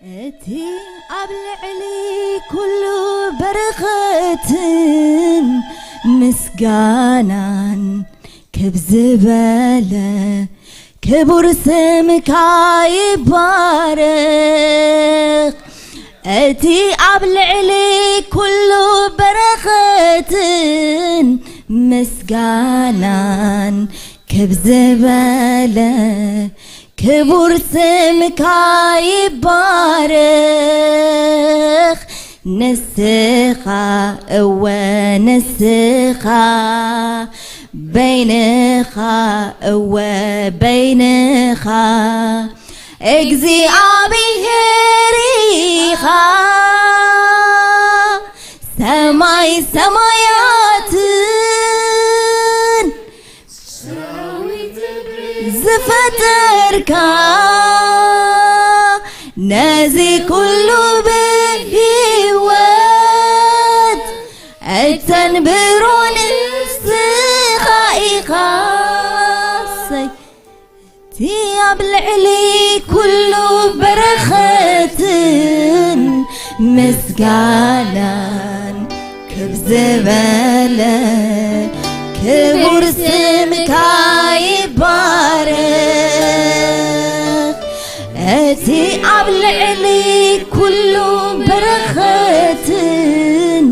እቲ ኣብ ልዕሊ ኩሉ በረኸትን ምስጋናን ክብ ዝበለ ክቡር ስምካ ይባረኽ። እቲ ኣብ ልዕሊ ኩሉ በረኸትን ምስጋናን ክብ ዝበለ ክቡር ስምካ ይባረኽ። ንስኻ፣ እወ ንስኻ፣ በይንኻ፣ እወ በይንኻ እግዚኣብሔር ኢኻ። ሰማይ ሰማያትን ዝፈጠርካ፣ ነዚ ኩሉ ብህይወት እተንብሮ ንስኻ ኢኻ። እሰይ። እቲ ኣብ ልዕሊ ኩሉ በረኸትን ምስጋናን ክብ ዝበለ ክቡር ስምካ ይባረኽ። እቲ ኣብ ልዕሊ ኩሉ በረኸትን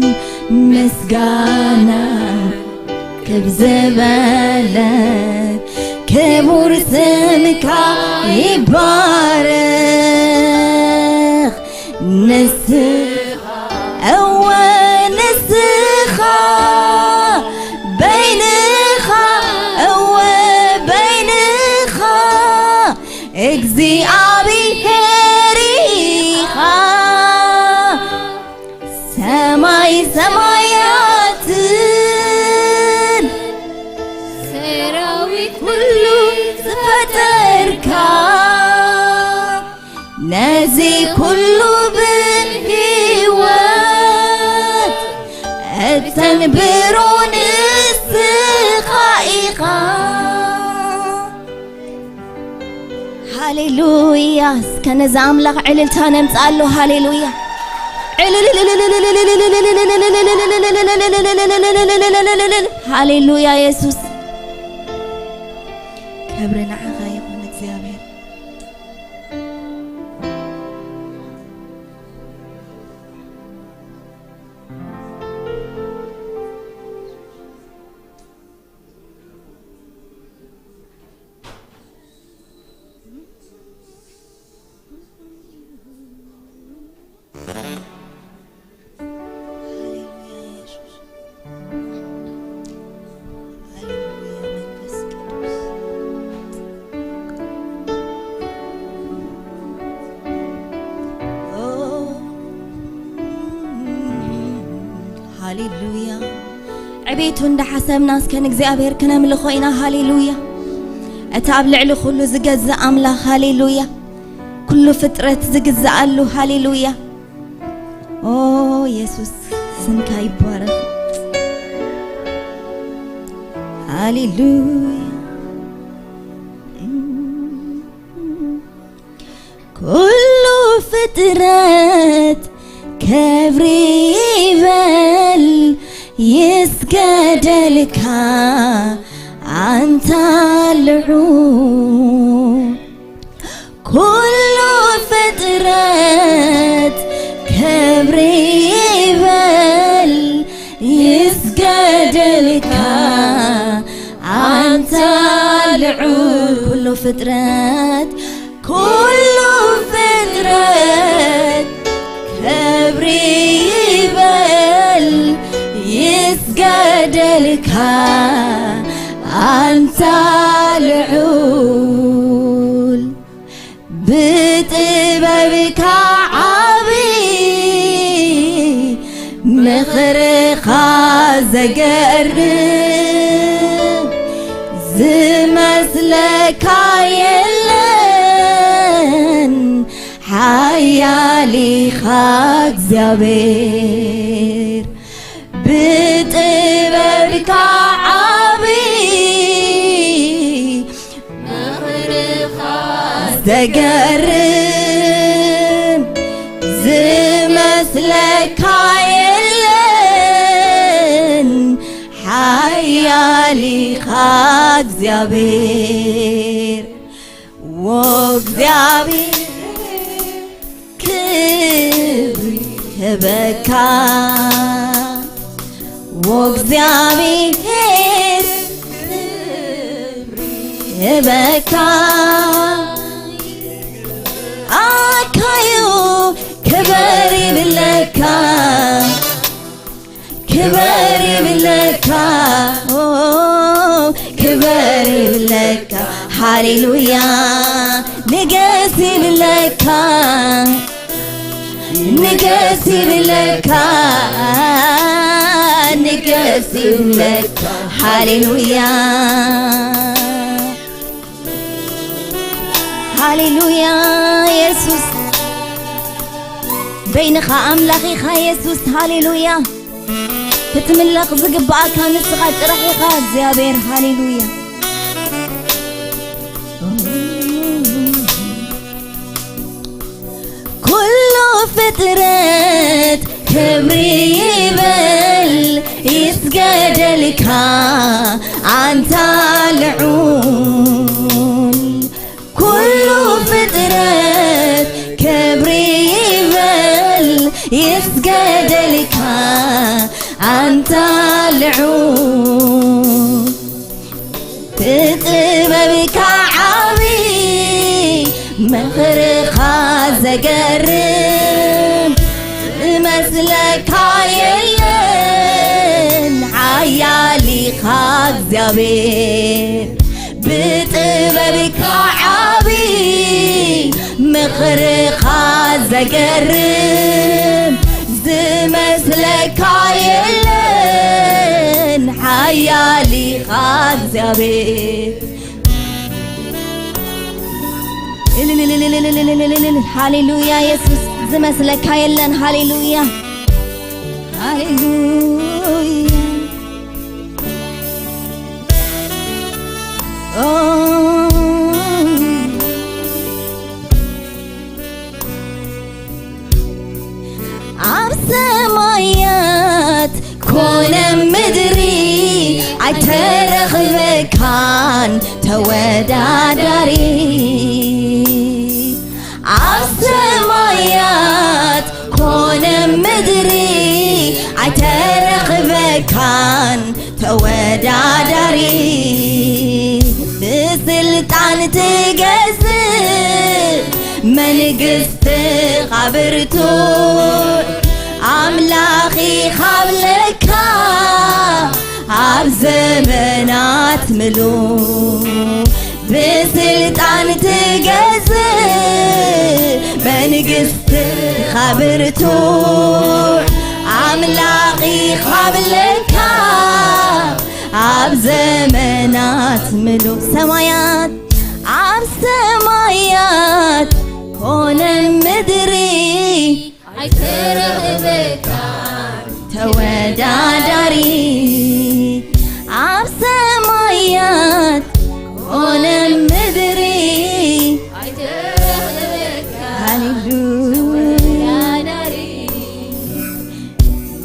ምስጋናን ክብ ዝበለ ክቡር ስምካ ይባረኽ። ንስኻ፣ እወ ንስኻ፣ በይንኻ፣ እወ በይንኻ እግዚኣብሔር ኢኻ። ሰማይ ሰማያትን ሰራዊት ኩሉ ዝፈጠርካ፣ ነዚ ኩሉ ብህይወት እተንብሮ ንስኻ ኢኻ። ሃሌሉያ። እስከ ነዚ ኣምላኽ ዕልልታ ነምጽኣሉ። ሃሌሉያ። ሃሌሉያ የሱስ። ክብሪ ንዓኻ ይኹን እግዚኣብሔር። ሃሌሉያ። ዕቤቱ እንዳሓሰብና እስከ ንእግዚኣብሔር ክነምልኾ ኢና። ሃሌሉያ። እቲ ኣብ ልዕሊ ኩሉ ዝገዝእ ኣምላኽ፣ ሃሌሉያ፣ ኩሉ ፍጥረት ዝግዝኣሉ፣ ሃሌሉያ። ኦ የሱስ፣ ስምካ ይባረኽ። ሃሌሉያ። ኩሉ ፍጥረት ክብሪ ይበል፣ ይስገደልካ ኣንታ ልዑል። ኩሉ ፍጥረት ክብሪ ይበል፣ ይስገደልካ ኣንታ ልዑል። ኩሉ ፍጥረት፣ ኩሉ ፍጥረት ክብሪ ይበል፣ ይስገደልካ ኣንታ ልዑል። ብጥበብካ ዓቢ፣ ምኽርኻ ዘገርም፣ ዝመስለካ የለን፣ ሓያል ኢኻ እግዚኣብሔር። ብጥበብካ ዓቢ፣ ምኽርኻ ዘገርም፣ ሊኻ እግዚኣብሔር ወእግዚኣብሔር ክብሪ ህበካ ወእግዚኣብሔር ክብሪ ህበካ ኣካዩ ክብር ይብለካ ክብር ይብለካ ኦ፣ ክብር ይብለካ ሃሌሉያ ንገስ ይብለካ ንገስ ይብለካ ንገስ ይብለካ ሃሌሉያ ሃሌሉያ የሱስ በይንኻ ኣምላኽ ኢኻ የሱስ ሃሌሉያ ክትምለኽ ዝግብኣካ ንስኻ ጥራሕ ኢኻ እግዚኣብሔር ሃሌሉያ ኩሉ ፍጥረት ክብሪ ይበል ይስገደልካ ኣንታ ልዑል ኩሉ ፍጥረት ክብሪ ይበል ይስገደልካ ኣንታ ልዑል ብጥበብካ ዓቢ ምኽርኻ ዘገርም ዝመስለካ የለን ሓያል ኢኻ እግዚኣብሔር ብጥበብካ ዓቢ ምኽርኻ ዘገርም ዝመስለካ የለን ሓያል ኢኻ እግዚኣብሔር ሃሌሉያ የሱስ ዝመስለካ የለን ሃሌሉያ ሃሌሉያ ኣብ ሰማያት ኮነ ምድሪ ኣይተረኽበካን ተወዳዳሪ ኣብ ሰማያት ኮነ ምድሪ ኣይተረኽበካን ተወዳዳሪ ብስልጣን ትገዝእ መንግስትኻ ብርቱዕ ኣምላኽ ኢኻ ብለካ ኣብ ዘመናት ምሉእ ብስልጣን ትገዝእ መንግስትኻ ብርቱዕ ኣምላኽ ኢኻ ብለካ ኣብ ዘመናት ምሉእ ሰማያት ኣብ ሰማያት ኮነ ምድሪ ኣይተረኽበካ ተወዳዳሪ ኣብ ሰማያት ኮነ ምድሪ ኣይተረኽበካ ሃሌሉያ ተወዳዳሪ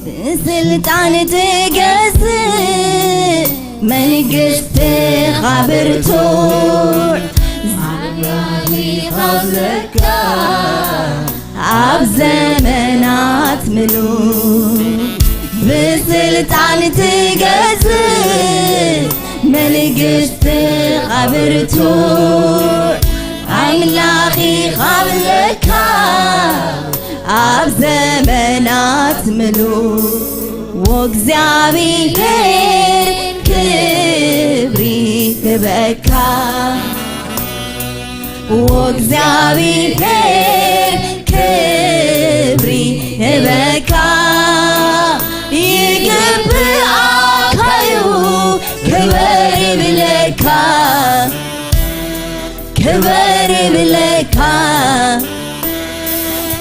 ብስልጣን ትገዝእ መንግስትኻ ብርቱዕ ኣምላኽ ኢኻ ብለካ ኣብ ዘመናት ምሉእ ብስልጣን ትገዝእ መንግስትኻ ብርቱዕ ኣምላኽ ኢኻ ብለካ ኣብ ዘመናት ምሉእ ወእግዚኣብሔር ክብሪ ህበካ ወእግዚኣብሔር ክብሪ ህበካ ይግብኣካዩ ክብር ይብለካ ክብር ይብለካ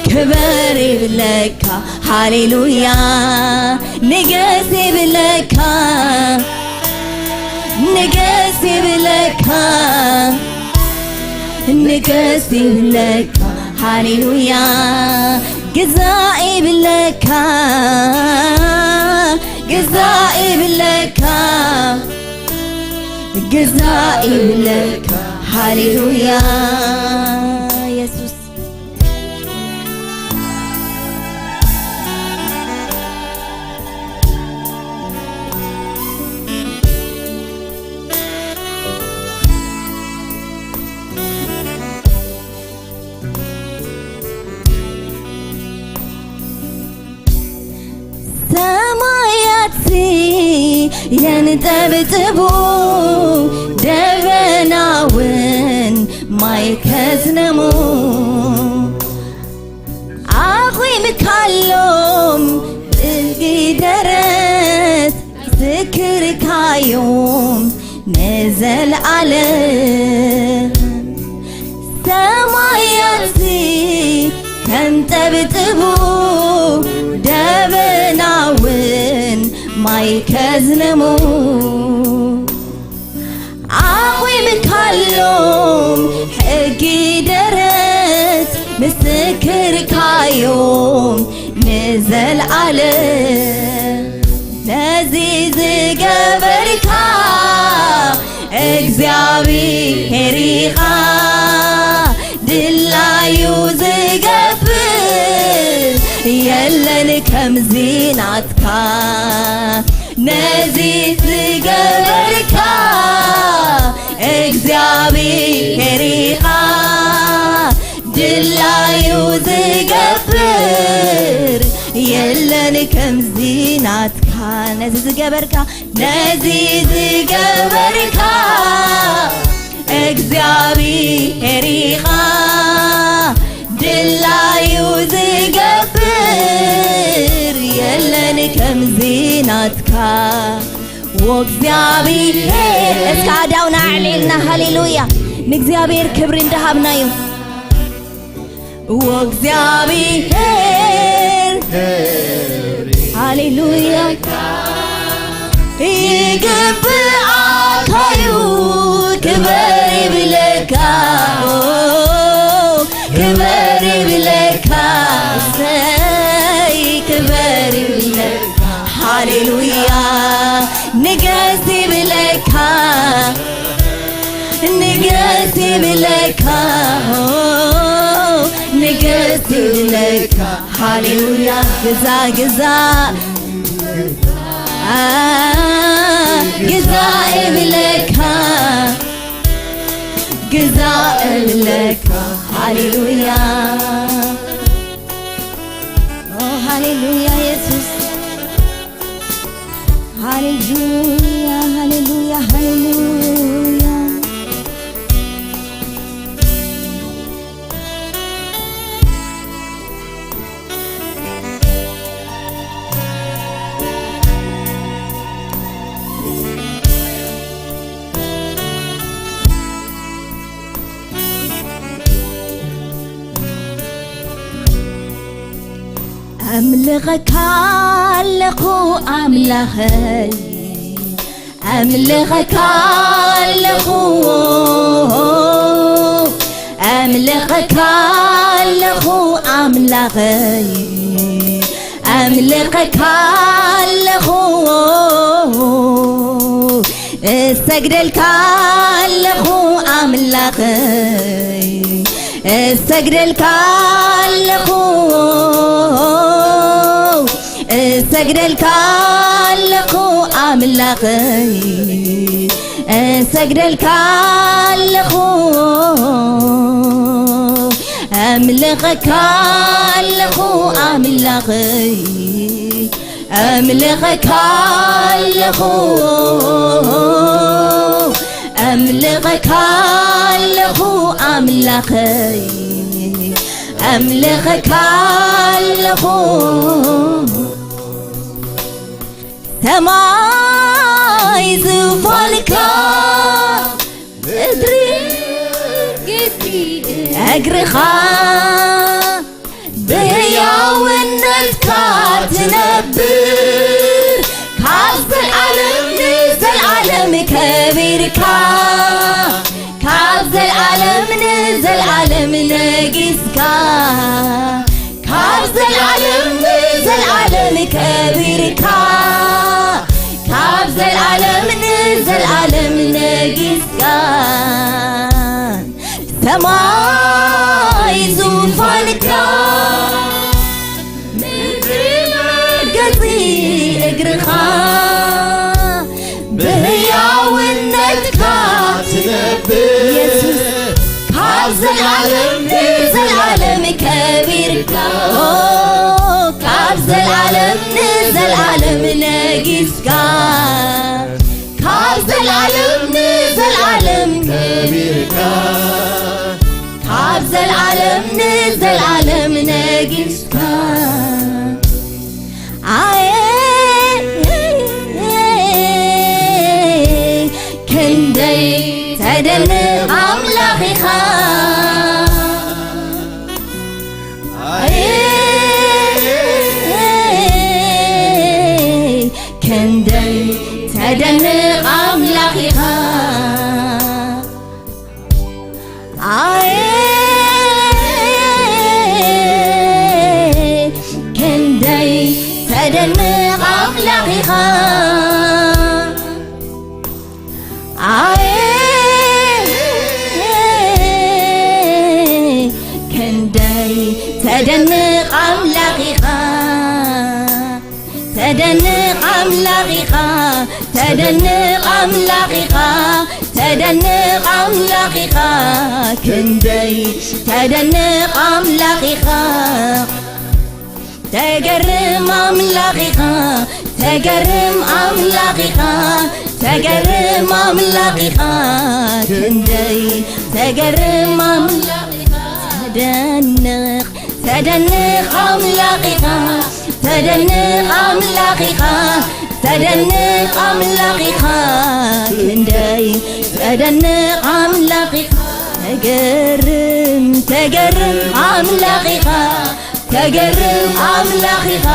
ክብር ይብለካ ሃሌሉያ ንገስ ይብለካ ንገስ ይብለካ ንገስ ይብለካ ሃሌሉያ ግዛእ ይብለካ ግዛእ ይብለካ ግዛእ ይብለካ። ሃሌሉያ የሱስ። ሰማያትሲ የንጠብጥቡ፣ ደበናውን ማይ ከዝንሙ። ኣቑምካሎም ጥልቂ ደረት፣ ምስክርካዮም ንዘለኣለም። ሰማያትሲ ከንጠብጥቡ፣ ደበናውን ማይ ከዝንሙ። ኣቑምካሎም ሕጊ ደረት፣ ምስክርካዮም ንዘለኣለም። ነዚ ዝገበርካ እግዚኣብሔር ኢኻ፣ ድላዩ ዝገብር የለን ከምዚ ናትካ። ነዚ ዝገበርካ እግዚኣብሔር ኢኻ፣ ድላዩ ዝገብር የለን ከምዚ ናትካ። ነዚ ዝገበርካ፣ ነዚ ዝገበርካ እግዚኣብሔር ኢኻ፣ ድላዩ ዝገብር የለን ከምዚ ናትካ። ወእግዚኣብሔር፣ እስከ ኣእዳውና ኣዕሊልና፣ ሃሌሉያ፣ ንእግዚኣብሔር ክብሪ እንዳሃብናዩ። ወእግዚኣብሔር፣ ሃሌሉያ፣ ይግብኣካዩ፣ ክበር ይብለካ፣ ክበር ይብለካ፣ እሰይ፣ ክበር ይብለካ፣ ሃሌሉያ፣ ንገስ ይብለካ፣ ንገስ ይብለካ፣ ንገስ ይብለካ፣ ሃሌሉያ፣ ግዛ፣ ግዛ፣ አ፣ ግዛ እብለካ፣ ግዛ እብለካ፣ ሃሌሉያ። ኦ፣ ሃሌሉያ የሱስ። ሃሌሉያ፣ ሃሌሉያ፣ ሃሌሉያ። ኣምልኸካ ኣለኹ ኣምላኸይ፣ ኣምልኸካ ኣለኹ፣ ኣምልኸካ ኣለኹ ኣምላኸይ፣ ኣምልኸካ ኣለኹ፣ እሰግደልካ ኣለኹ ኣምላኸይ፣ እሰግደልካ ኣለኹ፣ እሰግደልካ ኣለኹ ኣምላኸይ፣ እሰግደልካ ኣለኹ፣ ኣምልኸካ ኣለኹ ኣምላኸይ፣ ኣምልኸካ ኣለኹ፣ ኣምልኸካ ኣለኹ ኣምላኸይ፣ ኣምልኸካ ኣለኹ። ሰማይ ዙፋንካ፣ ምድሪ ግዲ እግርኻ፣ ብሕያውነትካ ትነብር፣ ካብ ዘልዓለም ንዘልዓለም ከቢርካ፣ ካብ ዘልዓለም ንዘልዓለም ነጊስካ፣ ካብ ዘልዓለም ንዘልዓለም ከቢርካ፣ ካብ ዘልዓለም ንዘልዓለም ነጊ ማይ ዙፋንካ፣ ምድሪ መርገጺ እግርኻ፣ ብህያውነትካ ትነብር። የሱስ፣ ካብ ዘላለም ንዘላለም ከቢርካ፣ ኦ፣ ካብ ዘላለም ንዘላለም ነጊስካ፣ ካብ ዘላለም ንዘላለም ከቢርካ፣ ካብ ዘላለም ንዘላለም ነጊስካ። ኣየ ክንደይ ተደንቕ ኣምላኽ ኢኻ። ኣየ ክንደይ ተደንቕ ኣምላኽ ኢኻ። ኣየ ክንደይ ተደንቕ ኣምላኽ ኢኻ። ኣየ ክንደይ ተደንቕ ኣምላኽ ኢኻ። ተደንቕ ኣምላኽ ኢኻ፣ ተደንቕ ኣምላኽ ኢኻ፣ ተደንቕ ኣምላኽ ኢኻ፣ ክንደይ ተደንቕ ኣምላኽ ኢኻ። ተገርም ኣምላኽ ኢኻ፣ ተገርም ኣምላኽ ኢኻ፣ ተገርም ኣምላኽ ኢኻ፣ ክንደይ ተገርም ኣምላኽ ኢኻ። ተደንቕ፣ ተደንቕ ኣምላኽ ኢኻ፣ ተደንቕ ኣምላኽ ኢኻ፣ ተደንቕ ኣምላኽ ኢኻ፣ ክንደይ ተደንቕ ኣምላኽ ኢኻ። ተገርም፣ ተገርም ኣምላኽ ኢኻ፣ ተገርም ኣምላኽ ኢኻ፣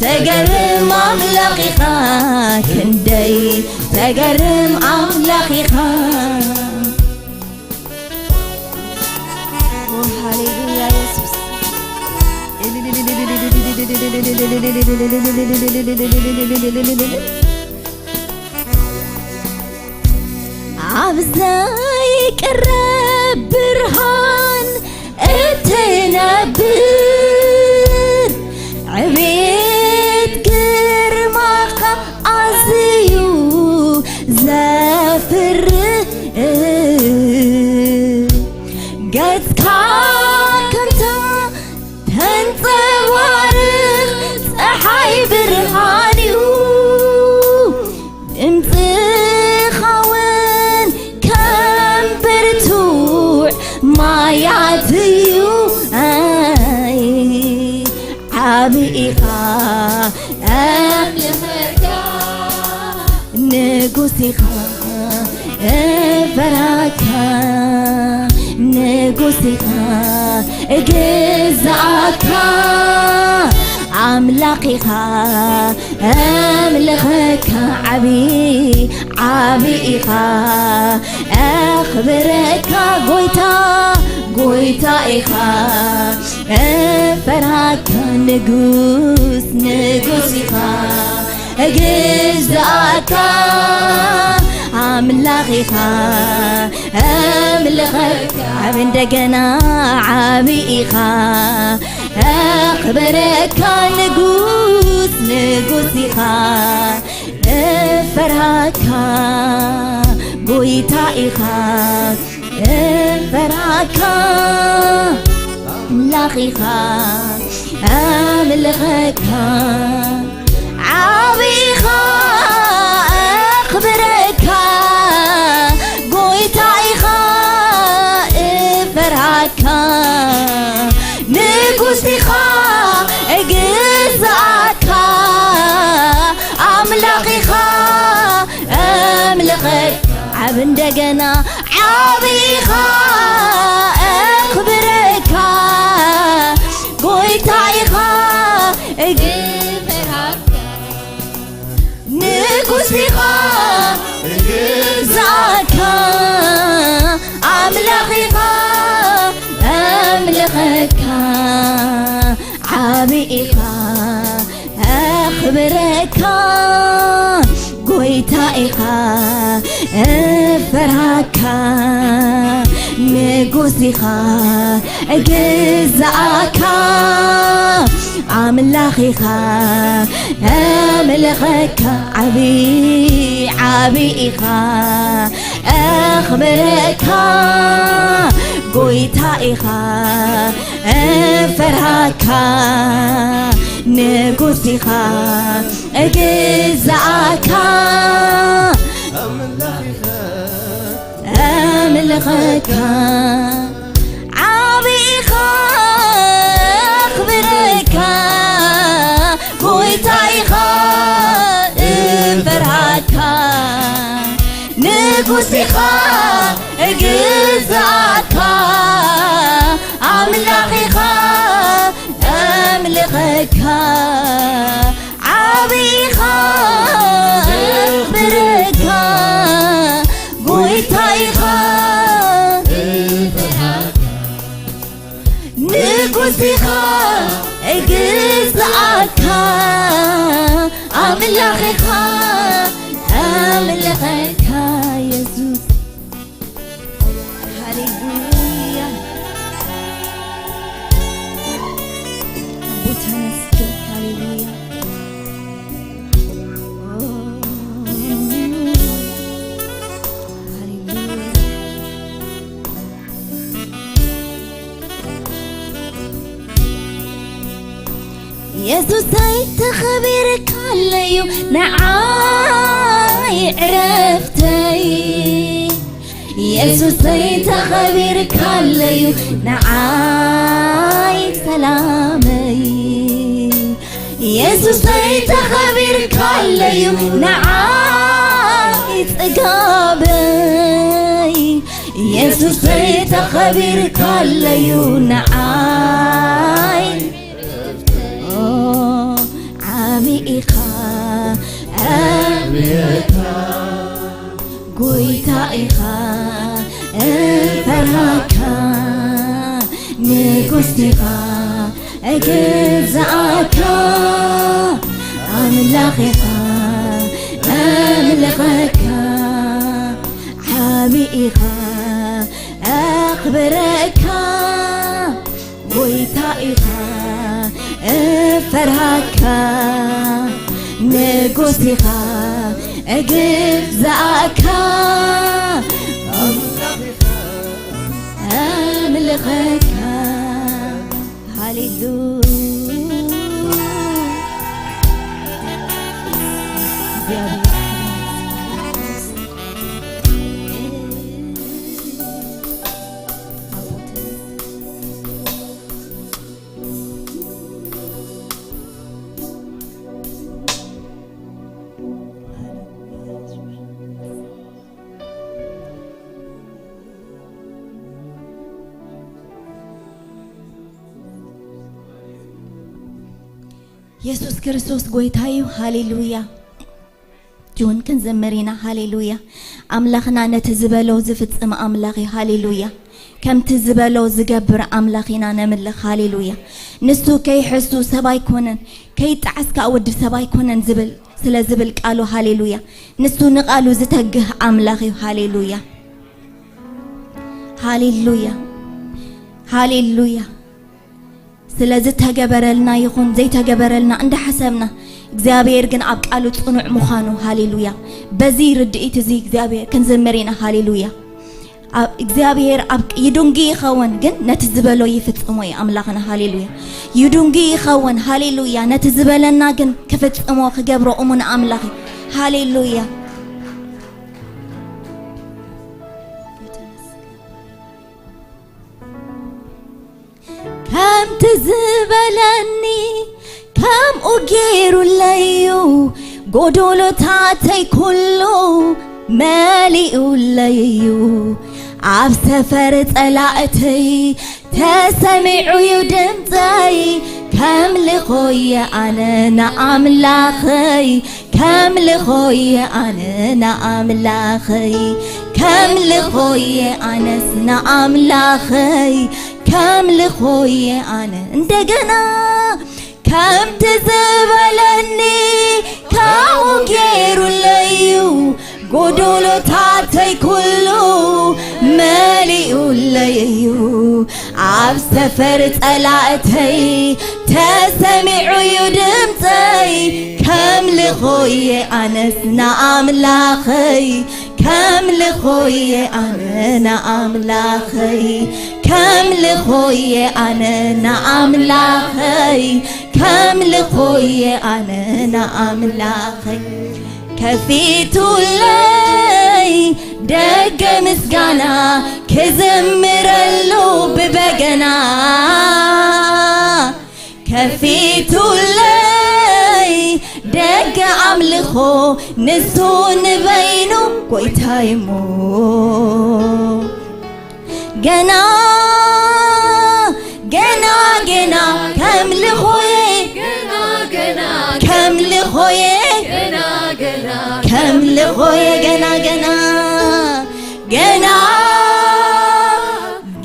ተገርም ኣምላኽ ኢኻ፣ ክንደይ ተገርም ኣምላኽ ኢኻ። ኦ፣ ሃሌሉያ የሱስ። ኣብ ዘይቅረብ ብርሃን እትነብር፣ ዕቤት ግርማኻ ኣዝዩ ዘፍርህ፣ ገጽካ ከምታ ተንጸባርቕ ጸሓይ ብርሃን እዩ። ድምጽኻ እውን ከም ብርቱዕ ማያት እዩ። ኣይ፣ ዓቢ ኢኻ፣ ኣምልኸካ። ንጉስ ኢኻ፣ እፈራካ። ንጉስ ኢኻ፣ እግዛእካ። ኣምላኽ ኢኻ፣ ኣምልኸካ። ዓቢ፣ ዓቢ ኢኻ፣ ኣኽብረካ። ጎይታ፣ ጎይታ ኢኻ፣ እፈራካ። ንጉስ፣ ንጉስ ኢኻ፣ እግዛእካ። ኣምላኽ ኢኻ፣ ኣምልኸካ። ዓቢ እንደገና፣ ዓቢ ኢኻ፣ ኣኽብረካ። ንጉስ፣ ንጉስ ኢኻ፣ እፈራካ። ጎይታ ኢኻ፣ እፈራካ። ኣምላኽ ኢኻ፣ ኣምልኸካ። ዓቢ ኢኻ፣ ኣኽብረካ። ጎይታ ኢኻ፣ እፈራካ። ንጉስ ኢኻ፣ እግዛእካ። ኣምላኽ ኢኻ፣ ኣምልኸካ። ዓቢ እንደገና፣ ዓቢ ኢኻ፣ ኣኽብረካ። ጎይታ ኢኻ፣ እግዛእካ። ንጉስ ኢኻ፣ እግዛእካ። ኣምላኽ ኢኻ፣ ኣምልኸካ። ዓቢ ኢኻ፣ ኣኽብረካ። ጎይታ ኢኻ፣ እፈራካ። ንጉስ ኢኻ እግዛእካ ኣምላኽ ኢኻ ኣምልኸካ ዓቢ ዓቢ ኢኻ ኣኽብረካ ጎይታ ኢኻ እፈርሃካ ንጉስ ኢኻ እግዛእካ ኣምላኽ ኢኻ ኣምልኸካ ዓቢ ኢኻ ኣኽብረካ ጎይታ ኢኻ እፈርሃካ ንጉስ ኢኻ እግዛእካ ኣምላኽ ኢኻ ኣምልኸካ ዓቢ ኢኻ እኽብረካ ጎይታ ኢኻ ንጉስ ኢኻ እግዛእካ ኣምላኽ ኢኻ ኣምልኸካ የሱስ ሃሌሉያ ኣቦ ተመስገን ሃሌሉያ ሃሌሉያ የሱሰይ ተኸቢርካለዩ ንዓይ ዕረፍተይ የሱሰይ ተኸቢርካለዩ ንዓይ ሰላመይ የሱሰይ ተኸቢርካለዩ ንዓይ ጽጋበይ የሱሰይ ተኸቢርካለዩ ንዓይ ዓቢ ኢኻ ዓብየካ ጎይታ ኢኻ እፈርሃካ ንጉስ ኢኻ እግዛእካ ኣምላኽ ኢኻ እምልኸካ ዓቢ ኢኻ ኣኽብረካ ጎይታ ኢኻ እፈርሃካ ንጉስ ኢኻ እግዛእካ ኣምልኸካ ሃሌሉያ የሱስ ክርስቶስ ጎይታ እዩ። ሃሌሉያ። እውን ክንዘምር ኢና። ሃሌሉያ። ኣምላኽና ነቲ ዝበሎ ዝፍጽም ኣምላኽ እዩ። ሃሌሉያ። ከምቲ ዝበሎ ዝገብር ኣምላኽ ኢና ነምልኽ። ሃሌሉያ። ንሱ ከይሕሱ ሰብ ኣይኮነን፣ ከይጣዕስ ከኣ ወዲ ሰብ ኣይኮነን ዝብል፣ ስለ ዝብል ቃሉ። ሃሌሉያ። ንሱ ንቓሉ ዝተግህ ኣምላኽ እዩ። ሃሌሉያ። ሃሌሉያ። ሃሌሉያ። ስለ ዝተገበረልና ይኹን ዘይተገበረልና እንዳሓሰብና፣ እግዚኣብሔር ግን ኣብ ቃሉ ጽኑዕ ምዃኑ። ሃሌሉያ። በዚ ርድኢት እዚ እግዚኣብሔር ክንዝምር ኢና። ሃሌሉያ። ኣብ እግዚኣብሔር ኣብ ይዱንጊ ይኸውን፣ ግን ነቲ ዝበሎ ይፍጽሞ እዩ ኣምላኽና። ሃሌሉያ። ይዱንጊ ይኸውን። ሃሌሉያ። ነቲ ዝበለና ግን ክፍጽሞ ክገብሮ እሙን ኣምላኽ እዩ። ሃሌሉያ። ከምቲ ዝበለኒ ከምኡ ገይሩለዩ፣ ጎዶሎታተይ ኩሉ መሊኡለዩ። ኣብ ሰፈር ጸላእተይ ተሰሚዑዩ ድምጸይ፣ ከምልኾየ ኣነ ንኣምላኸይ፣ ከምልኾየ ኣነ ንኣምላኸይ፣ ከምልኾየ ኣነስ ንኣምላኸይ፣ ከምልኾየ ኣነ እንደገና ከምቲ ዝበለኒ ካብኡ ገይሩለዩ፣ ጎዶሎታተይ ኩሉ መሊኡ ለይዩ ኣብ ሰፈር ጸላእተይ ተሰሚዑ እዩ ድምፀይ። ከምልኾየ ኣነስ ንኣምላኸይ፣ ከምልኾየ ኣነ ንኣምላኸይ፣ ከምልኾየ ኣነ ንኣምላኸይ፣ ከምልኾየ ኣነ ንኣምላኸይ። ከፊቱለይ ደገ ምስጋና ክዝምረሉ ብበገና። ከፊቱለይ ደገ ኣምልኾ ንሱ ንበይኑ ጎይታይ እሞ። ገና ገና ገና ከምልኾየ፣ ገና ገና ከምልኾየ፣ ገና ገና ከምልኾየ፣ ገና ገና ገና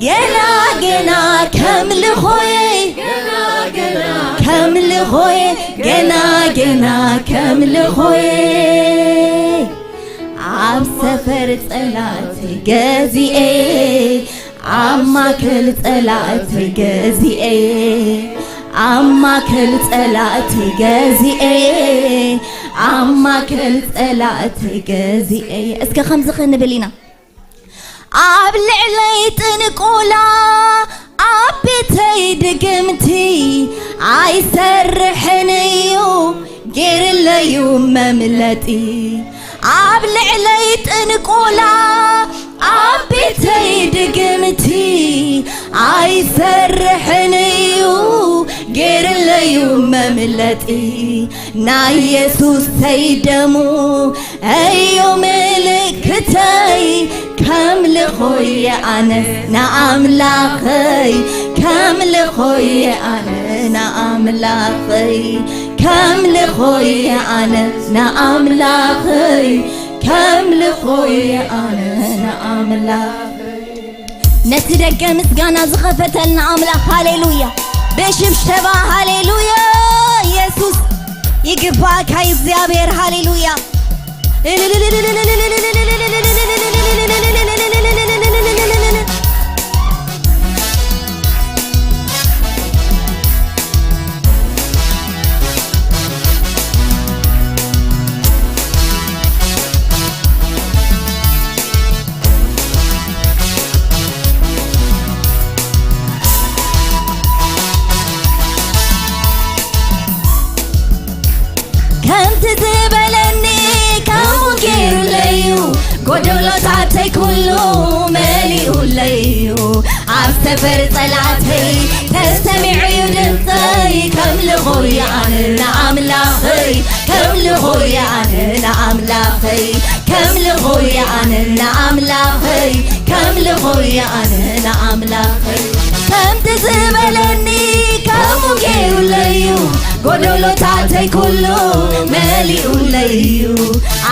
ገና ገና ከምልኾየ፣ ገና ገና ከምልኾየ፣ ገና ገና ከምልኾየ። ኣብ ሰፈር ጸላእተይ ገዚኤ፣ ኣብ ማእከል ጸላእተይ ገዚኤ፣ ኣብ ማእከል ጸላእተይ ገዚኤ፣ ኣብ ማእከል ጸላእተይ ገዚኤ። እስከ ከምዚ ክንብል ኢና። ኣብ ልዕለይ ጥንቆላ፣ ኣብ ቤተይ ድግምቲ ኣይሰርሕን እዩ፣ ገይርለዩ መምለጢ። ኣብ ልዕለይ ጥንቆላ፣ ኣብ ቤተይ ድግምቲ ኣይሰርሕን እዩ፣ ገይርለዩ መምለጢ። ናይ የሱሰይ ደሙ እዩ ምልክተይ። ከምልኾየ ኣነ ንኣምላኸይ፣ ከምልኾየ ኣነ ንኣምላኸይ፣ ከምልኾየ ኣነ ንኣምላኸይ፣ ከምልኾየ ኣነ ንኣምላኸይ። ነቲ ደገ ምስጋና ዝኸፈተልና ኣምላኽ፣ ሃሌሉያ! ብሽብሸባ፣ ሃሌሉያ! ኢየሱስ ይግባእካ እግዚኣብሔር፣ ሃሌሉያ! ከምቲ ዝበለኒ ከምኡ ገይሩለይ እዩ፣ ጎደሎታተይ ኩሉ መሊኡለይ እዩ። ኣብ ሰፈር ጸላእተይ ተሰሚዑ እዩ ድምፀይ፣ ከምልኾ እየ ኣነ ንኣምላኸይ፣ ከምልኾ እየ ኣነ ንኣምላኸይ፣ ከምልኾ እየ ኣነ ንኣምላኸይ፣ ከምልኾ እየ ኣነ ንኣምላኸይ። ከምቲ ዝበለኒ ከምኡ ገይሩለይ እዩ፣ ጎደሎታተይ ኩሉ መሊኡለይ እዩ።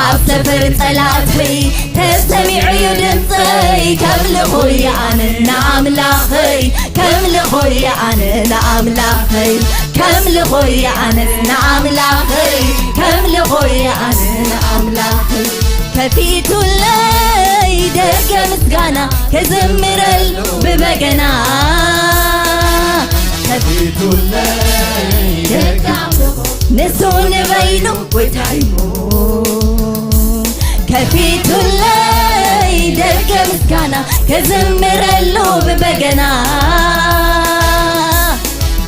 ኣብ ሰፈር ጸላእተይ ተሰሚዑ እዩ ድምፀይ፣ ከምልኾ እየ ኣነ ንኣምላኸይ፣ ከምልኾ እየ ኣነ ንኣምላኸይ፣ ከምልኾ እየ ኣነ ንኣምላኸይ፣ ከምልኾ እየ ኣነ ንኣምላኸይ። ከፊቱለይ ደገ ምስጋና ክዝምረሉ ብበገና። ከፊቱለይ ደገ ኣምልኾ ንሱ ንበይኑ ጎይታይ እሞ። ከፊቱለይ ደገ ምስጋና ክዝምረሉ ብበገና።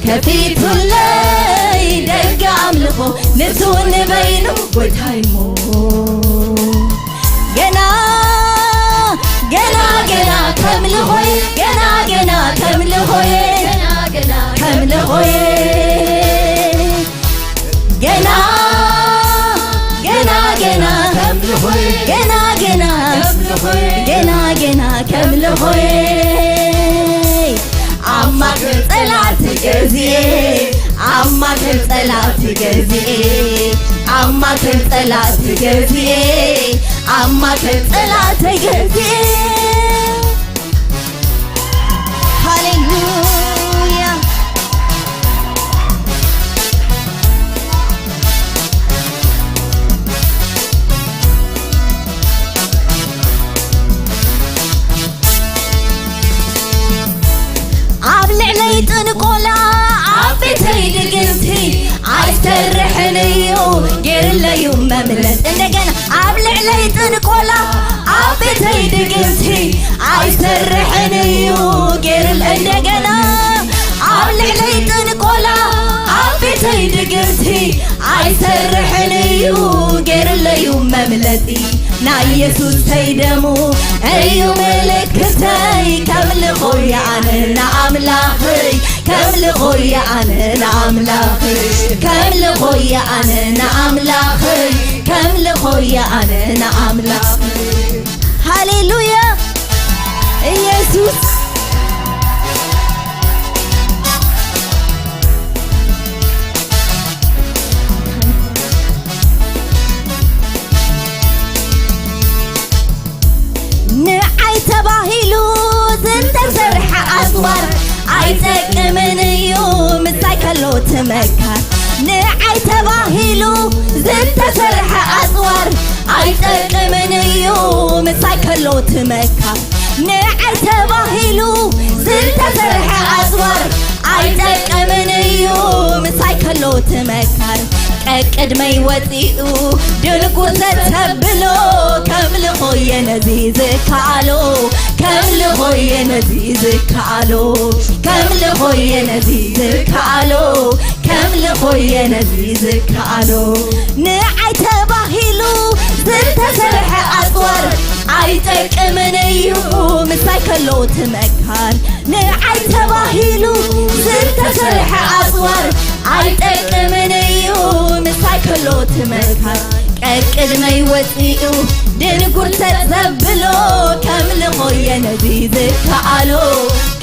ከፊቱለይ ደገ ኣምልኾ ንሱ ንበይኑ ጎይታይ እሞ። ገና ገና ገና ከምልኾየ፣ ገና ገና ከምልኾየ፣ ገና ገና ከምልኾየ። ገና ገና ገና ከምልኾየ፣ ገና ገና ከምልኾየ፣ ገና ገና ከምልኾየ። ኣብ ማእከል ጸላእቲ ገዚኤ፣ ኣብ ማእከል ጸላእቲ ገዚኤ፣ ኣብ ማእከል ጸላእቲ ገዚኤ፣ ኣብ ማእከል ጸላእቲ ገዚኤ። ሃሌሉያ። ጥንቆላ ኣብ ቤተይ ድግምቲ ኣይሰርሕን እዩ፣ ገይርለዩ መምለስ። እንደገና ኣብ ልዕለይ ጥንቆላ ኣብ ቤተይ ድግምቲ ኣይሰርሕን እዩ፣ ገይርል-፣ እንደገና ኣብ ልዕለይ ጥንቆላ ኣብ ቤተይ ድግምቲ ኣይሰርሕን እዩ፣ ገይርለዩ መምለጢ። ናይ የሱሰይ ደሙ እዩ ምልክተይ፣ ከምልኾ ኣነ ንኣምላኸይ፣ ከምልኾ ኣነ ንኣምላኸይ፣ ከምልኾ ኣነ ንኣምላኸይ፣ ከምልኾ ኣነ ንኣምላኸይ። ሃሌሉያ ኢየሱስ። ንዓይ ተባሂሉ ዝተሰርሐ ኣጽዋር ኣይጠቅምን እዩ፣ ምሳይ ከሎ ትመካር። ንዓይ ተባሂሉ ዝተሰርሐ ኣጽዋር ኣይጠቅምን እዩ፣ ምሳይ ከሎ ትመካር። ንዓይ ተባሂሉ ዝተሰርሐ ኣጽዋር ኣይጠቅምን እዩ፣ ምሳይ ከሎ ትመካር። ቀቅድመይ ወፂኡ ድንጉር ዘተብሎ፣ ከምልኾ እየ ነዚ ዝከኣሎ፣ ከምልኾ እየ ነዚ ዝከኣሎ፣ ከምልኾ እየ ነዚ ዝከኣሎ፣ ከምልኾ እየ ነዚ ዝከኣሎ። ንዓይ ተባሂሉ ዝተሰርሐ ኣጽዋር ኣይጠቅምን እዩ፣ ምሳይ ከሎ ትመካር። ንዓይ ተባሂሉ ዝተሰርሐ ኣጽዋር ኣይጠቅምን እዩ፣ ምሳይ ከሎ ትመካር። ቀቅድመይ ወፂኡ ድንጉር ተዘብሎ፣ ከምልኾ እየ ነዚ ዝከኣሎ፣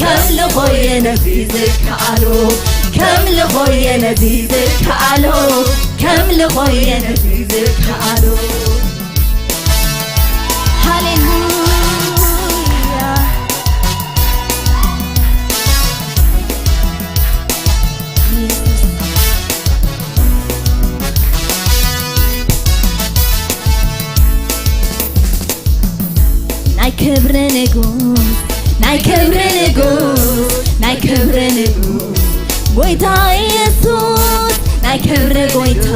ከምልኾ እየ ነዚ ዝከኣሎ፣ ከምልኾ እየ ነዚ ዝከኣሎ፣ ከምልኾ እየ ነዚ ዝከኣሎ። ሃሌሉያ። ናይ ክብሪ ንጉስ፣ ናይ ክብሪ ንጉስ፣ ናይ ክብሪ ንጉስ፣ ጎይታ ኢየሱስ፣ ናይ ክብሪ ጎይታ፣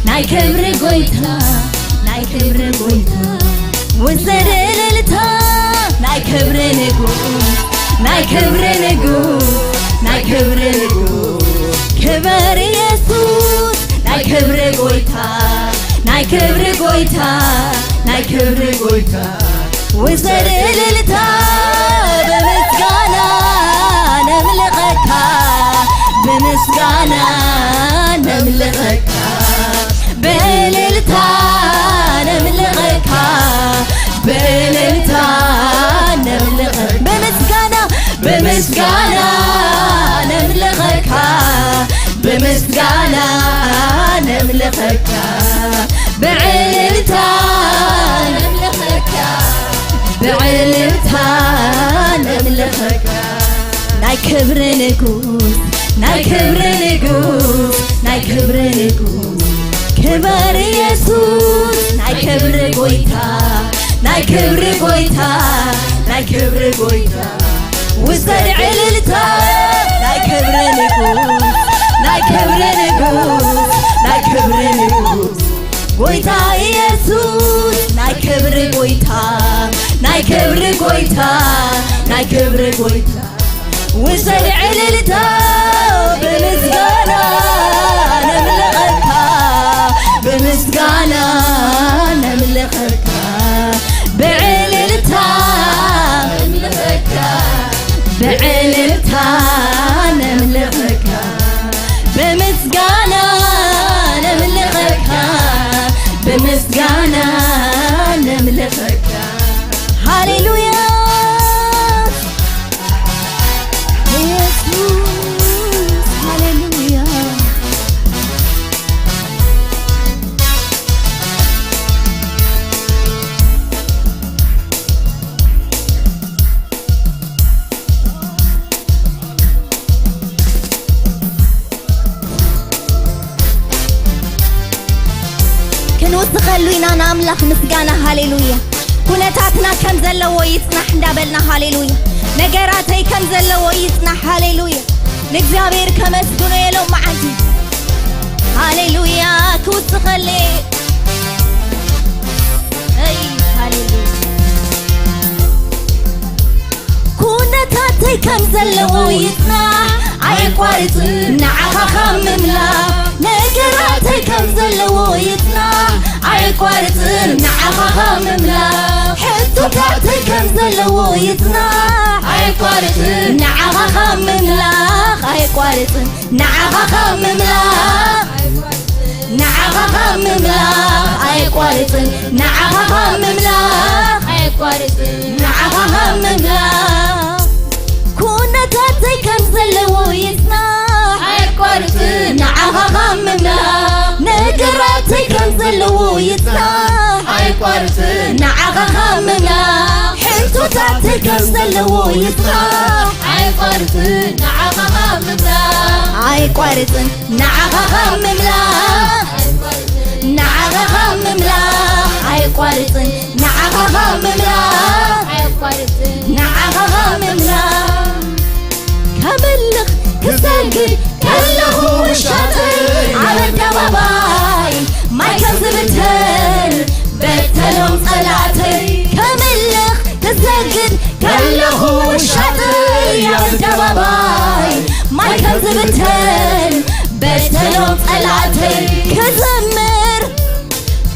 ናይ ክብሪ ጎይታ፣ ናይ ክብሪ ጎይታ፣ ውሰድ እልልታ። ናይ ክብሪ ንጉስ፣ ናይ ክብሪ ንጉስ፣ ናይ ክብሪ ንጉስ፣ ክበር ኢየሱስ፣ ናይ ክብሪ ጎይታ፣ ናይ ክብሪ ጎይታ፣ ናይ ክብሪ ጎይታ፣ ውሰድ እልልታ። ብምስጋና ነምልኸካ፣ ብምስጋና ነምልኸካ፣ ብእልልታ ነምልኸካ፣ ብእልልታ ነምልኸካ፣ ብምስጋና፣ ብምስጋና ነምልኸካ፣ ብምስጋና ነምልኸካ፣ ብዕልልታ ነምልኸካ፣ ብዕልልታ ነምልኸካ። ናይ ክብሪ ንጉስ፣ ናይ ክብሪ ንጉስ፣ ናይ ክብሪ ንጉስ፣ ክበር ኢየሱስ፣ ናይ ክብሪ ጎይታ፣ ናይ ክብሪ ጎይታ፣ ናይ ክብሪ ጎይታ፣ ውሰድ ዕልልታ። ናይ ክብሪ ንጉስ፣ ናይ ክብሪ ንጉስ፣ ናይ ክብሪ ንጉስ፣ ጎይታ ኢየሱስ፣ ናይ ክብሪ ጎይታ፣ ናይ ክብሪ ጎይታ፣ ናይ ክብሪ ጎይታ፣ ውሰድ ዕልልታ። ብምስጋና ነምልኸካ፣ ብምስጋና ነምልኸካ፣ ብዕልልታ ነምልኸካ፣ ብዕልልታ ነምልኸካ፣ ብምስጋና ነምልኸካ፣ ብምስጋና ነምልኸካ። ሃሌሉያ። ኢየሱስ፣ ሃሌሉያ። ክንውስኸሉ ኢና ንኣምላኽ ምስጋና። ሃሌሉያ። ኩነታትና ከም ዘለዎ ይጽናሕ እንዳበልና፣ ሃሌሉያ። ነገራተይ ከም ዘለዎ ይጽናሕ። ሃሌሉያ። ንእግዚኣብሔር ከመስግኖ የሎም መዓልቲ። ሃሌሉያ ክውስኸለ። እይ፣ ሃሌሉያ። ኩነታተይ ከም ዘለዎ ይጽናሕ ኣይቋርጽ፣ ንዓኻ ካብ ምምላኽ። ነገራተይ ከም ዘለዎ ይጽናሕ ኣይቋርጽ፣ ንዓኻ ካብ ምምላኽ። ሕቶታተይ ከም ዘለዎ ይጽናሕ ኣይቋርጽ፣ ንዓኻ ካብ ምምላኽ ኣይቋርጽ፣ ንዓኻ ካብ ምምላኽ። ንዓኻ ካብ ምምላኽ ኣይቋርጽን፣ ንዓኻ ካብ ምምላኽ ኣይቋርጽን፣ ንዓኻ ካብ ምምላኽ። ኩነታተይ ከም ዘለዎ ይጽናሕ ኣይቋርጽን፣ ንዓኻ ካብ ምምላኽ። ነገራተይ ከም ዘለዎ ይጽናሕ ኣይቋርጽን፣ ንዓኻ ካብ ምምላኽ። ሕቶታተይ ከም ዘለዎ ይጽናሕ ኣይቋርጽን፣ ንዓኻ ካብ ምምላኽ ኣይቋርጽን፣ ንዓኻ ካብ ምምላኽ። ንዓኻ ካብ ምምላኽ ኣይቋርጽን፣ ንዓኻ ካብ ምምላኽ ኣይቋርጽን፣ ንዓኻ ካብ ምምላኽ። ከምልኽ ክሰግድ ከለኹ ውሻጠይ ኣብ ኣደባባይ ማይ ከም ዝብተን በተኖም ጸላእተይ። ከምልኽ ክሰግድ ከለኹ ውሻጠይ ኣብ ኣደባባይ ማይ ከም ዝብተን በተኖም ጸላእተይ። ክዘምር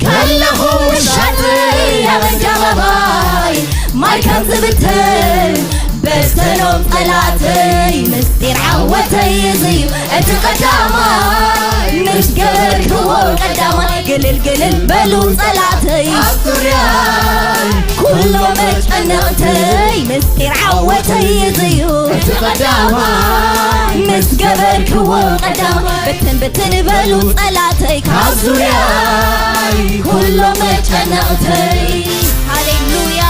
ከለኹ ውሻጠይ ኣብ ኣደባባይ ማይ ከም ዝብተን በተኖም ጸላእተይ። ምስጢር ዓወተይ እዚ እዩ እቲ ቀዳማይ፣ ምስ ገበርክዎ ቀዳማይ። ግልል ግልል በሉ ጸላእተይ ኣብ ዙርያይ ኩሎም መጨነቕተይ። ምስጢር ዓወተይ እዚ እዩ እቲ ቀዳማይ፣ ምስ ገበርክዎ ቀዳማይ። ብትን ብትን በሉ ጸላእተይ ካብ ዙርያይ ኩሎም መጨነቕተይ። ሃሌሉያ።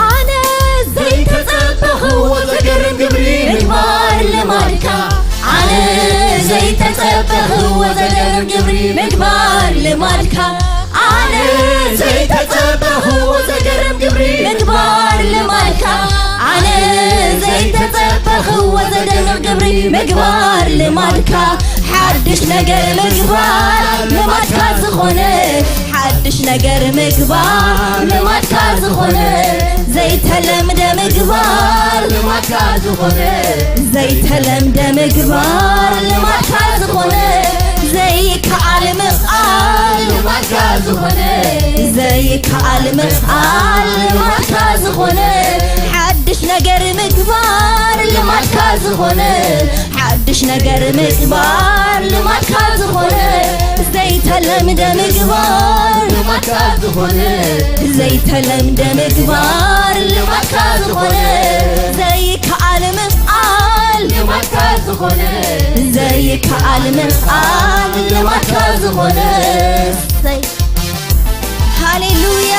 ኣነ ዘይተጸበኽዎ ዘገርም ግብሪ ምግባር ልማድካ። ኣነ ዘይተጸበኽዎ ዘገርም ግብሪ ምግባር ልማድካ። ኣነ ዘይተጸበኽዎ ዘገርም ግብሪ ምግባር ልማድካ። ኣነ ዘይተጸበኽዎ ዘደንቕ ግብሪ ምግባር ልማድካ። ሓድሽ ነገር ምግባር ልማድካ ዝኾነ፣ ሓድሽ ነገር ምግባር ልማድካ ዝኾነ፣ ዘይተለምደ ምግባር ልማድካ ዝኾነ፣ ዘይተለምደ ምግባር ልማድካ ዝኾነ፣ ዘይከኣል ምኽኣል ልማድካ ዝኾነ፣ ዘይከኣል ምኽኣል ልማድካ ዝኾነ፣ ሓድሽ ነገር ምግባር ልማድካ ዝኾነ፣ ሓድሽ ነገር ምግባር ልማድካ ዝኾነ፣ ዘይተለምደ ምግባር ልማድካ ዝኾነ፣ ዘይተለምደ ምግባር ልማድካ ዝኾነ፣ ዘይከኣል ምኽኣል ልማድካ ዝኾነ፣ ዘይከኣል ምኽኣል ልማድካ ዝኾነ። እሰይ። ሃሌሉያ።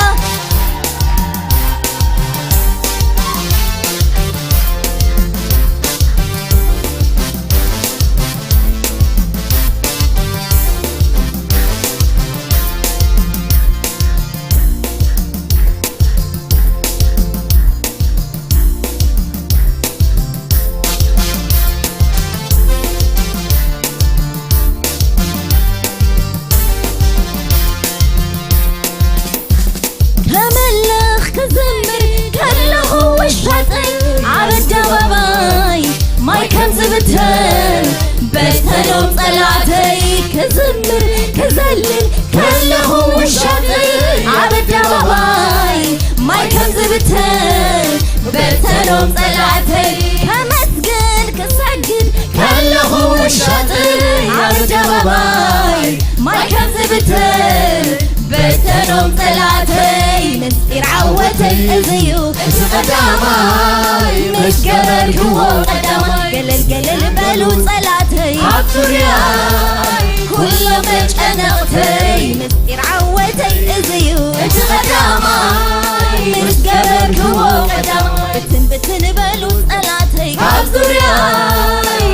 ከመልኽ ክዝምር ከለኹ ውሻጠይ ኣብ ኣደባባይ ማይ ከም ዝብተን በተኖም ጸላእተይ። ክዝምር ክዘልል ከለኹ ውሻጠይ ኣብ ኣደባባይ ማይ ከም ዝብተን በተኖም ጸላእተይ። ከመስግን ክሰግድ ከለኹ ውሻጠይ ኣብ ኣደባባይ ማይ ከም ዝብተን በተኖም ጸላእተይ። ምስጢር ዓወተይ እዚ እዩ እቲ ቀዳማይ፣ ምስ ገበርክዎ ቀዳማይ። ገለል ገለል በሉ ጸላእተይ ኣብ ዙርያይ ኩሎም መጨነቕተይ። ምስጢር ዓወተይ እዚ እዩ እቲ ቀዳማይ፣ ምስ ገበርክዎ ቀዳማይ። ብትን ብትን በሉ ጸላእተይ ኣብ ዙርያይ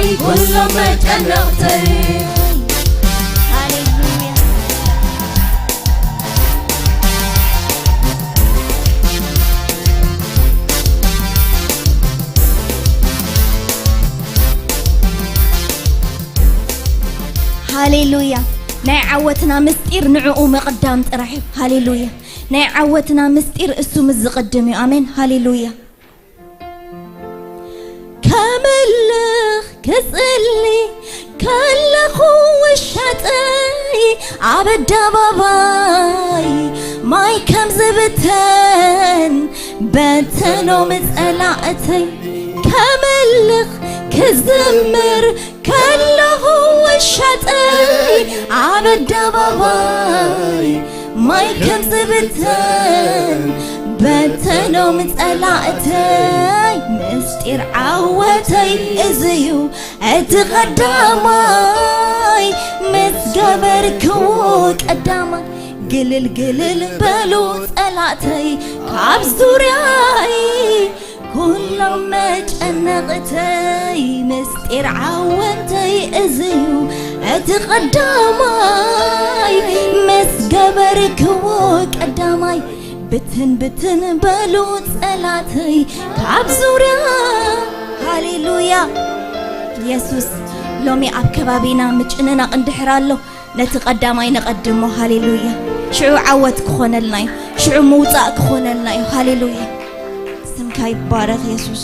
ሃሌሉያ። ናይ ዓወትና ምስጢር ንዕኡ ምቕዳም ጥራሕ እዩ። ሃሌሉያ። ናይ ዓወትና ምስጢር እሱ ምስ ዝቕድም እዩ። ኣሜን። ሃሌሉያ። ከምልኽ ክጽሊ ከለኹ ውሻጠይ ኣብ ኣደባባይ ማይ ከም ዝብተን በተኖም ጸላእተይ። ከምልኽ ክዝምር ከለኹ ውሻጠይ ኣብ ኣደባባይ ማይ ከም ዝብተን በተኖም ጸላእተይ። ምስጢር ዓወተይ እዚ እዩ እቲ ቀዳማይ፣ ምስ ገበርክዎ ቀዳማይ። ግልል ግልል በሉ ጸላእተይ ካብ ዙርያይ፣ ኩሎም መጨነቕተይ። ምስጢር ዓወተይ እዚ እዩ እቲ ቀዳማይ፣ ምስ ገበርክዎ ቀዳማይ። ብትን ብትን በሉ ጸላእተይ ካብ ዙርያ። ሃሌሉያ። የሱስ፣ ሎሚ ኣብ ከባቢና ምጭንናቕ እንድሕር ኣሎ፣ ነቲ ቀዳማይ ነቐድሞ። ሃሌሉያ። ሽዑ ዓወት ክኾነልና እዩ። ሽዑ ምውጻእ ክኾነልና እዩ። ሃሌሉያ። ስምካ ይባረኽ የሱስ።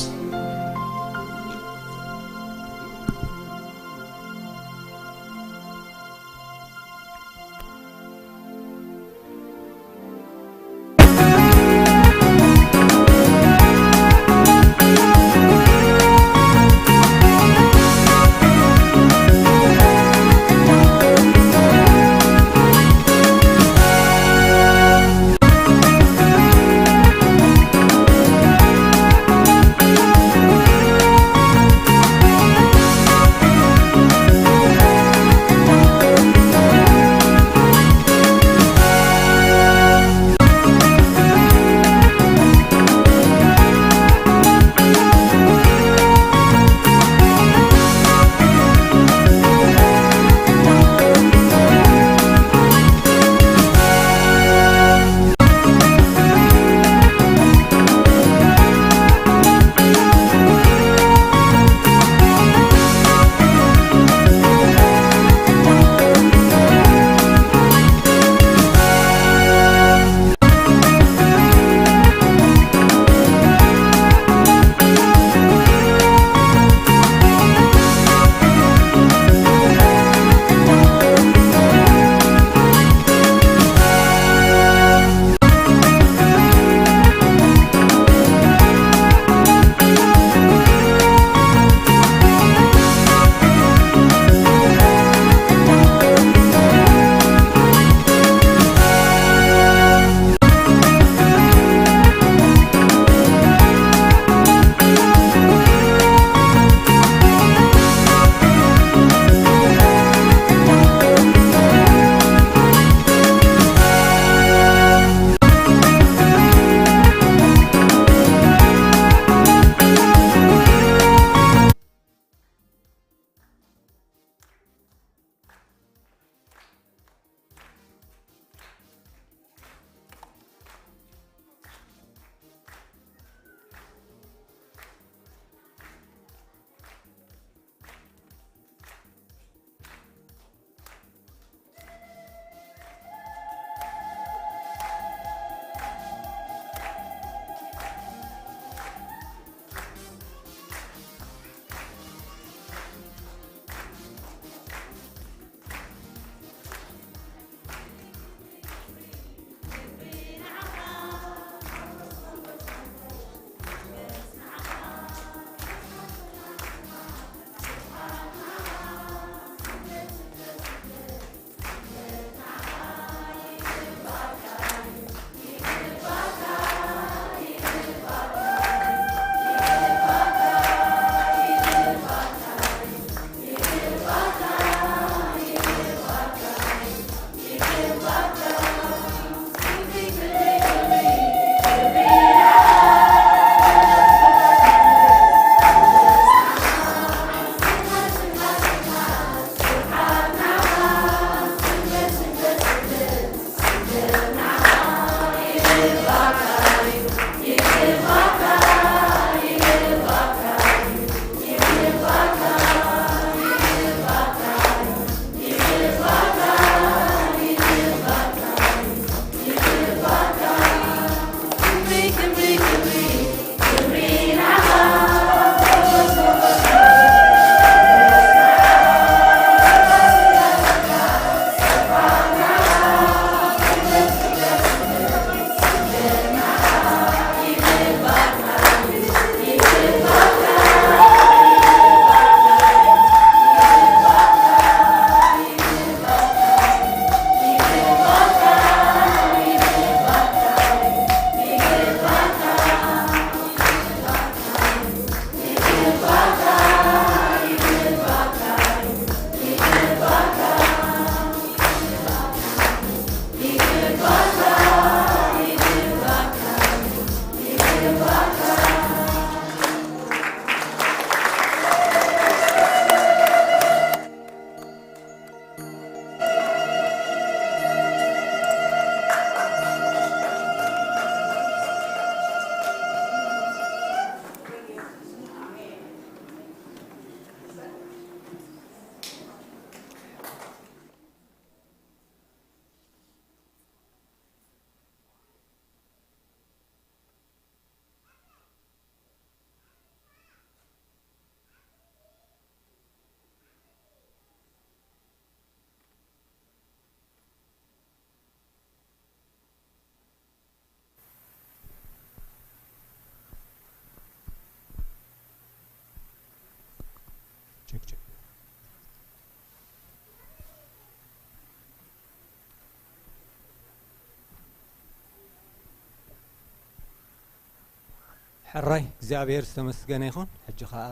ሕራይ እግዚኣብሔር ዝተመስገነ ይኹን። ሕጂ ኸኣ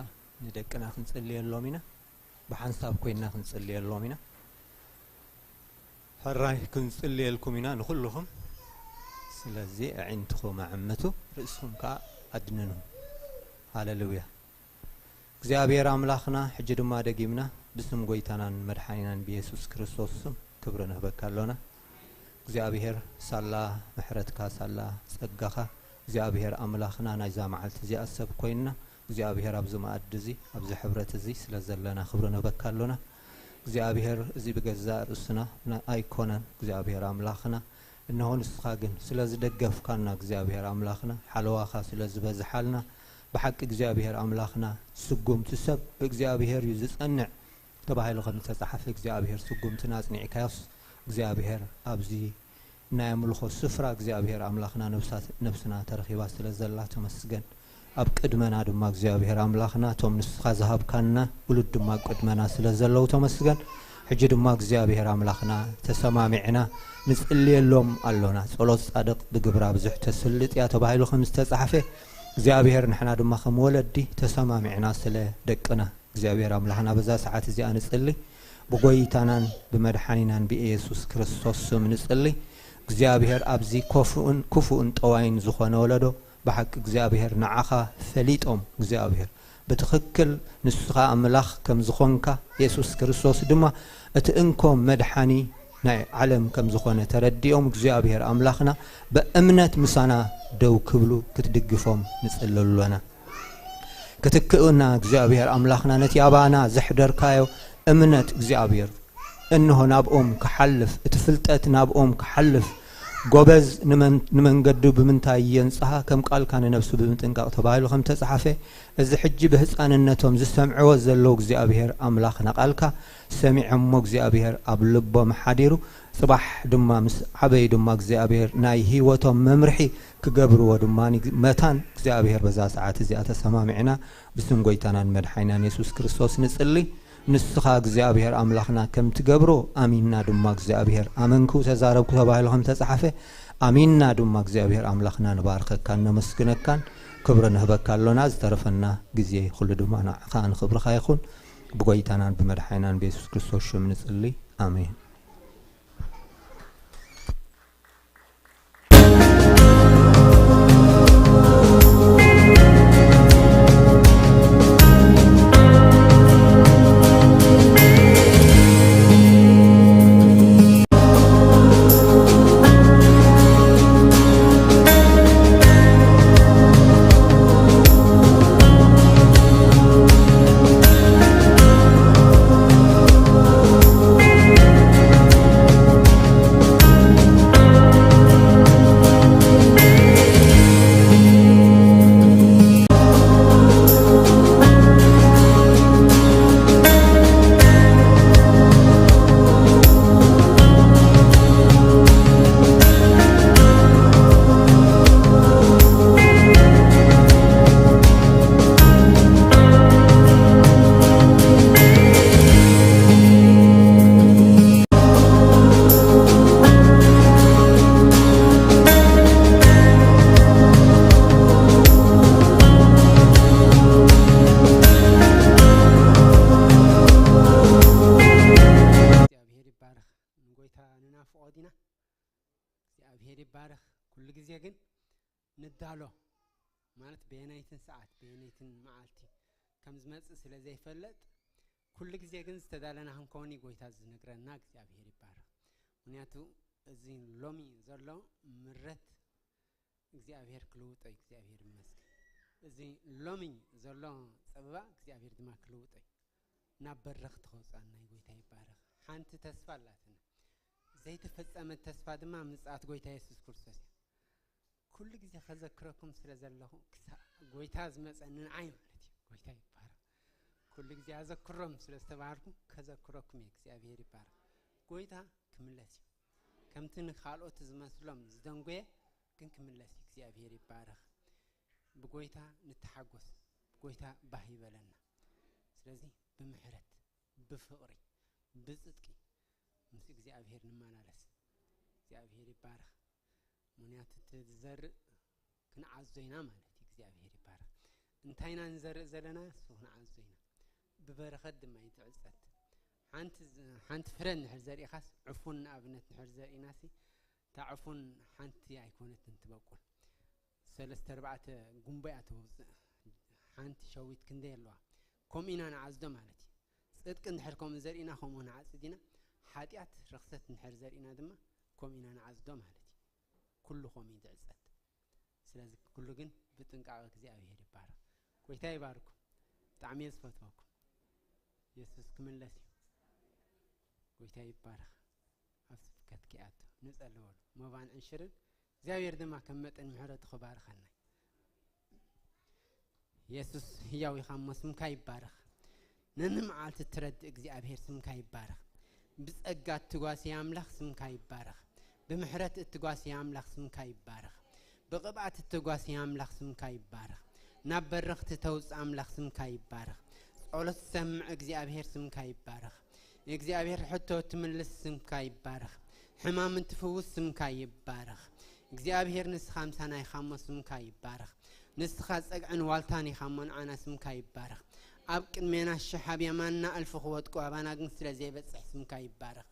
ንደቅና ክንጽልየሎም ኢና። ብሓንሳብ ኮይንና ክንጽልየሎም ኢና። ሕራይ ክንጽልየልኩም ኢና ንኹልኹም። ስለዚ ኣዒንትኹም ኣዕምቱ፣ ርእስኹም ከኣ ኣድንኑ። ሃሌሉያ። እግዚኣብሔር ኣምላኽና፣ ሕጂ ድማ ደጊምና ብስም ጐይታናን መድሓኒናን ብየሱስ ክርስቶስ ስም ክብሪ ንህበካ ኣሎና። እግዚኣብሔር ሳላ ምሕረትካ፣ ሳላ ጸጋኻ፣ እግዚኣብሔር ኣምላኽና፣ ናይዛ መዓልቲ እዚኣ ሰብ ኮይንና፣ እግዚኣብሔር ኣብዚ መኣዲ እዚ፣ ኣብዚ ሕብረት እዚ ስለ ዘለና ክብሪ ንህበካ ኣሎና። እግዚኣብሔር እዚ ብገዛእ ርእስና ና-፣ ኣይኮነን። እግዚኣብሔር ኣምላኽና፣ እንሆ ንስኻ ግን ስለ ዝደገፍካና፣ እግዚኣብሔር ኣምላኽና፣ ሓለዋኻ ስለ ዝበዝሓልና፣ ብሓቂ እግዚኣብሔር ኣምላኽና፣ ስጉምቲ ሰብ ብእግዚኣብሔር እዩ ዝጸንዕ ተባሂሉ ከም ዝተጻሕፈ፣ እግዚኣብሔር ስጉምትና ኣጽኒዕካዮስ፣ እግዚኣብሔር ኣብዚ ናይ ኣምልኾ ስፍራ እግዚኣብሔር ኣምላኽና ነብሳ-፣ ነብስና ተረኺባ ስለ ዘላ ተመስገን። ኣብ ቅድመና ድማ እግዚኣብሔር ኣምላኽና፣ እቶም ንስኻ ዝሃብካና ውሉድ ድማ ኣብ ቅድመና ስለ ዘለዉ ተመስገን። ሕጂ ድማ እግዚኣብሔር ኣምላኽና፣ ተሰማሚዕና ንጽልየሎም ኣሎና። ጸሎት ጻድቕ ብግብራ ብዙሕ ተስልጥ እያ ተባሂሉ ከም ዝተጻሕፈ፣ እግዚኣብሔር ንሕና ድማ ከም ወለዲ ተሰማሚዕና ስለ ደቅና እግዚኣብሔር ኣምላኽና በዛ ሰዓት እዚኣ ንጽሊ። ብጎይታናን ብመድሓኒናን ብኢየሱስ ክርስቶስ ስም ንጽሊ። እግዚኣብሔር ኣብዚ ኮፉእን ክፉእን ጠዋይን ዝኾነ ወለዶ ብሓቂ እግዚኣብሔር ንዓኻ ፈሊጦም እግዚኣብሔር ብትኽክል ንስኻ ኣምላኽ ከም ዝኾንካ የሱስ ክርስቶስ ድማ እቲ እንኮ መድሓኒ ናይ ዓለም ከም ዝኾነ ተረዲኦም እግዚኣብሔር ኣምላኽና ብእምነት ምሳና ደው ክብሉ ክትድግፎም ንጽሊ ኣሎና። ክትክእና እግዚኣብሔር ኣምላኽና ነቲ ኣባና ዘሕደርካዮ እምነት እግዚኣብሔር እንሆ ናብኦም ክሓልፍ፣ እቲ ፍልጠት ናብኦም ክሓልፍ፣ ጎበዝ ንመን-፣ ንመንገዱ ብምንታይ የንጽሃ፣ ከም ቃልካ ንነብሱ ብምጥንቃቕ ተባሂሉ ከም ተጻሓፈ፣ እዚ ሕጂ ብህጻንነቶም ዝሰምዕዎ ዘለዉ እግዚኣብሔር ኣምላኽና ቃልካ ሰሚዖሞ እግዚኣብሔር ኣብ ልቦም ሓዲሩ፣ ጽባሕ ድማ ምስ ዓበዩ ድማ እግዚኣብሔር ናይ ህይወቶም መምርሒ ክገብርዎ ድማ መታን እግዚኣብሔር በዛ ሰዓት እዚኣ ተሰማሚዕና ብስም ጎይታናን መድሓኒናን የሱስ ክርስቶስ ንጽሊ። ንስኻ እግዚኣብሔር ኣምላኽና ከም ትገብሮ ኣሚንና ድማ እግዚኣብሔር ኣመንኩ ተዛረብኩ ተባሂሉ ከም ተጻሓፈ ኣሚንና ድማ እግዚኣብሔር ኣምላኽና ንባርከካን ነመስግነካን። ክብሪ ንህበካ ኣሎና። ዝተረፈና ግዜ ኩሉ ድማ ንዓኻ ንኽብርኻ ይኹን። ብጎይታናን ብመድሓኒናን ብየሱስ ክርስቶስ ሽም ንጽሊ። ኣሜን። እግዚኣብሔር ይባረኽ። ንጎይታ ንናፍቖ ዲና? እግዚኣብሔር ይባረኽ። ኩሉ ግዜ ግን ንዳሎ፣ ማለት በየናይትን ሰዓት በየናይትን መዓልቲ ከም ዝመጽእ ስለ ዘይፈልጥ፣ ኩሉ ግዜ ግን ዝተዳለና ክንከውን እዩ ጎይታ ዝነግረና። እግዚኣብሔር ይባረኽ። ምክንያቱ እዚ ሎሚ ዘሎ ምረት እግዚኣብሔር ክልውጦ እዩ። እግዚኣብሔር ይመስገን። እዚ ሎሚ ዘሎ ጸበባ እግዚኣብሔር ድማ ክልውጦ እዩ። ናብ በረኽቲ ከውጽኣና እዩ። ጎይታ ይባረኽ። ሓንቲ ተስፋ ኣላትና። ዘይተፈጸመት ተስፋ ድማ ምጽኣት ጎይታ የሱስ ክርስቶስ እዩ። ኩሉ ግዜ ከዘክረኩም ስለ ዘለኹ፣ ክሳ-፣ ጎይታ ዝመጸ ንንዓይ ማለት እዩ። ጎይታ ይባረኽ። ኩሉ ግዜ ኣዘክሮም ስለ ዝተባሃልኩ ከዘክረኩም እየ። እግዚኣብሔር ይባረኽ። ጎይታ ክምለስ እዩ። ከምቲ ንኻልኦት ዝመስሎም ዝደንጎየ ግን ክምለስ እዩ። እግዚኣብሔር ይባረኽ። ብጎይታ ንተሓጎስ፣ ጎይታ ባህ ይበለና። ስለዚ ብምሕረት፣ ብፍቕሪ፣ ብጽድቂ ምስ እግዚኣብሔር ንመላለስ። እግዚኣብሔር ይባረኽ። ምኽንያቱ እቲ ዝዘርእ ክንዓዞ ኢና ማለት እዩ። እግዚኣብሔር ይባረኽ። እንታይ ኢና ንዘርእ ዘለና? ንሱ ክንዓዞ ኢና። ብበረኸት ድማ እዩ ትዕጸድ። ሓንቲ ዝ-፣ ሓንቲ ፍረ እንድሕር ዘሪእኻስ፣ ዕፉን ንኣብነት እንድሕር ዘሪእናሲ፣ እታ ዕፉን ሓንቲ ኣይኮነትን ትበቁል። ሰለስተ ኣርባዕተ ጉንቦ እያ ተውፅእ። ሓንቲ ሸዊት ክንደይ ኣለዋ? ከምኡ ኢና ንዓዝዶ ማለት እዩ። ጽድቂ እንድሕር ከምኡ ዘሪእና፣ ከምኡ ንዓጽድ ኢና። ሓጢኣት፣ ርኽሰት እንድሕር ዘሪእና ድማ፣ ከምኡ ኢና ንዓዝዶ ማለት እዩ። ኩሉ ከምኡ እዩ ዝዕጸድ። ስለዚ ኩሉ ግን ብጥንቃቐ እግዚኣብሔር ይባረኽ። ጎይታ ይባርኩም። ብጣዕሚ እየ ዝፈትወኩም። የሱስ ክምለስ እዩ። ጎይታ ይባረኽ። ኣብ ስብከት ከይኣቱ ንጸሊ በሉ። መባን ዕሽርን እግዚኣብሔር ድማ ከም መጠን ምሕረቱ ክባርኸና። የሱስ ህያው ኢኻ እሞ ስምካ ይባረኽ። ነንመዓልቲ እትረድእ እግዚኣብሔር ስምካ ይባረኽ። ብጸጋ እትጓስይ ኣምላኽ ስምካ ይባረኽ። ብምሕረት እትጓስይ ኣምላኽ ስምካ ይባረኽ። ብቕብኣት እትጓስይ ኣምላኽ ስምካ ይባረኽ። ናብ በረኽቲ ተውፅእ ኣምላኽ ስምካ ይባረኽ። ጸሎት ትሰምዕ እግዚኣብሔር ስምካ ይባረኽ። እግዚኣብሔር ሕቶ ትምልስ ስምካ ይባረኽ። ሕማም እንትፍውስ ስምካ ይባረኽ። እግዚኣብሔር ንስኻ ምሳና ኢኻ እሞ ስምካ ይባረኽ። ንስኻ ጸግዕን ዋልታን ኢኻ እሞ ንዓና ስምካ ይባረኽ። ኣብ ቅድሜና ሽሕ ኣብ የማንና እልፊ ክወድቁ ኣባና ግን ስለ ዘይበጽሕ ስምካ ይባረኽ።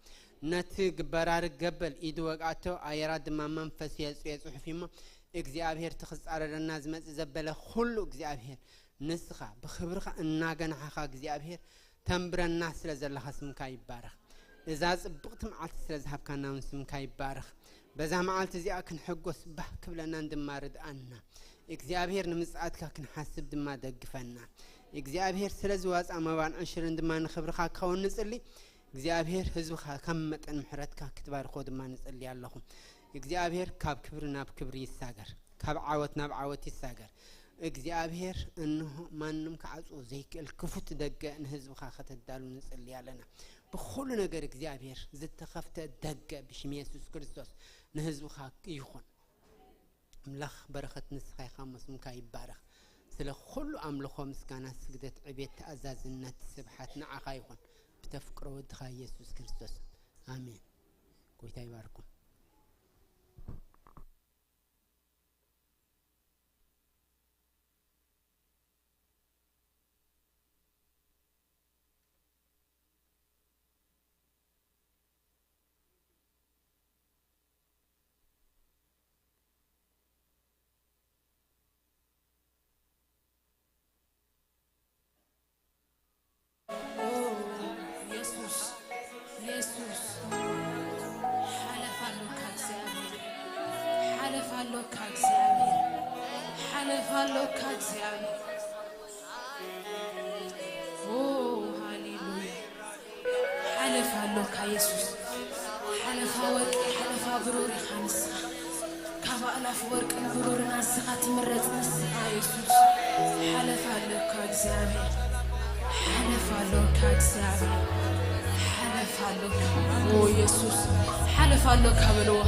ነቲ በራሪ ገበል ኢዱ ወግኣቶ ኣየራት ድማ መንፈሱ የጽርዮ ጽሑፍ እዩ እሞ እግዚኣብሔር እቲ ክጻረረና ዝመጽእ ዘበለ ኩሉ እግዚኣብሔር ንስኻ ብኽብርኻ እናገናሕኻ እግዚኣብሔር ተንብረና ስለ ዘለኻ ስምካ ይባረኽ። እዛ ጽብቕቲ መዓልቲ ስለ ዝሃብካና እውን ስምካ ይባረኽ። በዛ መዓልቲ እዚኣ ክንሕጎስ ባህ ክብለናን ድማ ርድኣና። እግዚኣብሔር ንምጽኣትካ ክንሓስብ ድማ ደግፈና። እግዚኣብሔር ስለ ዝዋጻ መባን ዕሽርን ድማ ንኽብርኻ ክኸውን ንጽሊ። እግዚኣብሔር ህዝብኻ ካብ መጠን ምሕረትካ ክትባርኮ ድማ ንጽሊ ኣለኹ። እግዚኣብሔር ካብ ክብሪ ናብ ክብሪ ይሳገር፣ ካብ ዓወት ናብ ዓወት ይሳገር። እግዚኣብሔር እንሆ ማንም ክዓጽዎ ዘይክእል ክፉት ደገ ንህዝብኻ ከተዳሉ ንጽሊ ኣለና። ብኹሉ ነገር እግዚኣብሔር ዝተኸፍተ ደገ ብሽም የሱስ ክርስቶስ ንህዝብኻ ይኹን። ኣምላኽ በረኸት ንስኻ ኢኻ እሞ ስምካ ይባረኽ። ስለ ኩሉ ኣምልኾ፣ ምስጋና፣ ስግደት፣ ዕቤት፣ ተኣዛዝነት፣ ስብሓት ንዓኻ ይኹን። ብተፍቅሮ ወድኻ የሱስ ክርስቶስ። ኣሜን። ጎይታ ይባርኩም። የሱስ፣ የሱስ፣ ሓለፋ ኣሎካ እግዚኣብሔር፣ ሓለፋ ኣሎካ እግዚኣብሔር፣ ሓለፋ ኣሎካ እግዚኣብሔር። ኦ፣ ሃሌሉያ። ሓለፋ ኣሎካ የሱስ። ሓለፋ ወርቂ፣ ሓለፋ ብሩር ኢኻ ንስኻ። ካብ ኣእላፍ ወርቅን ብሩርን ኣስኻ ትምረጽ ንስኻ የሱስ። ሓለፋ ኣሎካ እግዚኣብሔር። ሓለፋ ኣሎካ እግዚኣብሔር። ሓለፋ ኣሎካ። ኦ የሱስ። ሓለፋ ኣሎካ በልዎ።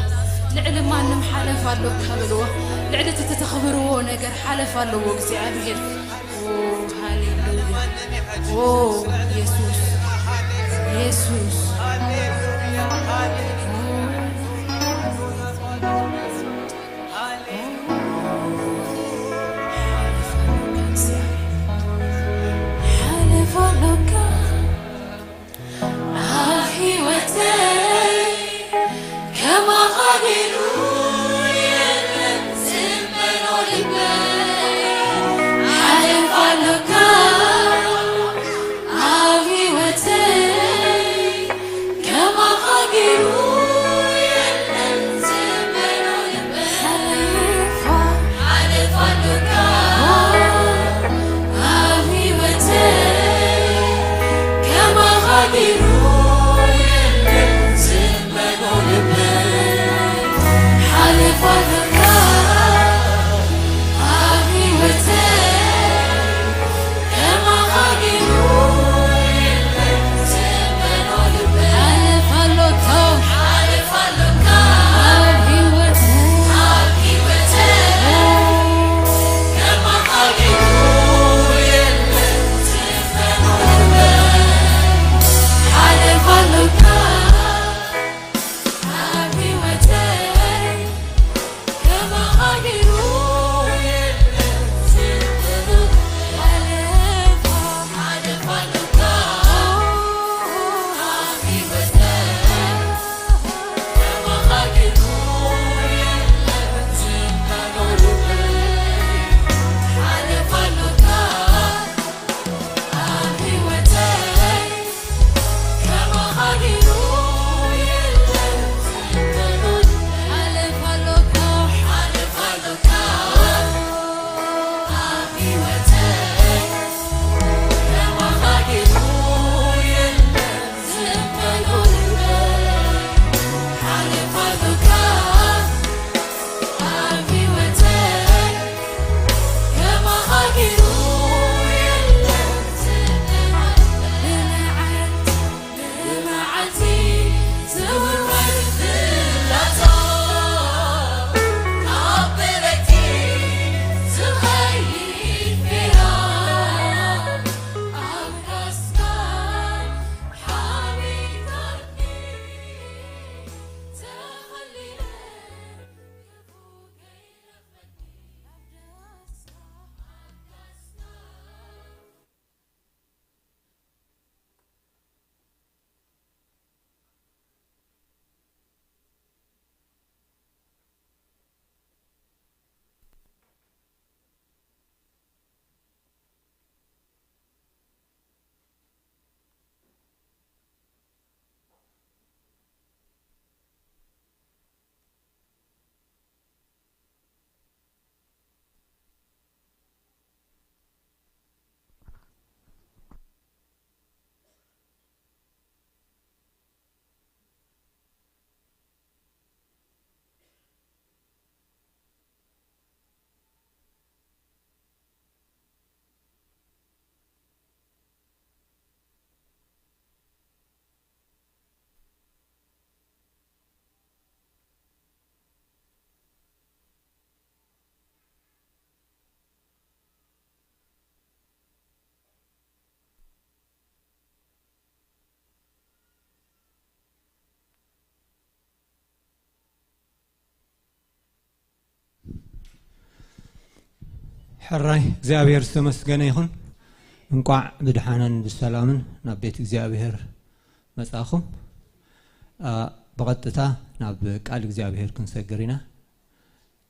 ልዕሊ ማንም ሓለፋ ኣሎካ በልዎ። ልዕሊ እቲ ተተኽብርዎ ነገር ሓለፋ ኣለዎ እግዚኣብሔር። ኦ፣ ሃሌሉያ። ኦ፣ የሱስ፣ የሱስ። ሓለፋ ኣሎካ። ኣብ ህይወተይ ከማኻ ገይሩ የለን ዝመኖ ልበይ። ሓለፋ ኣሎካ ኣብ ህይወተይ ሕራይ እግዚኣብሔር ዝተመስገነ ይኹን። እንቋዕ ብድሓንን ብሰላምን ናብ ቤት እግዚኣብሔር መጻኹም። አ፣ ብቐጥታ ናብ ቃል እግዚኣብሔር ክንሰግር ኢና።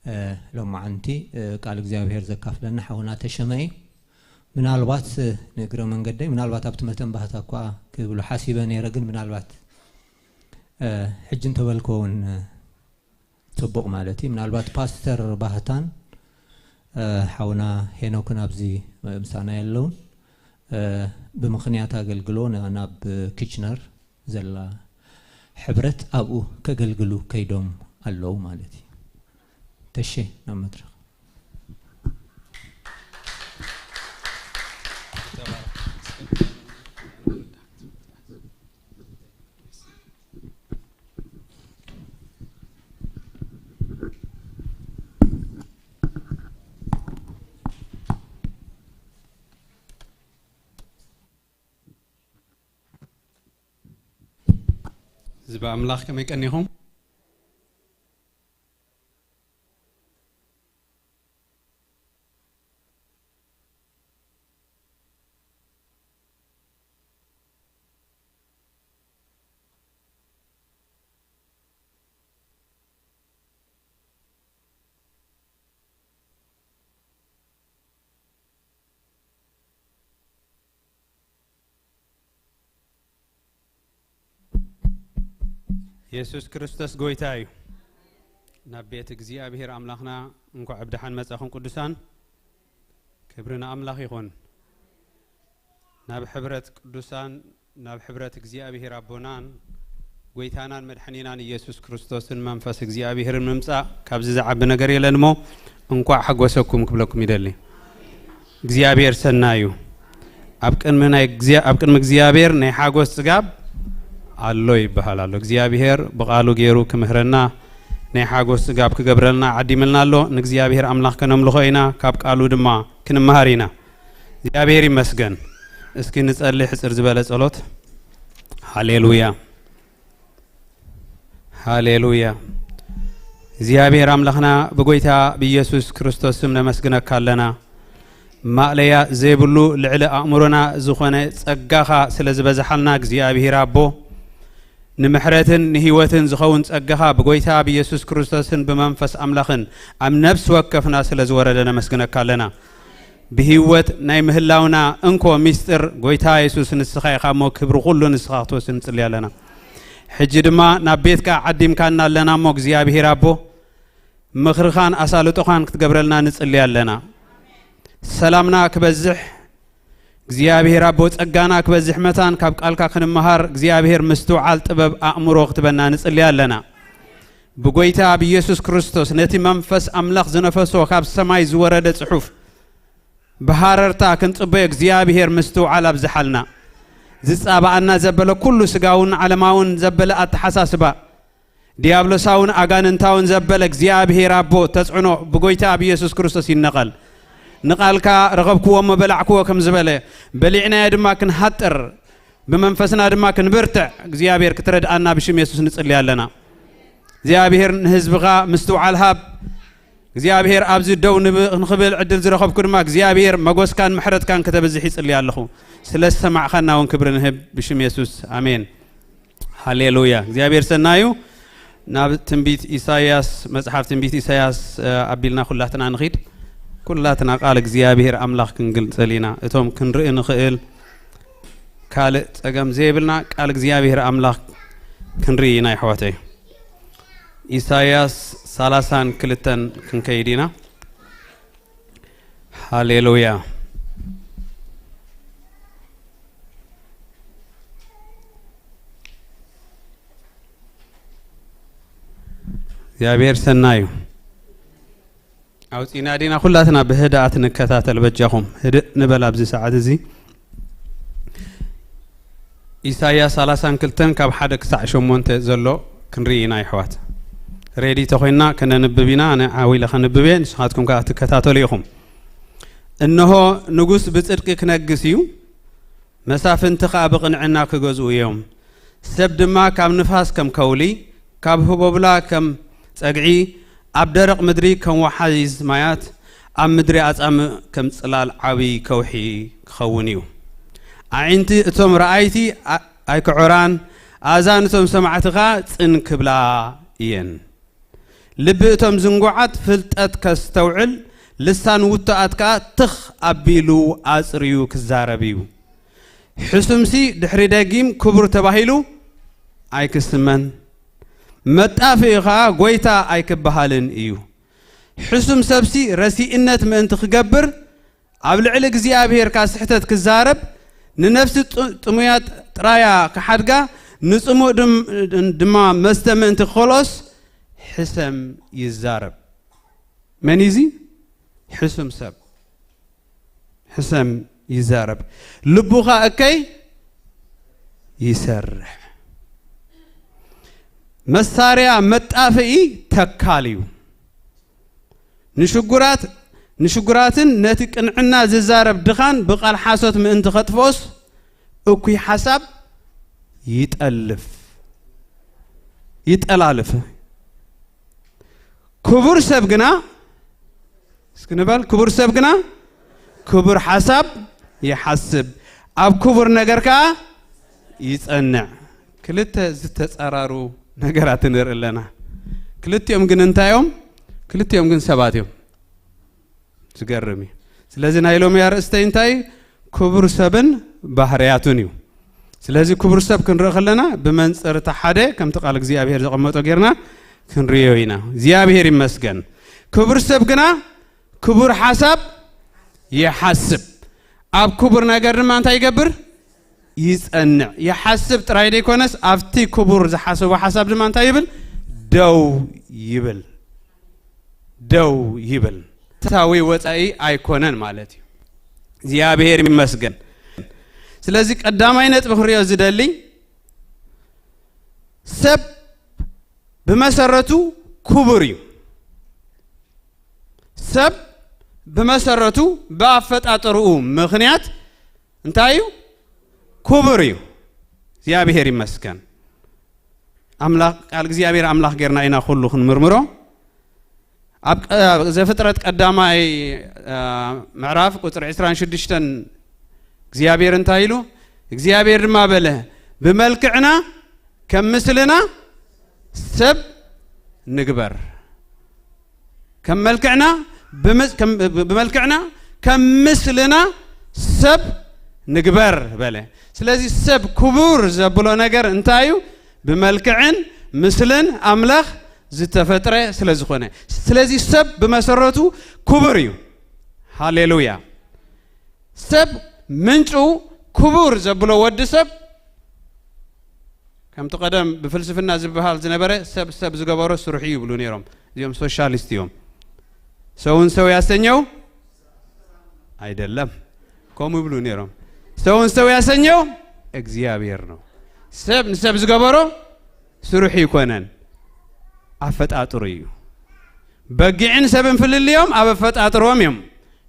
እ፣ ሎማዓንቲ፣ እ፣ ቃል እግዚኣብሔር ዘካፍለና ሓውና ተሸመ እዩ። ምናልባት፣ እ፣ ንእግረ መንገደይ፣ ምናልባት ኣብቲ መተን ባህታ እኳ ክብሉ ሓሲበ ነይረ፣ ግን ምናልባት፣ እ፣ ሕጂ እንተበልክዎ እውን፣ እ፣ ጽቡቕ ማለት እዩ። ምናልባት ፓስተር ባህታን፣ እ፣ ሓውና ሄኖክን ኣብዚ ምሳና የለውን። እ፣ ብምኽንያት ኣገልግሎ ና-፣ ናብ ኪችነር ዘላ ሕብረት ኣብኡ ከገልግሉ ከይዶም ኣለዉ ማለት እዩ። ተሼ፣ ናብ መድረኽ። ህዝቢ ኣምላኽ ከመይ ቀኒኹም? የሱስ ክርስቶስ ጎይታ እዩ። ናብ ቤት እግዚኣብሔር ኣምላኽና እንኳዕ ብደሓን መጻኹም ቅዱሳን። ክብሪ ንኣምላኽ ይኹን። ናብ ሕብረት ቅዱሳን፣ ናብ ሕብረት እግዚኣብሔር ኣቦናን ጎይታናን መድሓኒናን ኢየሱስ ክርስቶስን መንፈስ እግዚኣብሔርን ምምጻእ ካብዚ ዝዓቢ ነገር የለን እሞ እንኳዕ ሓጎሰኩም ክብለኩም ይደሊ። እግዚኣብሔር ሰናይ እዩ። ኣብ ቅድሚ ናይ እግዚኣብ-፣ ኣብ ቅድሚ እግዚኣብሔር ናይ ሓጎስ ጽጋብ ኣሎ ይበሃል ኣሎ። እግዚኣብሔር ብቓሉ ገይሩ ክምህረና፣ ናይ ሓጎስ ጽጋብ ክገብረልና ዓዲምልና ኣሎ። ንእግዚኣብሔር ኣምላኽ ከነምልኾ ኢና፣ ካብ ቃሉ ድማ ክንመሃር ኢና። እግዚኣብሔር ይመስገን። እስኪ ንጸሊ ሕጽር ዝበለ ጸሎት። ሃሌሉያ። ሃሌሉያ። እግዚኣብሔር ኣምላኽና ብጎይታ ብኢየሱስ ክርስቶስ ስም ነመስግነካ ኣለና። ማእለያ ዘይብሉ ልዕሊ ኣእምሮና ዝኾነ ጸጋኻ ስለ ዝበዝሓልና እግዚኣብሔር ኣቦ፣ ንምሕረትን ንህይወትን ዝኸውን ጸጋኻ ብጎይታ ብኢየሱስ ክርስቶስን ብመንፈስ ኣምላኽን ኣብ ነፍሲ ወከፍና ስለ ዝወረደ ነመስግነካ ኣለና። ብህይወት ናይ ምህላውና እንኮ ሚስጥር ጎይታ የሱስ ንስኻ ኢኻ እሞ ክብሪ ኩሉ ንስኻ ክትወስድ ንጽሊ ኣለና። ሕጂ ድማ ናብ ቤትካ ዓዲምካና ኣለና እሞ እግዚኣብሔር ኣቦ ምኽርኻን ኣሳልጦኻን ክትገብረልና ንጽሊ ኣለና። ሰላምና ክበዝሕ እግዚኣብሔር ኣቦ ጸጋና ክበዝሕ መታን ካብ ቃልካ ክንመሃር እግዚኣብሔር ምስትውዓል ጥበብ ኣእምሮ ክትበና ንጽሊ ኣለና። ብጎይታ ብኢየሱስ ክርስቶስ ነቲ መንፈስ ኣምላኽ ዝነፈሶ ካብ ሰማይ ዝወረደ ጽሑፍ ብሃረርታ ክንጽበዮ እግዚኣብሔር ምስትውዓል ኣብዝሓልና። ዝጻባኣና ዘበለ ኩሉ ስጋውን ዓለማውን ዘበለ ኣተሓሳስባ፣ ዲያብሎሳውን ኣጋንንታውን ዘበለ እግዚኣብሔር ኣቦ ተጽዕኖ ብጎይታ ብኢየሱስ ክርስቶስ ይነቐል። ንቓልካ ረኸብክዎ እሞ በላዕክዎ ከም ዝበለ፣ በሊዕናዮ ድማ ክንሃጥር፣ ብመንፈስና ድማ ክንብርትዕ እግዚኣብሔር ክትረድኣና ብሽም የሱስ ንጽሊ ኣለና። እግዚኣብሔር ንህዝብኻ ምስትውዓል ሃብ። እግዚኣብሔር ኣብዚ ደው ንብ-፣ ንኽብል ዕድል ዝረኸብኩ ድማ እግዚኣብሔር መጎስካን ምሕረትካን ከተብዝሕ ይጽሊ ኣለኹ። ስለ ዝሰማዕኻና እውን ክብሪ ንህብ ብሽም የሱስ። ኣሜን። ሃሌሉያ። እግዚኣብሔር ሰናዩ። ናብ ትንቢት ኢሳይያስ፣ መጽሓፍ ትንቢት ኢሳይያስ፣ እ፣ ኣቢልና ኩላትና ንኺድ። ኩላትና ቃል እግዚኣብሔር ኣምላኽ ክንግልጸል ኢና። እቶም ክንርኢ ንኽእል ካልእ ጸገም ዘይብልና ቃል እግዚኣብሔር ኣምላኽ ክንርኢ ኢና፣ ይሕዋተይ። ኢሳይያስ ሰላሳን ክልተን ክንከይድ ኢና። ሃሌሉያ። እግዚኣብሔር ሰናዩ። ኣውጺና ዲና ኩላትና ብህድኣት ንከታተል፣ በጃኹም ህድእ ንበል ኣብዚ ሰዓት እዚ። ኢሳይያስ ሰላሳን ክልተን ካብ ሓደ ክሳዕ ሸሞንተ ዘሎ ክንርኢ ኢና፣ ይሕዋት። ሬዲ ተኾይንና ከነንብብ ኢና። ኣነ ዓው ኢለ ከንብብ እየ፣ ንስኻትኩም ከኣ ትከታተሉ ኢኹም። እንሆ፣ ንጉስ ብጽድቂ ክነግስ እዩ፣ መሳፍንቲ ኸኣ ብቕንዕና ክገዝኡ እዮም። ሰብ ድማ ካብ ንፋስ ከም ከውሊ፣ ካብ ህቦብላ ከም ጸግዒ፣ ኣብ ደረቕ ምድሪ ከም ወሓይዝ ማያት፣ ኣብ ምድሪ ኣጻምእ ከም ጽላል ዓብዪ ከውሒ ክኸውን እዩ። ኣዒንቲ እቶም ረኣይቲ ኣ-፣ ኣይክዖራን፣ ኣእዛን እቶም ሰማዕቲ ኸኣ ጽን ክብላ እየን። ልቢ እቶም ዝንጉዓት ፍልጠት ከስተውዕል፣ ልሳን ውቱኣት ከኣ ትኽ ኣቢሉ ኣጽርዩ ክዛረብ እዩ። ሕሱምሲ ድሕሪ ደጊም ክቡር ተባሂሉ ኣይክስመን፣ መጣፍኢ ኸኣ ጐይታ ኣይክበሃልን እዩ። ሕሱም ሰብሲ ረሲእነት ምእንቲ ክገብር፣ ኣብ ልዕሊ እግዚኣብሄርካ ስሕተት ክዛረብ፣ ንነፍሲ ጥ-፣ ጥሙያት ጥራያ ክሓድጋ፣ ንጽሙእ ድም-፣ ድማ መስተ ምእንቲ ክኸልኦስ ሕሰም ይዛረብ። መን እዩ እዚ? ሕሱም ሰብ። ሕሰም ይዛረብ። ልቡኻ እከይ ይሰርሕ። መሳርያ መጣፍኢ ተካል እዩ። ንሽጉራት፣ ንሽጉራትን ነቲ ቅንዕና ዝዛረብ ድኻን ብቓል ሓሶት ምእንቲ ኸጥፍኦስ እኩይ ሓሳብ ይጠልፍ፣ ይጠላልፍ። ክቡር ሰብ ግና፣ እስኪ ንበል፣ ክቡር ሰብ ግና ክቡር ሓሳብ ይሓስብ፣ ኣብ ክቡር ነገር ከኣ ይጸንዕ። ክልተ ዝተጻራሩ ነገራት ንርኢ ኣለና። ክልቲኦም ግን እንታይ እዮም? ክልቲኦም ግን ሰባት እዮም። ዝገርም እዩ። ስለዚ ናይ ሎሚ ኣርእስተይ እንታይ? ክቡር ሰብን ባህርያቱን እዩ። ስለዚ ክቡር ሰብ ክንርኢ ከለና ብመንጽር እቲ ሓደ ከምቲ ቃል እግዚኣብሔር ዘቐመጦ ጌርና ክንርእዮ ኢና። እግዚኣብሔር ይመስገን። ክቡር ሰብ ግና ክቡር ሓሳብ ይሓስብ፣ ኣብ ክቡር ነገር ድማ እንታይ ይገብር? ይጸንዕ። ይሓስብ ጥራይ ዘይኮነስ ኣብቲ ክቡር ዝሓሰቦ ሓሳብ ድማ እንታይ ይብል? ደው ይብል። ደው ይብል። ታዊ ወጻኢ ኣይኮነን ማለት እዩ። እግዚኣብሔር ይመስገን። ስለዚ ቀዳማይ ነጥቢ ክርእዮ ዝደሊ፣ ሰብ ብመሰረቱ ክቡር እዩ። ሰብ ብመሰረቱ ብኣፈጣጥርኡ ምኽንያት እንታይ እዩ? ክቡር እዩ። እግዚኣብሔር ይመስገን። ኣምላኽ፣ ቃል እግዚኣብሔር ኣምላኽ ጌርና ኢና ኩሉ ክንምርምሮ። ኣብ ቀ-፣ ዘፍጥረት ቀዳማይ፣ አ፣ ምዕራፍ ቁጽሪ ዕስራን ሽዱሽተን እግዚኣብሔር እንታይ ኢሉ? እግዚኣብሔር ድማ በለ፣ "ብመልክዕና ከም ምስልና ሰብ ንግበር። ከም መልክዕና፣ ብምስ-፣ ከም፣ ብ-፣ ብመልክዕና ከም ምስልና ሰብ ንግበር" በለ። ስለዚ ሰብ ክቡር ዘብሎ ነገር እንታይ እዩ? ብመልክዕን ምስልን ኣምላኽ ዝተፈጥረ ስለ ዝኾነ። ስለዚ ሰብ ብመሰረቱ ክቡር እዩ። ሃሌሉያ። ሰብ ምንጩ ክቡር ዘብሎ ወዲ ሰብ፣ ከምቲ ቀደም ብፍልስፍና ዝበሃል ዝነበረ፣ ሰብ ሰብ ዝገበሮ ስርሑ እዩ ይብሉ ነይሮም። እዚኦም ሶሻሊስት እዮም። ሰውን ሰው ያሰኘው አይደለም፣ ከምኡ ይብሉ ነይሮም። ሰውን ሰው ያሰኘው እግዚአብሔር ነው። ሰብ ንሰብ ዝገበሮ ስርሑ ይኮነን፣ ኣፈጣጥሩ እዩ። በጊዕን ሰብን ፍልልዮም ኣብ ኣፈጣጥሮም እዮም።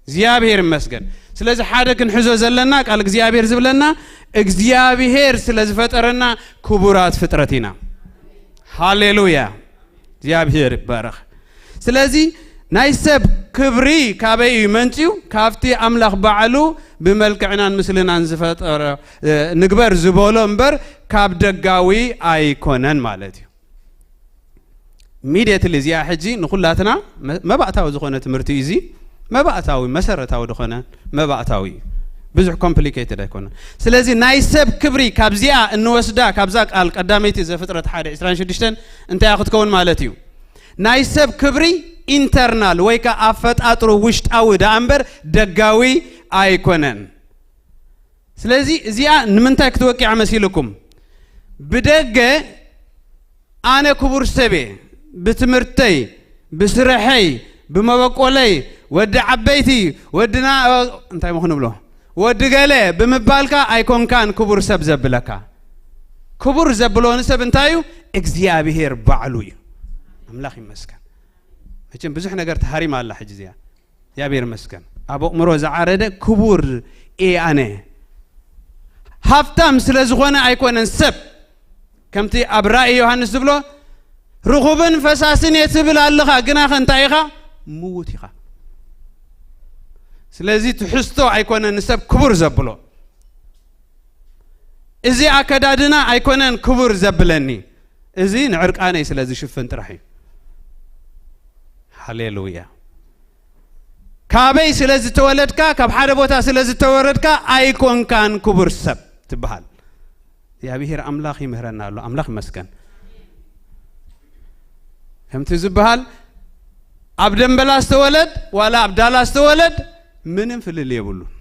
እግዚኣብሔር ይመስገን። ስለዚ ሓደ ክንሕዞ ዘለና ቃል እግዚኣብሔር ዝብለና፣ እግዚኣብሔር ስለ ዝፈጠረና ክቡራት ፍጥረት ኢና። ሃሌሉያ። እግዚኣብሔር ይባረኽ። ስለዚ ናይ ሰብ ክብሪ ካበይ እዩ መንጭዩ? ካብቲ ኣምላኽ ባዕሉ ብመልክዕናን ምስልናን ዝፈጠረ፣ እ፣ ንግበር ዝበሎ እምበር ካብ ደጋዊ ኣይኮነን ማለት እዩ። ኢሚድየትሊ እዚኣ ሕጂ ንኹላትና መ-፣ መባእታዊ ዝኾነ ትምህርቲ እዩ። እዚ መባእታዊ፣ መሰረታዊ ዝኾነ መባእታዊ እዩ። ብዙሕ ኮምፕሊኬትድ ኣይኮነን። ስለዚ ናይ ሰብ ክብሪ ካብዚኣ እንወስዳ፣ ካብዛ ቃል ቀዳመይቲ ዘፍጥረት ሓደ ዕስራን ሽዱሽተን እንታይ ክትከውን ማለት እዩ? ናይ ሰብ ክብሪ ኢንተርናል ወይ ከኣ ኣፈጣጥሩ ውሽጣዊ ደኣ እምበር ደጋዊ ኣይኮነን። ስለዚ እዚኣ ንምንታይ ክትወቂዓ መሲልኩም? ብደገ ኣነ ክቡር ሰብ እየ፣ ብትምህርተይ፣ ብስርሐይ፣ ብመበቆለይ፣ ወዲ ዓበይቲ፣ ወድና፣ እንታይ ምኹ ንብሎ? ወዲ ገለ ብምባልካ ኣይኮንካን ክቡር ሰብ ዘብለካ። ክቡር ዘብሎ ንሰብ እንታይ እዩ? እግዚኣብሔር ባዕሉ እዩ። ኣምላኽ ይመስገን። መቸም ብዙሕ ነገር ተሃሪማ ኣላ ሕጂ እዚኣ። እግዚኣብሔር ይመስገን። ኣብ ኣእምሮ ዝዓረደ ክቡር እየ ኣነ። ሃብታም ስለ ዝኾነ ኣይኮነን ሰብ። ከምቲ ኣብ ራእይ ዮሃንስ ዝብሎ፣ "ርኹብን ፈሳስን እየ ትብል ኣለኻ፣ ግናኸ እንታይ ኢኻ? ምዉት ኢኻ። ስለዚ ትሕዝቶ ኣይኮነን ንሰብ ክቡር ዘብሎ። እዚ ኣከዳድና ኣይኮነን ክቡር ዘብለኒ። እዚ ንዕርቃነይ ስለ ዝሽፍን ጥራሕ እዩ። ሃሌሉያ። ካበይ ስለ ዝተወለድካ፣ ካብ ሓደ ቦታ ስለ ዝተወረድካ ኣይኮንካን ክቡር ሰብ ትበሃል። እግዚኣብሔር ኣምላኽ ይምህረና ኣሎ። ኣምላኽ ይመስገን። ከምቲ ዝበሃል ኣብ ደንበላ ዝተወለድ ዋላ ኣብ ዳላ ዝተወለድ ምንም ፍልል የብሉን።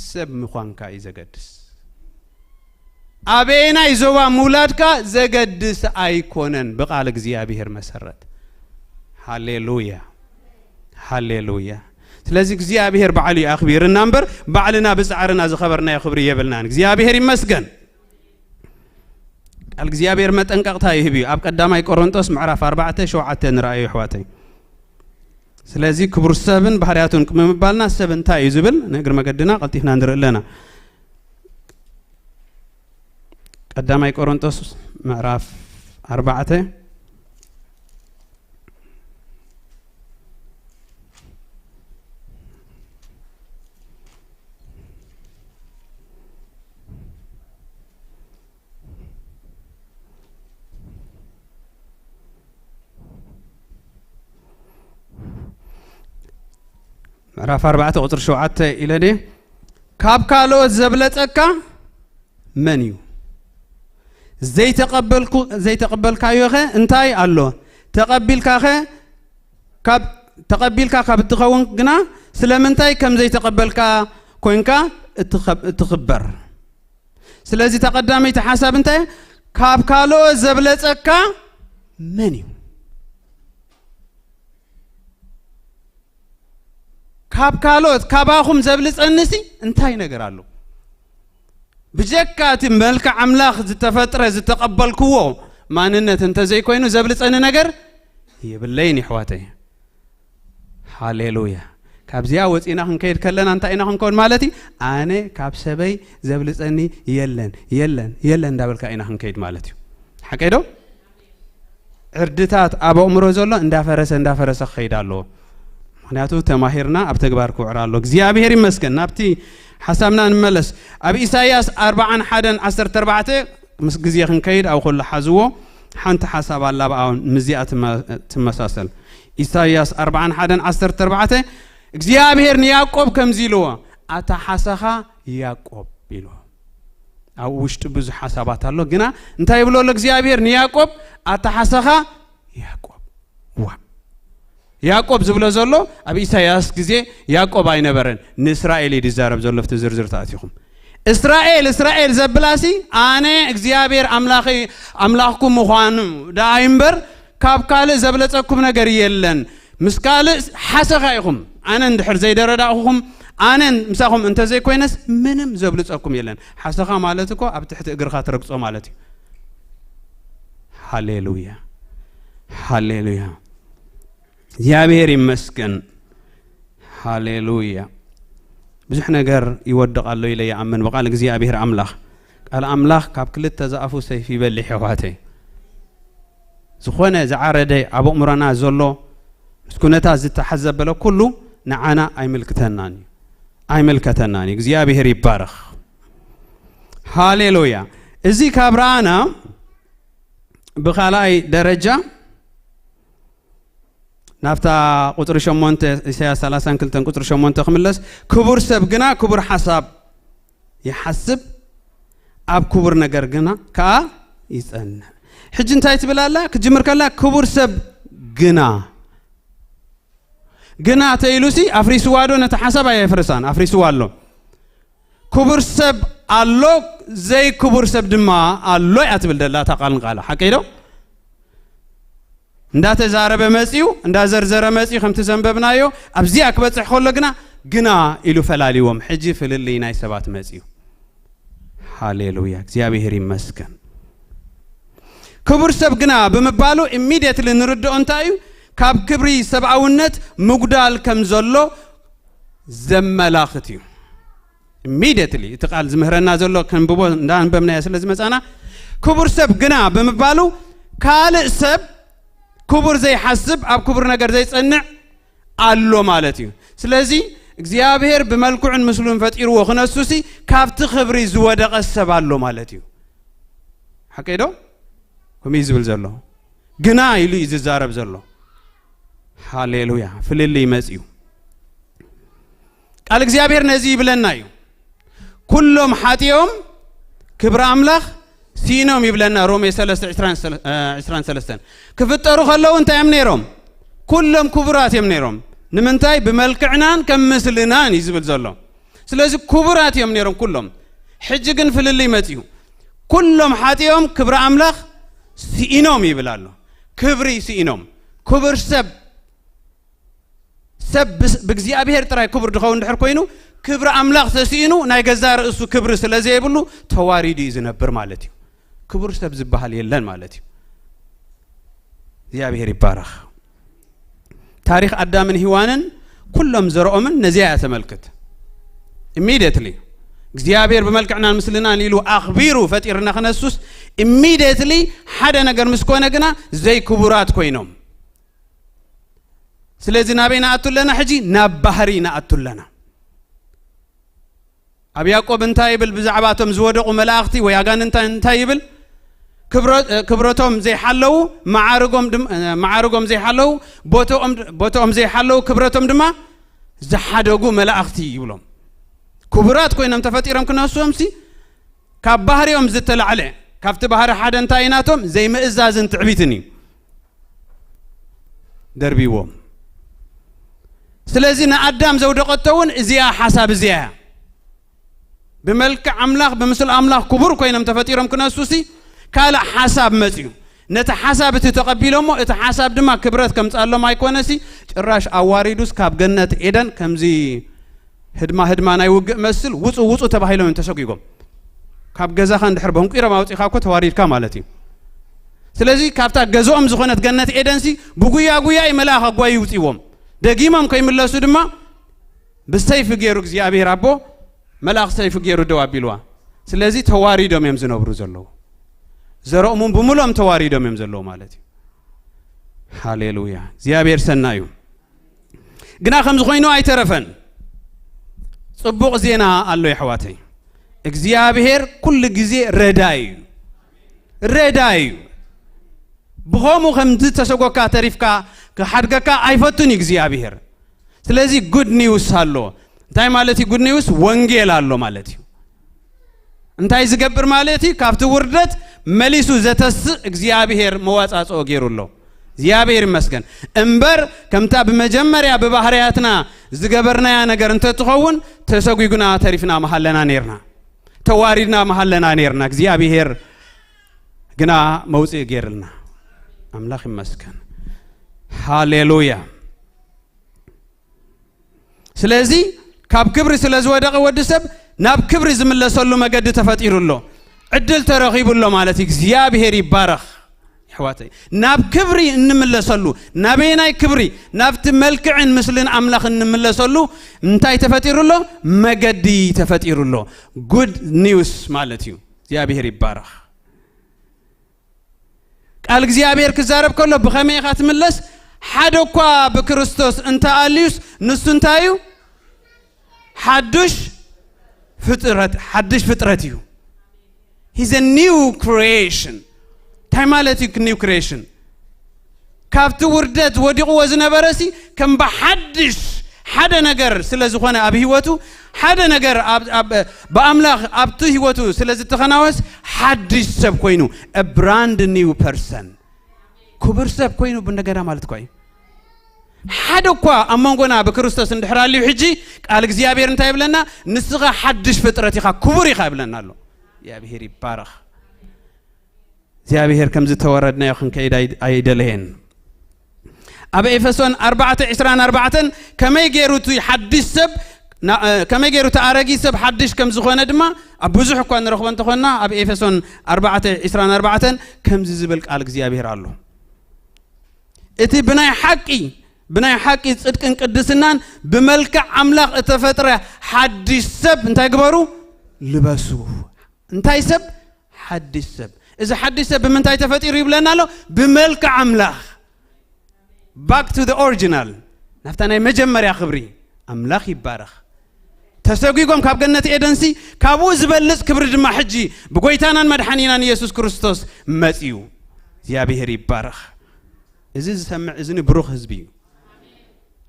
ሰብ ምዃንካ እዩ ዘገድስ። ኣበየናይ ዞባ ምውላድካ ዘገድስ ኣይኮነን፣ ብቓል እግዚኣብሔር መሰረት። ሃሌሉያ፣ ሃሌሉያ። ስለዚ እግዚኣብሔር ባዕሉ እዩ ኣኽቢርና እምበር፣ ባዕልና ብጻዕርና ዝኸበርናዮ ክብሪ የብልናን። እግዚኣብሔር ይመስገን። ቃል እግዚኣብሔር መጠንቀቕታ ይህብ እዩ። ኣብ ቀዳማይ ቆሮንጦስ ምዕራፍ ኣርባዕተ ሸውዓተ ንረኣዩ፣ ኣሕዋተይ። ስለዚ ክቡር ሰብን ባህርያቱን ቅድሚ ምባልና፣ ሰብ እንታይ እዩ ዝብል ንእግሪ መገድና ቀልጢፍና ንርኢ ኣለና። ቀዳማይ ቆሮንጦስ ምዕራፍ ኣርባዕተ ምዕራፍ ኣርባዕተ ቁጽሪ ሸውዓተ ኢለ ድየ? ካብ ካልኦት ዘብለጸካ መን እዩ? ዘይተቐበልኩ-፣ ዘይተቐበልካዮኸ እንታይ ኣሎ? ተቐቢልካኸ ካብ-፣ ተቐቢልካ ካብ እትኸውን ግና ስለምንታይ ከም ዘይተቐበልካ ኮይንካ እትኸብ-፣ እትኽበር? ስለዚ እታ ቀዳመይቲ ሓሳብ እንታይ? ካብ ካልኦት ዘብለጸካ መን እዩ? ካብ ካልኦት፣ ካባኹም ዘብልጸንሲ እንታይ ነገር ኣሎ? ብጀካ እቲ መልክዕ ኣምላኽ ዝተፈጥረ ዝተቐበልክዎ ማንነት እንተዘይኮይኑ ዘብልጸኒ ነገር የብለይን፣ የሕዋተይ። ሃሌሉያ። ካብዚኣ ወፂና ክንከይድ ከለና እንታይ ኢና ክንከውን ማለት እዩ? ኣነ ካብ ሰበይ ዘብልጸኒ የለን፣ የለን፣ የለን እንዳበልካ ኢና ክንከይድ ማለት እዩ። ሓቀይ ዶ? ዕርድታት ኣብ ኣእምሮ ዘሎ እንዳፈረሰ፣ እንዳፈረሰ ክኸይድ ኣለዎ። ምኽንያቱ ተማሂርና ኣብ ተግባር ክውዕል ኣሎ። እግዚኣብሔር ይመስገን። ናብቲ ሓሳብና ንመለስ። ኣብ ኢሳይያስ ኣርባዓን ሓደን ዓሰርተ ኣርባዕተ፣ ምስ ግዜ ክንከይድ ኣብ ኩሉ ሓዝዎ፣ ሓንቲ ሓሳብ ኣላ ብኣውን ምስዚኣ ትመ-፣ ትመሳሰል። ኢሳይያስ ኣርባዓን ሓደን ዓሰርተ ኣርባዕተ፣ እግዚኣብሔር ንያዕቆብ ከምዚ ኢልዎ፣ "ኣታ ሓሰኻ ያዕቆብ" ኢልዎ። ኣብ ውሽጡ ብዙሕ ሓሳባት ኣሎ፣ ግና እንታይ ይብሎ ኣሎ እግዚኣብሔር ንያዕቆብ? "ኣታ ሓሰኻ ያዕቆብ"። ዋ። ያዕቆብ ዝብሎ ዘሎ ኣብ ኢሳይያስ ግዜ ያዕቆብ ኣይነበረን፣ ንእስራኤል እዩ ዝዛረብ ዘሎ። ኣብቲ ዝርዝር ተኣቲኹም እስራኤል እስራኤል ዘብላሲ ኣነ እግዚኣብሔር ኣምላኺ ኣምላኽኩም ምዃኑ ደኣ እምበር ካብ ካልእ ዘብለጸኩም ነገር የለን። ምስ ካልእ ሓሰኻ ኢኹም። ኣነ እንድሕር ዘይደረዳእኹኹም፣ ኣነ ምሳኹም እንተዘይኮይነስ ምንም ዘብልጸኩም የለን። ሓሰኻ ማለት እኮ ኣብ ትሕቲ እግርኻ ትረግጾ ማለት እዩ። ሃሌሉያ፣ ሃሌሉያ። እግዚኣብሔር ይመስገን። ሃሌሉያ። ብዙሕ ነገር ይወድቕ ኣሎ ኢለ ይኣምን ብቓል እግዚኣብሔር ኣምላኽ። ቃል ኣምላኽ ካብ ክልተ ዝኣፉ ሰይፊ ይበልሕ፣ የሕዋተይ። ዝኾነ ዝዓረደ ኣብ ኣእምሮና ዘሎ፣ ምስ ኩነታት ዝተሓዘ በለ ኩሉ ንዓና ኣይምልክተናን እዩ። ኣይምልከተናን እዩ። እግዚኣብሔር ይባረኽ። ሃሌሉያ። እዚ ካብ ረኣና ብኻልኣይ ደረጃ ናብታ ቁጽሪ ሸሞንተ፣ ኢሳያስ ሰላሳን ክልተን ቁጽሪ ሸሞንተ ክምለስ፣ ክቡር ሰብ ግና ክቡር ሓሳብ ይሓስብ፣ ኣብ ክቡር ነገር ግና ከኣ ይጸንዕ። ሕጂ እንታይ ትብል ኣላ? ክጅምር ከላ ክቡር ሰብ ግና። ግና ተኢሉሲ ኣፍሪስዋ ዶ? ነቲ ሓሳብ ኣየፍርሳን፣ ኣፍሪስዋ ኣሎ። ክቡር ሰብ ኣሎ፣ ዘይክቡር ሰብ ድማ ኣሎ እያ ትብል ደላ እታ ቃል ንቃላ። ሓቀይ ዶ? እንዳተዛረበ መጺኡ፣ እንዳዘርዘረ መጺኡ፣ ከምቲ ዘንበብናዮ፣ ኣብዚኣ ክበጽሕ ከሎ ግና፣ ግና ኢሉ ፈላሊዎም። ሕጂ ፍልልይ ናይ ሰባት መጺኡ። ሃሌሉያ፣ እግዚኣብሔር ይመስገን። ክቡር ሰብ ግና ብምባሉ ኢሚድየትሊ ንርድኦ እንታይ እዩ? ካብ ክብሪ ሰብኣውነት ምጉዳል ከም ዘሎ ዘመላኽት እዩ። ኢሚድየትሊ እቲ ቃል ዝምህረና ዘሎ ከንብቦ እንዳንበብናዮ ስለ ዝመጻና፣ ክቡር ሰብ ግና ብምባሉ ካልእ ሰብ ክቡር ዘይሓስብ፣ ኣብ ክቡር ነገር ዘይጸንዕ፣ ኣሎ ማለት እዩ። ስለዚ እግዚኣብሔር ብመልክዑን ምስሉን ፈጢርዎ ክነሱሲ ካብቲ ክብሪ ዝወደቐ ሰብ ኣሎ ማለት እዩ። ሓቀይ ዶ? ከምኡ እዩ ዝብል ዘሎ። ግና ኢሉ እዩ ዝዛረብ ዘሎ። ሃሌሉያ! ፍልልይ መጽዩ። ቃል እግዚኣብሔር ነዚ ይብለና እዩ። ኩሎም ሓጢኦም ክብሪ ኣምላኽ ሲኖም ይብለና ሮሜ ሰለስተ ዕስራን ሰለስተን። ክፍጠሩ ከለዉ እንታይ እዮም ነይሮም? ኩሎም ክቡራት እዮም ነይሮም። ንምንታይ? ብመልክዕናን ከም ምስልናን እዩ ዝብል ዘሎ። ስለዚ ክቡራት እዮም ነይሮም ኩሎም። ሕጂ ግን ፍልልይ መጽዩ። ኩሎም ሓጢኦም ክብሪ ኣምላኽ ስኢኖም ይብል ኣሎ። ክብሪ ስኢኖም። ክቡር ሰብ ሰብ ብእግዚኣብሔር ጥራይ ክቡር ድኸውን ድሕር ኮይኑ ክብሪ ኣምላኽ ተስኢኑ ናይ ገዛ ርእሱ ክብሪ ስለ ዘይብሉ ተዋሪዱ እዩ ዝነብር ማለት እዩ። ክቡር ሰብ ዝበሃል የለን ማለት እዩ። እግዚኣብሔር ይባረኽ። ታሪኽ ኣዳምን ሂዋንን ኩሎም ዘርኦምን ነዚያ እያ ተመልክት። ኢሚድየትሊ እግዚኣብሔር ብመልክዕናን ምስልናን ኢሉ ኣኽቢሩ ፈጢርና ክነሱስ ኢሚድየትሊ ሓደ ነገር ምስ ኮነ ግና ዘይክቡራት ኮይኖም። ስለዚ ናበይ ንኣቱ ኣለና ሕጂ? ናብ ባህሪ ንኣቱ ኣለና። ኣብ ያዕቆብ እንታይ ይብል ብዛዕባ እቶም ዝወደቑ መላእኽቲ ወይ ኣጋንንታ እንታይ ይብል? ክብረቶም ዘይሓለዉ፣ መዓርጎም ዘይሓለዉ፣ ቦቶኦም ዘይሓለዉ፣ ክብረቶም ድማ ዝሓደጉ መላእኽቲ ይብሎም። ክቡራት ኮይኖም ተፈጢሮም ክነስዎም ሲ ካብ ባህሪኦም ዝተላዕለ ካብቲ ባህሪ ሓደ እንታይ ናቶም ዘይምእዛዝን ትዕቢትን እዩ ደርቢዎም። ስለዚ ንኣዳም ዘውደቀቶ እውን እዚኣ ሓሳብ እዚኣ እያ። ብመልክዕ ኣምላኽ ብምስል ኣምላኽ ክቡር ኮይኖም ተፈጢሮም ክነሱሲ ካልእ ሓሳብ መፅዩ። ነቲ ሓሳብ እቲ ተቐቢሎሞ እቲ ሓሳብ ድማ ክብረት ከምፃሎም ኣይኮነሲ ጭራሽ ኣዋሪዱስ ካብ ገነት ኤደን ከምዚ ህድማ ህድማ ናይ ውግእ መስል ውፁ ውፁ ተባሂሎም እዮም ተሰጒጎም። ካብ ገዛኻ እንድሕር በንቂሮም ኣውፂኻ እኮ ተዋሪድካ ማለት እዩ። ስለዚ ካብታ ገዝኦም ዝኾነት ገነት ኤደንሲ ብጉያ ጉያ እዩ መልኣኽ ኣጓዩ ይውፅዎም። ደጊሞም ከይምለሱ ድማ ብሰይፊ ገይሩ እግዚኣብሔር ኣቦ መልኣኽ ሰይፊ ገይሩ ደው ኣቢልዋ። ስለዚ ተዋሪዶም እዮም ዝነብሩ ዘለዉ። ዘረኦምን ብምሎም ተዋሪዶም እዮም ዘለዉ ማለት እዩ። ሃሌሉያ! እግዚኣብሔር ሰናዩ። ግና ከምዚ ኮይኑ ኣይተረፈን። ጽቡቕ ዜና ኣሎ የሕዋተይ። እግዚኣብሔር ኩሉ ግዜ ረዳይ እዩ። ረዳይ እዩ። ብኸምኡ ከምዚ ተሰጎካ ተሪፍካ ክሓድገካ ኣይፈቱን እዩ እግዚኣብሔር። ስለዚ ጉድ ኒውስ ኣሎ። እንታይ ማለት እዩ ጉድ ኒውስ? ወንጌል ኣሎ ማለት እዩ። እንታይ ዝገብር ማለት እዩ? ካብቲ ውርደት መሊሱ ዘተስእ እግዚኣብሔር መዋጻጽኦ ገይሩ ኣሎ። እግዚኣብሔር ይመስገን። እምበር ከምታ ብመጀመርያ ብባህርያትና ዝገበርናያ ነገር እንተትኸውን ተሰጒጉና ተሪፍና መሃለና ነይርና። ተዋሪድና መሃለና ነይርና። እግዚኣብሔር ግና መውፅኢ ገይርልና። ኣምላኽ ይመስገን። ሃሌሉያ። ስለዚ ካብ ክብሪ ስለ ዝወደቐ ወዲ ሰብ ናብ ክብሪ ዝምለሰሉ መገዲ ተፈጢሩ ኣሎ። ዕድል ተረኺቡ ኣሎ ማለት እዩ። እግዚኣብሔር ይባረኽ። ኣሕዋተይ ናብ ክብሪ እንምለሰሉ ናበየናይ ክብሪ? ናብቲ መልክዕን ምስልን ኣምላኽ እንምለሰሉ እንታይ ተፈጢሩ ኣሎ? መገዲ ተፈጢሩ ኣሎ። ጉድ ኒውስ ማለት እዩ። እግዚኣብሔር ይባረኽ። ቃል እግዚኣብሔር ክዛረብ ከሎ ብኸመይ ኢኻ ትምለስ? ሓደ እኳ ብክርስቶስ እንተ ኣልዩስ ንሱ እንታይ እዩ? ሓዱሽ ፍጥረት ሓድሽ ፍጥረት እዩ። He's a new creation። እንታይ ማለት እዩ new creation? ካብቲ ውርደት ወዲቕዎ ዝነበረ ሲ ከም ብሓድሽ ሓደ ነገር ስለ ዝኾነ ኣብ ህይወቱ ሓደ ነገር ብኣምላኽ ኣብቲ ህይወቱ ስለ ዝተኸናወስ ሓድሽ ሰብ ኮይኑ a brand new person። ክቡር ሰብ ኮይኑ ብእንደገና ማለት እኳ እዩ። ሓደ እኳ ኣብ መንጎና ብክርስቶስ እንድሕር ኣልዩ ሕጂ ቃል እግዚኣብሔር እንታይ ይብለና? ንስኻ ሓድሽ ፍጥረት ኢኻ ክቡር ኢኻ ይብለና ኣሎ። እግዚኣብሔር ይባረኽ። እግዚኣብሔር ከም ዝተወረድናዮ ክንከይድ ኣይደለየን። ኣብ ኤፌሶን ኣርባዕተ ዕስራን ኣርባዕተን ከመይ ገይሩ እቲ ሓድሽ ሰብ ከመይ ገይሩ እቲ ኣረጊ ሰብ ሓድሽ ከም ዝኾነ ድማ ኣብ ብዙሕ እኳ ንረኽቦ እንተኾንና ኣብ ኤፌሶን ኣርባዕተ ዕስራን ኣርባዕተን ከምዚ ዝብል ቃል እግዚኣብሔር ኣሎ። እቲ ብናይ ሓቂ ብናይ ሓቂ ጽድቅን ቅድስናን ብመልክዕ ኣምላኽ እተፈጥረ ሓድሽ ሰብ እንታይ ግበሩ? ልበሱ። እንታይ ሰብ? ሓድሽ ሰብ። እዚ ሓድሽ ሰብ ብምንታይ ተፈጢሩ ይብለና ኣሎ? ብመልክዕ ኣምላኽ። Back to the original። ናብታ ናይ መጀመርያ ክብሪ ኣምላኽ ይባረኽ። ተሰጒጎም ካብ ገነት ኤደንሲ፣ ካብኡ ዝበልጽ ክብሪ ድማ ሕጂ ብጎይታናን መድሓኒናን ኢየሱስ ክርስቶስ መጺኡ። እግዚኣብሔር ይባረኽ። እዚ ዝሰምዕ እዝኒ ብሩኽ ህዝቢ እዩ።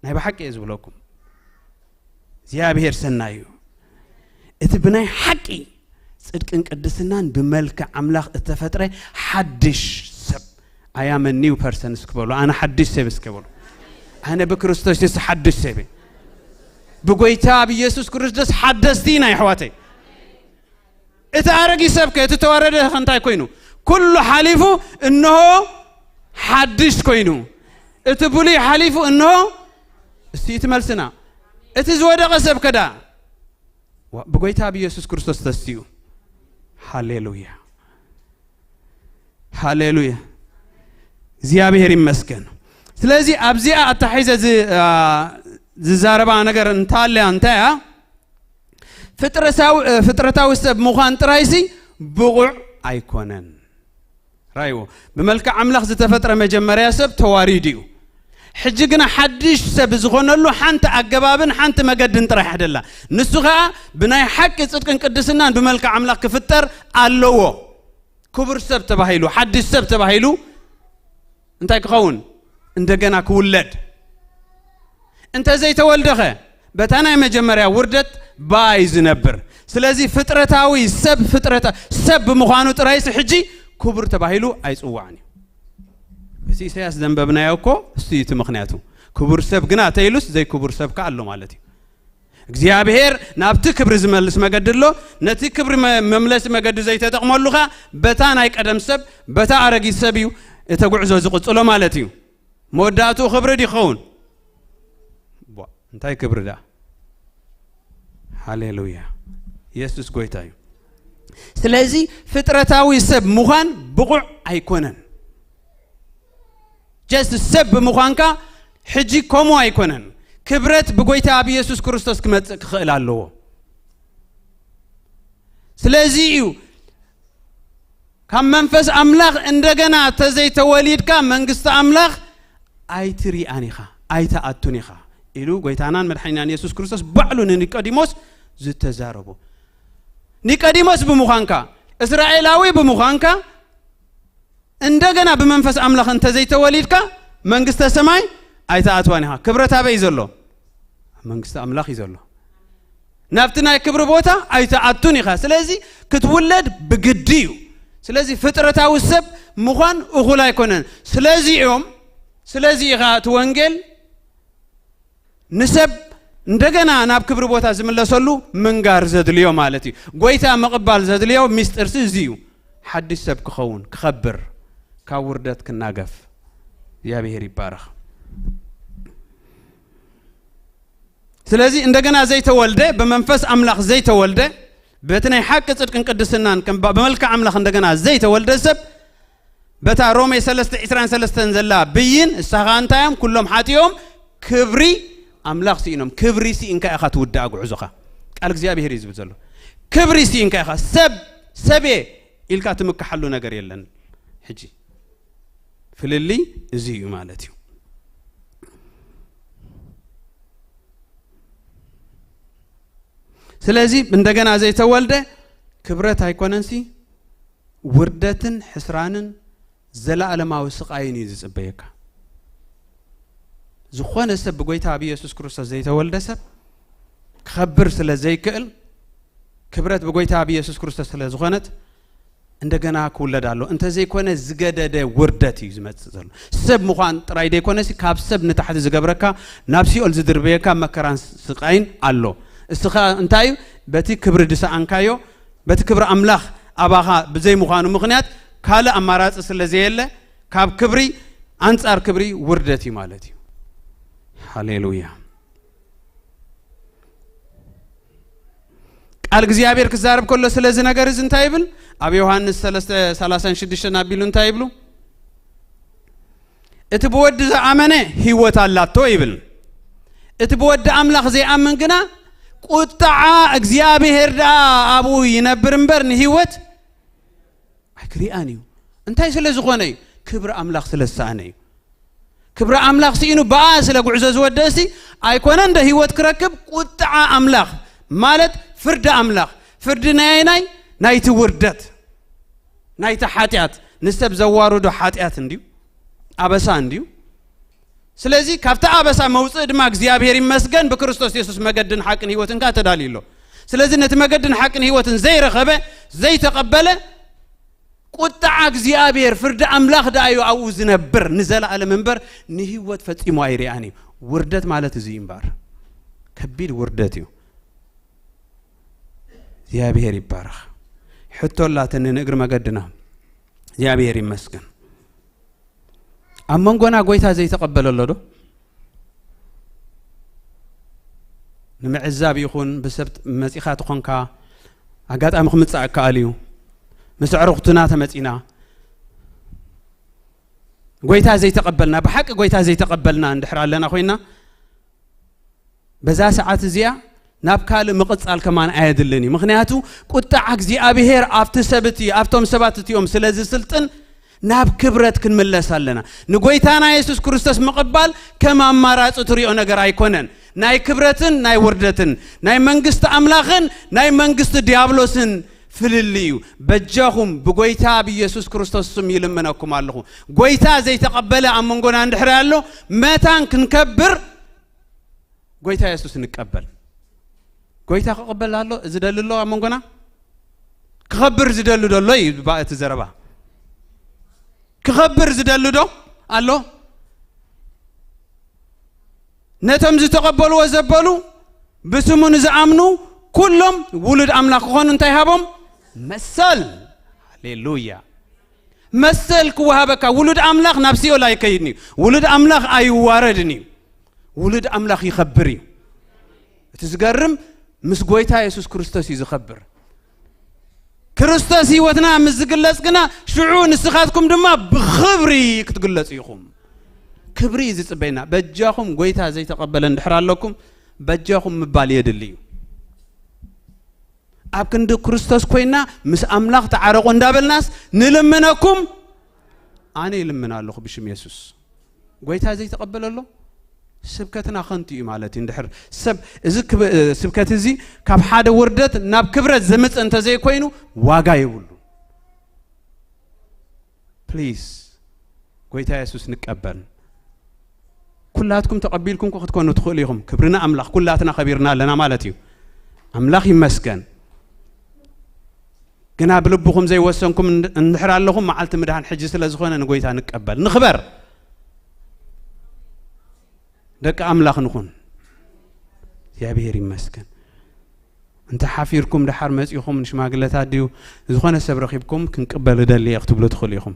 ናይ ብሓቂ እየ ዝብለኩም። እግዚኣብሔር ሰናይ እዩ። እቲ ብናይ ሓቂ ጽድቅን ቅድስናን ብመልክዕ ኣምላኽ እተፈጥረ ሓድሽ ሰብ፣ I am a new person እስኪ በሉ። ኣነ ሓድሽ ሰብ እስኪ በሉ። ኣነ ብክርስቶስ የሱስ ሓድሽ ሰብ እየ። ብጎይታ ብኢየሱስ ክርስቶስ ሓደስቲ ኢና፣ ኣሕዋተይ። እቲ ኣረጊት ሰብከ፣ እቲ ተዋረደ ከ እንታይ ኮይኑ? ኩሉ ሓሊፉ፣ እንሆ ሓድሽ ኮይኑ። እቲ ብሉይ ሓሊፉ፣ እንሆ፣ እስቲ እቲ መልስና። እቲ ዝወደቐ ሰብ ከዳ? ዋ፣ ብጎይታ ብኢየሱስ ክርስቶስ ተስኡ። ሃሌሉያ። ሃሌሉያ። እግዚኣብሔር ይመስገን። ስለዚ ኣብዚኣ ኣታሒዘ ዝ-፣ አ፣ ዝዛረባ ነገር እንታልያ እንታይ እያ? ፍጥረታዊ፣ እ፣ ፍጥረታዊ ሰብ ምዃን ጥራይሲ ብቑዕ ኣይኮነን። ራይዎ፣ ብመልክዕ ኣምላኽ ዝተፈጥረ መጀመርያ ሰብ ተዋሪዱ እዩ። ሕጂ ግና ሓድሽ ሰብ ዝኾነሉ ሓንቲ ኣገባብን ሓንቲ መገድን ጥራሕ ደላ። ንሱ ኸኣ ብናይ ሓቂ ጽድቅን ቅድስናን ብመልክዕ ኣምላኽ ክፍጠር ኣለዎ። ክቡር ሰብ ተባሂሉ፣ ሓድሽ ሰብ ተባሂሉ እንታይ ክኸውን? እንደገና ክውለድ። እንተ ዘይተወልደኸ፣ በታ ናይ መጀመርያ ውርደት ብኣይ ዝነብር። ስለዚ ፍጥረታዊ ሰብ፣ ፍጥረታ-፣ ሰብ ብምዃኑ ጥራይሲ ሕጂ ክቡር ተባሂሉ ኣይጽዋዕን እዩ። እቲ ኢሳያስ ዘንበብናዮ እኮ እሱ እዩ እቲ ምኽንያቱ። ክቡር ሰብ ግና ተይሉስ ዘይክቡር ሰብ ከኣ ኣሎ ማለት እዩ። እግዚኣብሔር ናብቲ ክብሪ ዝመልስ መገዲ ኣሎ። ነቲ ክብሪ መ-፣ መምለሲ መገዲ ዘይተጠቕመሉ ኸኣ በታ ናይ ቀደም ሰብ፣ በታ ኣረጊት ሰብ እዩ እተ ጉዕዞ ዝቕጽሎ ማለት እዩ። መወዳእትኡ ክብሪ ድዩ ክኸውን? ቧ፣ እንታይ ክብሪ ደኣ? ሃሌሉያ። ኢየሱስ ጎይታ እዩ። ስለዚ ፍጥረታዊ ሰብ ምዃን ብቑዕ ኣይኮነን። ጀስት ሰብ ብምዃንካ ሕጂ ከምኡ ኣይኮነን። ክብረት ብጎይታ ኣብ ኢየሱስ ክርስቶስ ክመጽእ ክኽእል ኣለዎ። ስለዚ እዩ ካብ መንፈስ ኣምላኽ እንደገና ተዘይተወሊድካ መንግስቲ ኣምላኽ ኣይትሪኣን ኢኻ፣ ኣይትኣቱን ኢኻ ኢሉ ጎይታናን መድሓኒናን ኢየሱስ ክርስቶስ ባዕሉ ንኒቆዲሞስ ዝተዛረቦ። ኒቆዲሞስ ብምዃንካ፣ እስራኤላዊ ብምዃንካ፣ እንደገና ብመንፈስ ኣምላኽ እንተዘይተወሊድካ መንግስተ ሰማይ ኣይትኣትዋን ኢኻ። ክብረት ኣበይ እዩ ዘሎ? ኣብ መንግስቲ ኣምላኽ እዩ ዘሎ። ናብቲ ናይ ክብሪ ቦታ ኣይትኣቱን ኢኻ። ስለዚ ክትውለድ ብግዲ እዩ። ስለዚ ፍጥረታዊ ሰብ ምዃን እኹል ኣይኮነን። ስለዚ እዮም፣ ስለዚ ኢኻ እቲ ወንጌል ንሰብ እንደገና ናብ ክብሪ ቦታ ዝምለሰሉ ምንጋር ዘድልዮ ማለት እዩ። ጎይታ ምቕባል ዘድልዮ ሚስጥርሲ እዚ እዩ። ሓድሽ ሰብ ክኸውን፣ ክኸብር፣ ካብ ውርደት ክናገፍ። እግዚኣብሔር ይባረኽ። ስለዚ እንደገና ዘይተወልደ፣ ብመንፈስ ኣምላኽ ዘይተወልደ፣ በቲ ናይ ሓቂ ጽድቅን ቅድስናን ከም ባ-፣ ብመልክዕ ኣምላኽ እንደገና ዘይተወልደ ሰብ፣ በታ ሮሜ ሰለስተ ዕስራን ሰለስተን ዘላ ብይን፣ እሳ ኸኣ እንታይ እዮም? ኩሎም ሓጢኦም ክብሪ ኣምላኽ ስኢኖም። ክብሪ ስኢንካ ኢኻ ትውዳእ ጉዕዞኻ። ቃል እግዚኣብሔር እዩ ዝብል ዘሎ። ክብሪ ስኢንካ ኢኻ። ሰብ፣ ሰብየ ኢልካ ትምክሓሉ ነገር የለን። ሕጂ ፍልልይ እዚ እዩ ማለት እዩ። ስለዚ እንደገና ዘይተወልደ ክብረት ኣይኮነንሲ፣ ውርደትን ሕስራንን ዘለኣለማዊ ስቓይን እዩ ዝጽበየካ። ዝኾነ ሰብ ብጎይታ ብኢየሱስ ክርስቶስ ዘይተወልደ ሰብ ክኸብር ስለ ዘይክእል፣ ክብረት ብጎይታ ብኢየሱስ ክርስቶስ ስለ ዝኾነት፣ እንደገና ክውለድ ኣሎ። እንተ ዘይኮነ ዝገደደ ውርደት እዩ ዝመጽእ ዘሎ። ሰብ ምዃን ጥራይ ዘይኮነሲ፣ ካብ ሰብ ንታሕቲ ዝገብረካ፣ ናብ ሲኦል ዝድርበየካ መከራን ስቓይን ኣሎ። እስኻ እንታይ እዩ? በቲ ክብሪ ዝሰኣንካዮ፣ በቲ ክብሪ ኣምላኽ ኣባኻ ብዘይምዃኑ ምኽንያት ካልእ ኣማራጺ ስለ ዘየለ፣ ካብ ክብሪ ኣንጻር ክብሪ ውርደት እዩ ማለት እዩ። ሃሌሉያ። ቃል እግዚኣብሔር ክዛረብ ከሎ ስለዚ ነገር እዚ እንታይ ይብል? ኣብ ዮሃንስ ሰለስተ ሰላሳን ሽዱሽተን ኣቢሉ እንታይ ይብሉ? "እቲ ብወዲ ዝኣመነ ህይወት ኣላቶ" ይብል። "እቲ ብወዲ ኣምላኽ ዘይኣምን ግና ቁጥዓ እግዚኣብሔር ደኣ ኣብኡ ይነብር እምበር ንህይወት ኣይክሪኣን እዩ።" እንታይ ስለ ዝኾነ እዩ? ክብሪ ኣምላኽ ስለ ዝሰኣነ እዩ። ክብሪ ኣምላኽ ስኢኑ ብኣ ስለ ጉዕዞ ዝወደእሲ ኣይኮነ እንደ ህይወት ክረክብ፣ ቁጥዓ ኣምላኽ ማለት ፍርዲ ኣምላኽ። ፍርዲ ናይ ናይ ናይቲ ውርደት፣ ናይቲ ሓጢኣት፣ ንሰብ ዘዋርዶ ሓጢኣት እንድዩ፣ ኣበሳ እንድዩ። ስለዚ ካብቲ ኣበሳ መውፅእ ድማ እግዚኣብሔር ይመስገን ብክርስቶስ የሱስ መገድን ሓቅን ህይወትን ከዓ ተዳልዩ ኣሎ። ስለዚ ነቲ መገድን ሓቅን ህይወትን ዘይረኸበ፣ ዘይተቐበለ፣ ቁጥዓ እግዚኣብሔር፣ ፍርዲ ኣምላኽ ደኣ እዩ ኣብኡ ዝነብር ንዘለኣለም እምበር ንህይወት ፈጺሙ ኣይርኣን እዩ። ውርደት ማለት እዚ እዩ እምበኣር። ከቢድ ውርደት እዩ። እግዚኣብሔር ይባረኽ። ሕቶ ኣላትኒ ንእግሪ መገድና። እግዚኣብሔር ይመስገን። ኣብ መንጎና ጎይታ ዘይተቐበለ ኣሎ ዶ? ንምዕዛብ ይኹን ብሰብ መጺኻ ትኾንካ፣ ኣጋጣሚ ክምጻእ ይከኣል እዩ። ምስ ኣዕሩኽትና ተመጺና፣ ጎይታ ዘይተቐበልና፣ ብሓቂ ጎይታ ዘይተቐበልና እንድሕር ኣለና ኮይና፣ በዛ ሰዓት እዚኣ ናብ ካልእ ምቕጻል ከማን ኣየድልን እዩ። ምኽንያቱ ቁጣዕ እግዚኣብሔር ኣብቲ ሰብ እቲ፣ ኣብቶም ሰባት እቲኦም ስለ ዝስልጥን ናብ ክብረት ክንምለስ ኣለና። ንጎይታና የሱስ ክርስቶስ ምቕባል ከም ኣማራጺ ትሪኦ ነገር ኣይኮነን። ናይ ክብረትን ናይ ውርደትን፣ ናይ መንግስቲ ኣምላኽን ናይ መንግስቲ ዲያብሎስን ፍልልይ እዩ። በጃኹም ብጎይታ ብየሱስ ክርስቶስ ስም ይልምነኩም ኣለኹ። ጎይታ ዘይተቐበለ ኣብ መንጎና እንድሕር ኣሎ፣ መታን ክንከብር ጎይታ የሱስ ንቀበል። ጎይታ ክቕበል ኣሎ፣ ዝደሊ ኣሎ ኣብ መንጎና? ክኸብር ዝደሊ ዶ ኣሎ እዩ ባ-፣ እቲ ዘረባ። ክኸብር ዝደሊ ዶ ኣሎ? ነቶም ዝተቐበልዎ ዘበሉ፣ ብስሙ ንዝኣምኑ ኩሎም ውሉድ ኣምላኽ ክኾኑ እንታይ ሃቦም? መሰል። ሃሌሉያ። መሰል ክወሃበካ። ውሉድ ኣምላኽ ናብ ሲኦል ኣይከይድን እዩ። ውሉድ ኣምላኽ ኣይዋረድን እዩ። ውሉድ ኣምላኽ ይኸብር እዩ። እቲ ዝገርም ምስ ጎይታ የሱስ ክርስቶስ እዩ ዝኸብር። ክርስቶስ ህይወትና ምስ ዝግለጽ ግና ሽዑ ንስኻትኩም ድማ ብኽብሪ ክትግለጹ ኢኹም። ክብሪ እዩ ዝጽበየና። በጃኹም ጎይታ ዘይተቐበለ እንድሕር ኣለኩም፣ በጃኹም ምባል የድሊ እዩ። ኣብ ክንዲ ክርስቶስ ኮይና ምስ ኣምላኽ ተዓረቑ እንዳበልናስ ንልምነኩም፣ ኣነ ይልምን ኣለኹ ብሽም የሱስ። ጎይታ ዘይተቐበለ ኣሎ? ስብከትና ከንቱ እዩ ማለት እዩ። እንድሕር ሰብ እዚ ክብ-፣ ስብከት እዚ ካብ ሓደ ውርደት ናብ ክብረት ዘምጽእ እንተዘይኮይኑ ዋጋ የብሉ። ፕሊዝ፣ ጎይታ የሱስ ንቀበል። ኩላትኩም ተቐቢልኩም እኮ ክትኮኑ ትኽእሉ ኢኹም። ክብሪ ንኣምላኽ፣ ኩላትና ከቢርና ኣለና ማለት እዩ። ኣምላኽ ይመስገን። ግና ብልብኹም ዘይወሰንኩም እንድ-፣ እንድሕር ኣለኹም፣ መዓልቲ ምድሓን ሕጂ ስለ ዝኾነ ንጎይታ ንቀበል። ንኽበር። ደቂ ኣምላኽ ንኹን። እግዚኣብሔር ይመስገን። እንተ ሓፊርኩም ደሓር መጺኹም ንሽማግለታት ድዩ ዝኾነ ሰብ ረኺብኩም ክንቅበል እደሊ እየ ክትብሉ ትኽእሉ ኢኹም።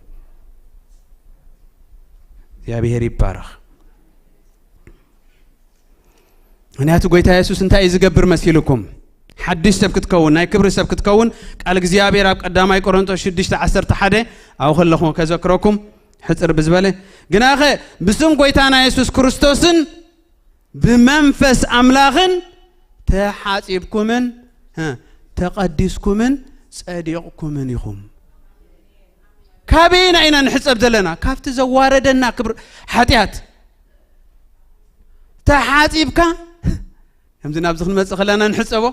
እግዚኣብሔር ይባረኽ። ምኽንያቱ ጎይታ የሱስ እንታይ እዩ ዝገብር መሲልኩም? ሓድሽ ሰብ ክትከውን፣ ናይ ክብሪ ሰብ ክትከውን ቃል እግዚኣብሔር ኣብ ቀዳማይ ቆሮንቶስ ሽዱሽተ ዓሰርተ ሓደ ኣብኡ ከለኹ ከዘክረኩም ሕጽር ብዝበለ፣ ግናኸ ብስም ጎይታና የሱስ ክርስቶስን ብመንፈስ ኣምላኽን ተሓጺብኩምን፣ እ፣ ተቐዲስኩምን ጸዲቕኩምን ኢኹም። ካበየና ኢና ንሕጸብ ዘለና? ካብቲ ዘዋረደና ክብሪ ሓጢኣት። ተሓጺብካ፣ ከምዚ ናብዚ ክንመጽእ ከለና ንሕጸቦ።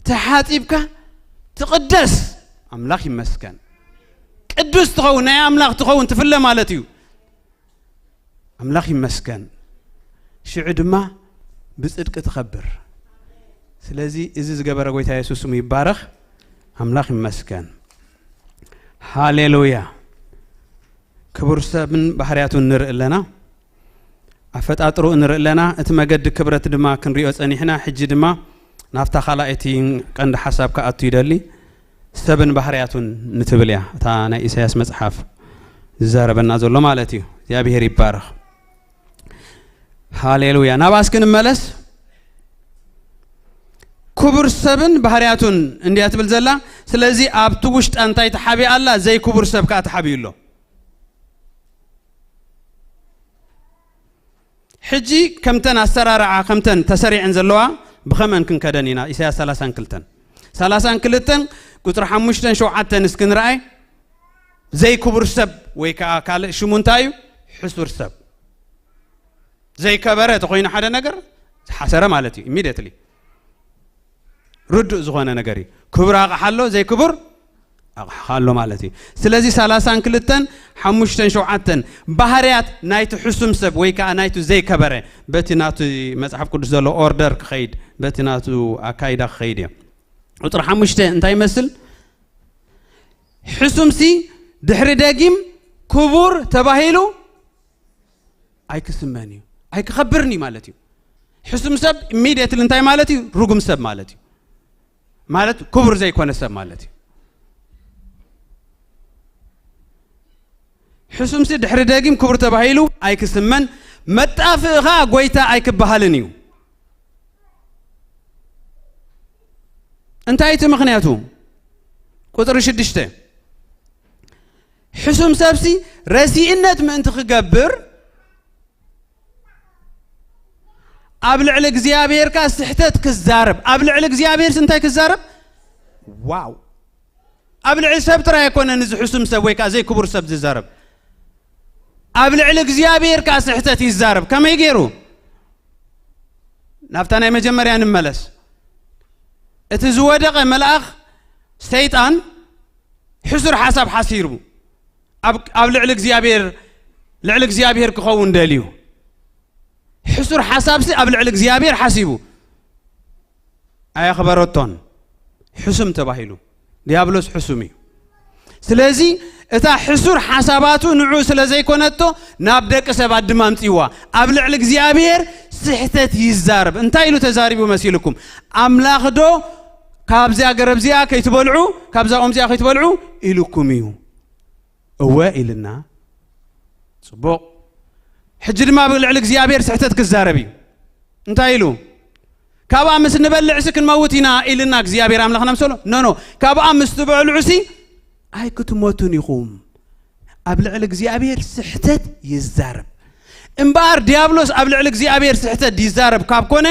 ተሓጺብካ ትቕደስ። ኣምላኽ ይመስገን። ቅዱስ ትኸውን፣ ናይ ኣምላኽ ትኸውን፣ ትፍለ ማለት እዩ። ኣምላኽ ይመስገን። ሽዑ ድማ ብጽድቂ ትኸብር። ስለዚ እዚ ዝገበረ ጎይታ የሱስ ስሙ ይባረኽ። ኣምላኽ ይመስገን። ሃሌሉያ። ክቡር ሰብን ባህርያቱን ንርኢ ኣለና። ኣፈጣጥርኡ ንርኢ ኣለና። እቲ መገዲ ክብረት ድማ ክንሪኦ ጸኒሕና። ሕጂ ድማ ናብታ ካልኣይቲ ቀንዲ ሓሳብ ክኣቱ ይደሊ። ሰብን ባህርያቱን ንትብል እያ እታ ናይ ኢሳያስ መጽሓፍ ዝዛረበና ዘሎ ማለት እዩ። እግዚኣብሔር ይባረኽ። ሃሌሉያ። ናብኣ እስኪ ንመለስ። ክቡር ሰብን ባህርያቱን እንድያ ትብል ዘላ። ስለዚ ኣብቲ ውሽጣ እንታይ ተሓቢኣ ኣላ? ዘይክቡር ሰብ ከኣ ተሓቢኡ ኣሎ። ሕጂ ከምተን ኣሰራርዓ ከምተን ተሰሪዐን ዘለዋ ብኸመን ክንከደን ኢና? ኢሳያስ ሰላሳን ክልተን፣ ሰላሳን ክልተን ቁጽሪ ሓሙሽተን ሸውዓተን እስኪ ንርኣይ። ዘይክቡር ሰብ ወይ ከዓ ካልእ ሽሙ እንታይ እዩ? ሕሱር ሰብ። ዘይከበረ ተኾይኑ ሓደ ነገር ዝሓሰረ ማለት እዩ። ኢሚድየትሊ ርዱእ ዝኾነ ነገር እዩ። ክቡር ኣቕሓ ኣሎ፣ ዘይክቡር ኣቕሓ ኣሎ ማለት እዩ። ስለዚ ሰላሳን ክልተን ሓሙሽተን ሸውዓተን ባህርያት ናይቲ ሕሱም ሰብ ወይ ከዓ ናይቲ ዘይከበረ በቲ ናቱ መጽሓፍ ቅዱስ ዘሎ ኦርደር ክኸይድ፣ በቲ ናቱ ኣካይዳ ክኸይድ እዮም። ቁፅሪ ሓሙሽተ እንታይ ይመስል? ሕሱምሲ ድሕሪ ደጊም ክቡር ተባሂሉ ኣይክስመን እዩ፣ ኣይክኸብርን እዩ ማለት እዩ። ሕሱም ሰብ ኢሚድየትሊ እንታይ ማለት እዩ? ርጉም ሰብ ማለት እዩ። ማለት ክቡር ዘይኮነ ሰብ ማለት እዩ። ሕሱምሲ ድሕሪ ደጊም ክቡር ተባሂሉ ኣይክስመን፣ መጣፍእኻ ጎይታ ኣይክበሃልን እዩ። እንታይ እቲ ምኽንያቱ? ቁፅሪ ሽዱሽተ፣ ሕሱም ሰብሲ ረሲእነት ምእንቲ ክገብር ኣብ ልዕሊ እግዚኣብሔር ከኣ ስሕተት ክዛረብ፣ ኣብ ልዕሊ እግዚኣብሔር እንታይ ክዛረብ? ዋው! ኣብ ልዕሊ ሰብ ጥራይ ኣይኮነን እዚ ሕሱም ሰብ ወይ ከኣ ዘይክቡር ሰብ ዝዛረብ፣ ኣብ ልዕሊ እግዚኣብሔር ከኣ ስሕተት ይዛረብ። ከመይ ገይሩ? ናብታ ናይ መጀመርያ ንመለስ። እቲ ዝወደቐ መልኣኽ ሰይጣን ሕሱር ሓሳብ ሓሲሩ ኣብ፣ ኣብ ልዕሊ እግዚኣብሔር፣ ልዕሊ እግዚኣብሔር ክኸውን ደልዩ። ሕሱር ሓሳብሲ ኣብ ልዕሊ እግዚኣብሔር ሓሲቡ ኣየኽበረቶን። ሕሱም ተባሂሉ። ዲያብሎስ ሕሱም እዩ። ስለዚ እታ ሕሱር ሓሳባቱ ንዑ ስለ ዘይኮነቶ ናብ ደቂ ሰባት ድማ ኣምፅዋ። ኣብ ልዕሊ እግዚኣብሔር ስሕተት ይዛረብ። እንታይ ኢሉ ተዛሪቡ መሲልኩም? ኣምላኽ ዶ ካብዚኣ ገረብ እዚኣ ከይትበልዑ፣ ካብዛ ኦም እዚኣ ከይትበልዑ ኢሉኩም እዩ? እወ ኢልና። ጽቡቕ። ሕጂ ድማ ኣብ ልዕሊ እግዚኣብሔር ስሕተት ክዛረብ እዩ። እንታይ ኢሉ? ካብኣ ምስ ንበልዕሲ ክንመውት ኢና ኢልና እግዚኣብሔር ኣምላኽና ምሰሎ? ኖ፣ ኖ። ካብኣ ምስ ትበልዑሲ ኣይክትሞቱን ኢኹም። ኣብ ልዕሊ እግዚኣብሔር ስሕተት ይዛረብ። እምበኣር ዲያብሎስ ኣብ ልዕሊ እግዚኣብሔር ስሕተት ይዛረብ ካብ ኮነ፣